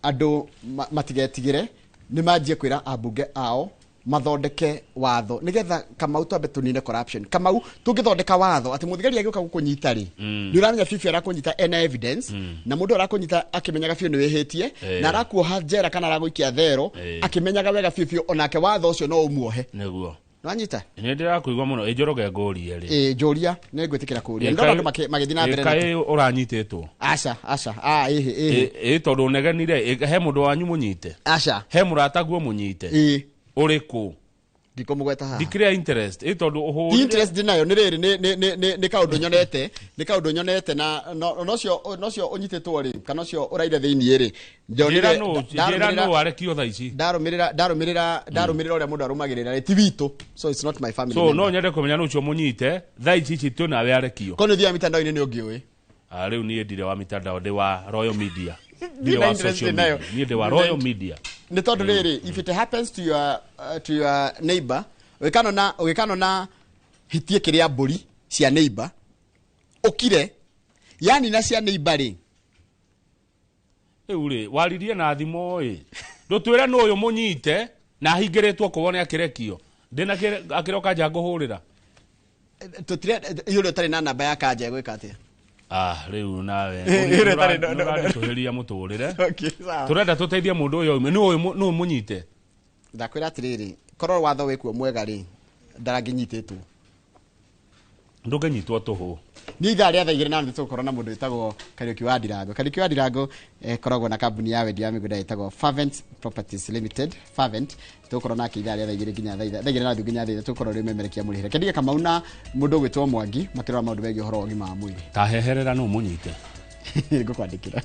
andũ matigetigĩre, nĩ manjie kwĩra ambunge ao mathondeke watho nigetha Kamau twambe tũnine corruption. Kamau, tũngĩthondeka watho atĩ mũthigari agĩũka gũkũnyita rĩ, nĩ ũramenya biũ arakũnyita ena evidence, na mũndũ arakũnyita akĩmenyaga biũ nĩ wĩhĩtie, na arakuoha njera kana aragũikia thero akĩmenyaga wega biũ biũ, onake watho ũcio no ũmuohe. Nĩguo. Nĩwanyita? Nĩ ndĩrakũigua mũno. Ĩ Njoroge, ngũrie rĩ. Ĩ, njũria, nĩ ngwĩtĩkĩra kũũria. Nĩ ndona andũ magĩthiĩ na mbere na Kaĩ ũranyitĩtwo? Aca, aca, ah, ĩhĩ, ĩhĩ. Ĩ tondũ ũnegenire, ĩ, he mũndũ wanyu mũnyite? Aca. He mũrataguo mũnyite? Ĩ. Ũrĩkũ? Ndikũmũgweta haha. Ndikĩrĩa interest, ĩ tondũ ũhũrire Interest ndinayo, nĩ rĩrĩ, nĩ kaũndũ nyonete, nĩ kaũndũ nyonete, na nocio ũnyitĩtwo rĩ, kana ũcio ũraire thĩiniĩ rĩ, ndonire. Njĩra nũ arekio thaa ici. Ndarũmĩrĩra ũrĩa mũndũ arũmagĩrĩra rĩ, ti witũ, so it's not my family So member. no nyende kũmenya nũ ũcio mũnyite thaa ici ici twĩ nawe arekio. Korwo nĩ ũthiaga mitandao-inĩ nĩ ũngĩũĩ. Ah, rĩu niĩ ndirĩ wa mitandao, ndĩ wa Royal Media. Ndirĩ Ndina wa interest social nayo. media, niĩ ndĩ wa Royal Media. Nĩ tondũ rĩrĩ, if it happens to your neighbor, ũgĩkanona hitie kĩrĩa mbũri cia neighbor ũkire, yani na cia neighbor rĩ. Rĩu rĩ, waririe na thimũ ĩ, ndũtwĩre nũ ũyũ mũnyite na ahingĩrĩtwo kũ wone akĩrekio, ndĩna akĩroka nja ngũhũrĩra. Tũtire ũrĩa ũtarĩ na namba ya kanja egwĩka atĩa? Ah, rĩu nawe Ĩrĩa ĩtarĩ no. ũranditũhĩria mũtũrĩre. Okay, sawa. Tũrenda tũteithie mũndũ ũyũ aume. Nũ mũnyite? Ndakwĩra atĩrĩrĩ, korwo watho wĩkuo mwega rĩ, ndarangĩnyitĩtwo. Ndũngĩnyitwo tũhũ. Nĩ ithaa rĩa thaa 2:30 tũgũkorwo na mũndũ wĩtagwo Kariũki wa Ndirango. Kariũki wa Ndirango koragwo na kambuni ya wendia wa mĩgũnda ĩtagwo Fervent Properties Limited, Fervent. Tũgũkorwo nake ithaa rĩa thaa 2 nginya thaa 2:30 nginya thaa 3, tũgũkorwo rĩ memerekia mũrĩhĩre Kendige Kamau na mũndũ ũgwĩtwo Mwangi makĩrora maũndũ megiĩ ũhoro wa ũgima wa mwĩrĩ. Ta heherera nũ mũnyite. Ngũkwandĩkĩra.